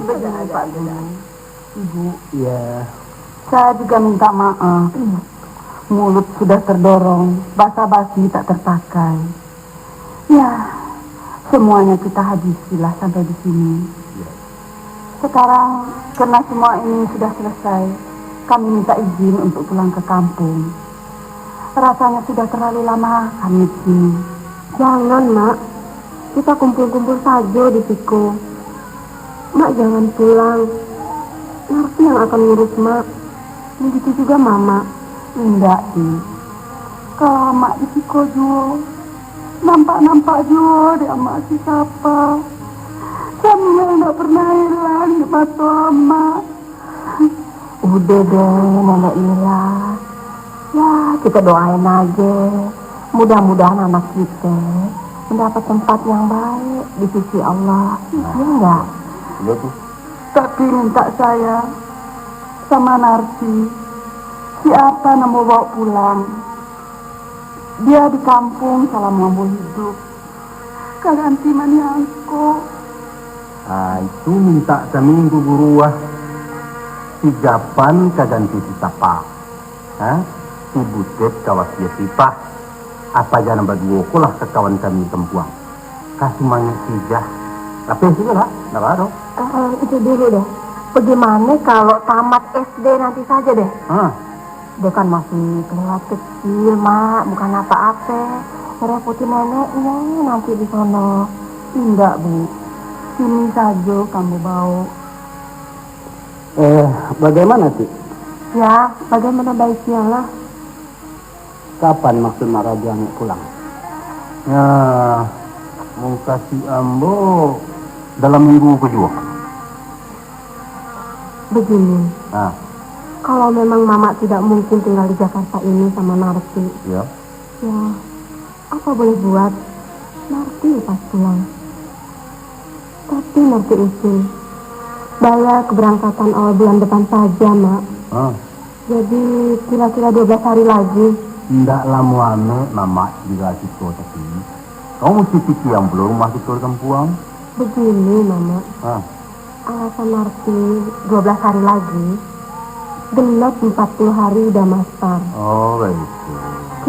Begini, Pak Guru. Ibu. Ya. Saya juga minta maaf. Mulut sudah terdorong, basa-basi tak terpakai. Ya, semuanya kita habisilah sampai di sini. Ya. Sekarang, karena semua ini sudah selesai, kami minta izin untuk pulang ke kampung. Rasanya sudah terlalu lama kami di sini. Jangan, Mak. Kita kumpul-kumpul saja di siko. Mak jangan pulang. Narti yang akan ngurus Mak. Begitu juga Mama. Indak, Di. Kalau Amak di siko juo, nampak-nampak juo dek Amak si Sapa. Samuel indak pernah hilang di mato Amak. Udah deh, Nenek Mila. Ya, kita doain aja. Mudah-mudahan anak kita mendapat tempat yang baik di sisi Allah. Iya enggak? Iya, tuh. Tapi minta saya sama Narti, siapa nan mau bawa pulang? Dia di kampung salah mambo hidup. Ka ganti maniangko. Ah, itu minta saminggu guru ah. Si Gapan ka ganti si Sapa. Ha? Si Butet ka wasia si Ipah. Apa jan baduo ko lah kakawan kami kampuang. Ka sumangek sijah. Lapeh sudah lah, ndak baa doh. Eh, eh, itu dulu deh. Bagaimana kalau tamat S D nanti saja deh? Ha. Dia kan masih kelewat kecil, Mak, bukan apa-apa. Ngerepotin neneknya nanti di sono. Indak, Bu. Sini saja kamu bawa. Eh, bagaimana, Ti? Ya, bagaimana baiknya lah. Kapan maksud Mak Rajo Angek pulang? Ya, mukasuik ambo dalam minggu ko juo. Begini, ah, kalau memang Mamak tidak mungkin tinggal di Jakarta ini sama Narti, ya, ya, apa boleh buat, Narti lepas pulang. Tapi Narti usul, bayar keberangkatan awal bulan depan saja, Mak. Ah. Jadi, kira-kira dua belas hari lagi. Indak lamo amek, Mamak, tinggal siko, tapi kamu musti pikian pulo rumah kito di kampuang. Begini, Mamak. Ah. Alasan Narti dua belas hari lagi, genap empat puluh hari udah masar. Oh, baik.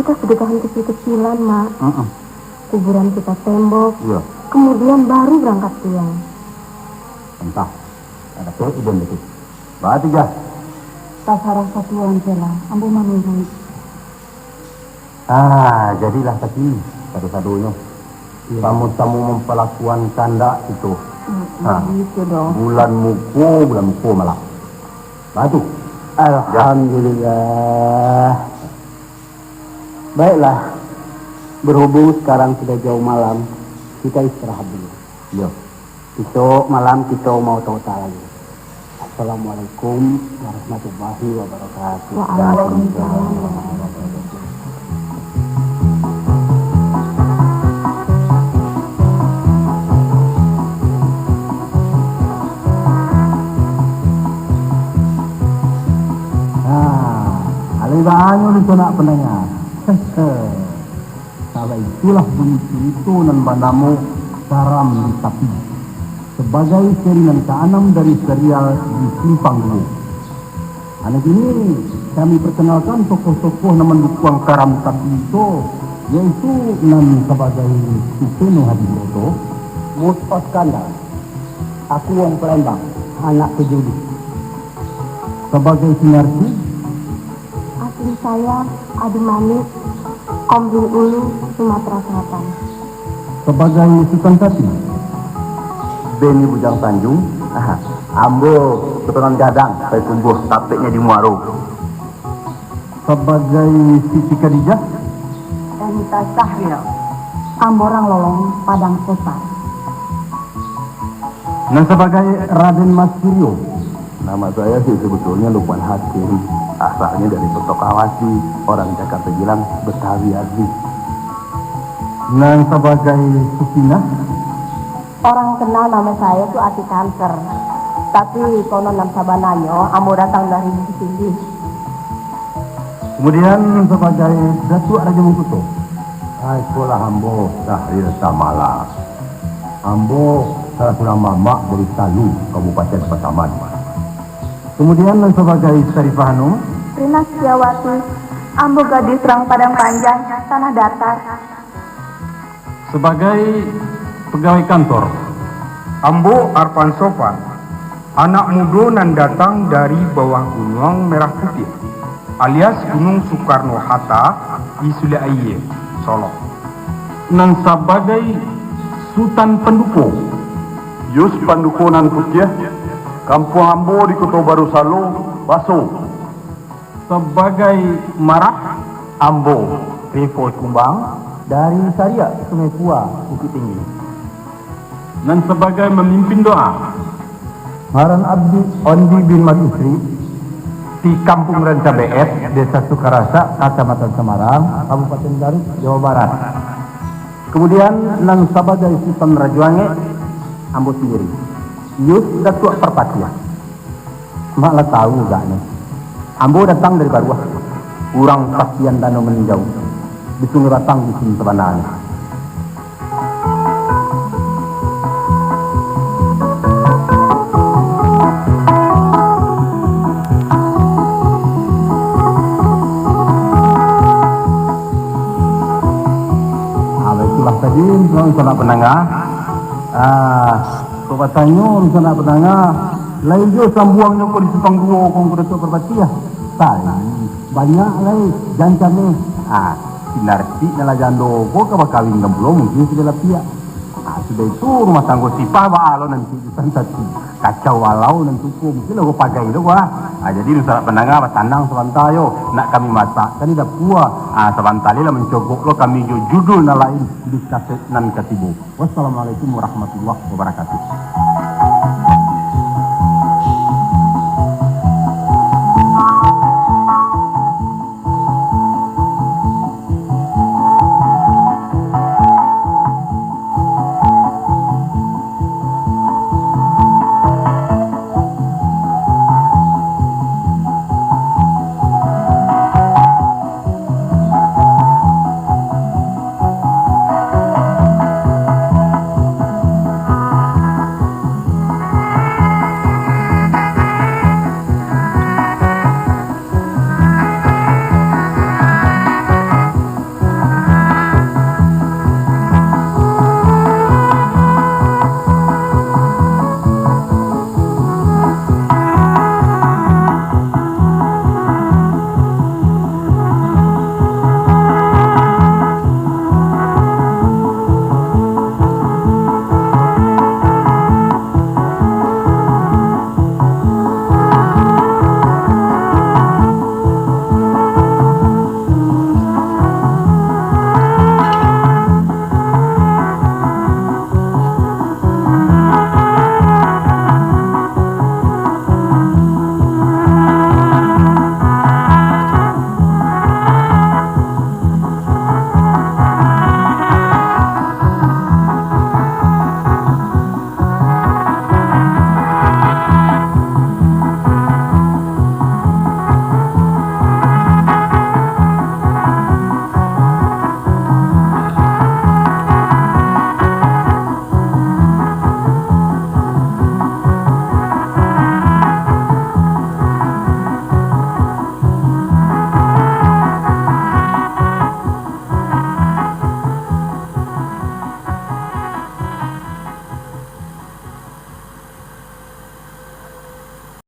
Kita sedekahan kecil-kecilan, Mak. Mm-mm. Kuburan kita tembok, iya, kemudian baru berangkat pulang. Entah, ada pe idem itu. Baa tu, Jah? Tasarah ka Tuan se lah, ambo manuruik. Ah, jadilah sakini sado-sadonyo. Iya. Samo-samo mampalakuan kandak itu. Hmm, ha, gitu dong. Bulan muko, bulan muko malah. Baa tu? Alhamdulillah. Baiklah, Berhubung sekarang sudah jauh malam, kita istirahat dulu. Yo. Besok malam kita mau otak-otak lagi. Assalamualaikum warahmatullahi wabarakatuh. Waalaikumsalam warahmatullahi wabarakatuh. Nah, alai baanyo di sanak pandanga. Salah itulah bunyi curito nan banamo Karam di Tapi, sabagai seri nan kaanam dari serial Di Simpang Duo. Anai kini, kami perkenalkan tokoh-tokoh nan mandukuang Karam Tapi tu, yaitu nan sabagai Supeno Hadi Broto, Mus Paskandar, aku wong Palembang, anak pejudi. Sabagai Sinarti, asli saya Adi Manik, Kombing Ulu, Sumatera Selatan. Sabagai Sutan Sati, Beni Bujang Tanjung, aha, ambo Keturunan Gadang, Payakumbuh, tapeknyo di Muaro. Sabagai Siti Khadijah, Ernita Syahril, ambo urang Lolong, Padang Kota. Nan sabagai Raden Mas Suryo. Nama saya sih sebetulnya Lukman Hakim, asalnya dari Petokawati, orang Jakarta bilang Betawi asli. Nan sabagai Sukinah. Orang kenal nama saya tu Ati Kanker, tapi konon nan sabananyo ambo datang dari Bukik Tinggi. Kemudian sabagai Datuak Rajo Mangkuto. Ah, ikolah ambo Syahril Samala. Ambo salah surang mamak dari Talu, Kabupaten Pasaman. Kemudian nan sabagai Sarifah Hanum. Rina Setiawati, ambo gadis urang Padang Panjang, Tanah Datar. Sabagai pagawai kantor. Ambo Arpan Sofan, anak mudo nan datang dari bawah Gunuang Merah Putiah, alias Gunung Soekarno Hatta di Sulik Aia, Solok. Nan sabagai Sutan Panduko. Yus Panduko nan putiah, kampuang ambo di Koto Baru Salo, Baso. Sabagai marah. Ambo, Rifo Kumbang, dari Sariak, Sungai Pua, Bukik Tinggi. Nan sabagai mamimpin doa. Ngaran abdi Ondi bin Mat Isri, di Kampung Ranca B F, Desa Sukarasak, Kacamatan Samarang, Kabupaten Garut, Jawa Barat. Kemudian, nan sabagai Sutan Rajo Angek, ambo sandiri, Yus Datuak Parpatiah. Mak lah tahu agaknyo. Ambo datang dari Baruah, urang Pasian Danau Maninjau, di Sungai Batang dusun sabananyo. Ah, baiklah tadi, tuan sanak pandanga. Ah, kok batanyo, tuan sanak pandanga, lain juo sambuangnyo ko di Simpang Duo ko, Ngku Datuak Parpatiah. Tai, banyak lai, jan kami. Ah, Sinarti nan lah jando ko ka bakawin kan pulo, mungkin sudah lah piak. Ah, sudah itu rumah tanggo Sipah baa lo nanti di Tan Sati. Kacau balau nan tu ko, mungkin lah ko pagai tu ko, ah. Ah, jadi tuan sanak pandanga, batanang sabanta yo, nak kami masakkan di dapua. Ah, sabanta lai lah mancogok lo kami jo judul nan lain di kaset nan katibo. Wassalamualaikum warahmatullahi wabarakatuh.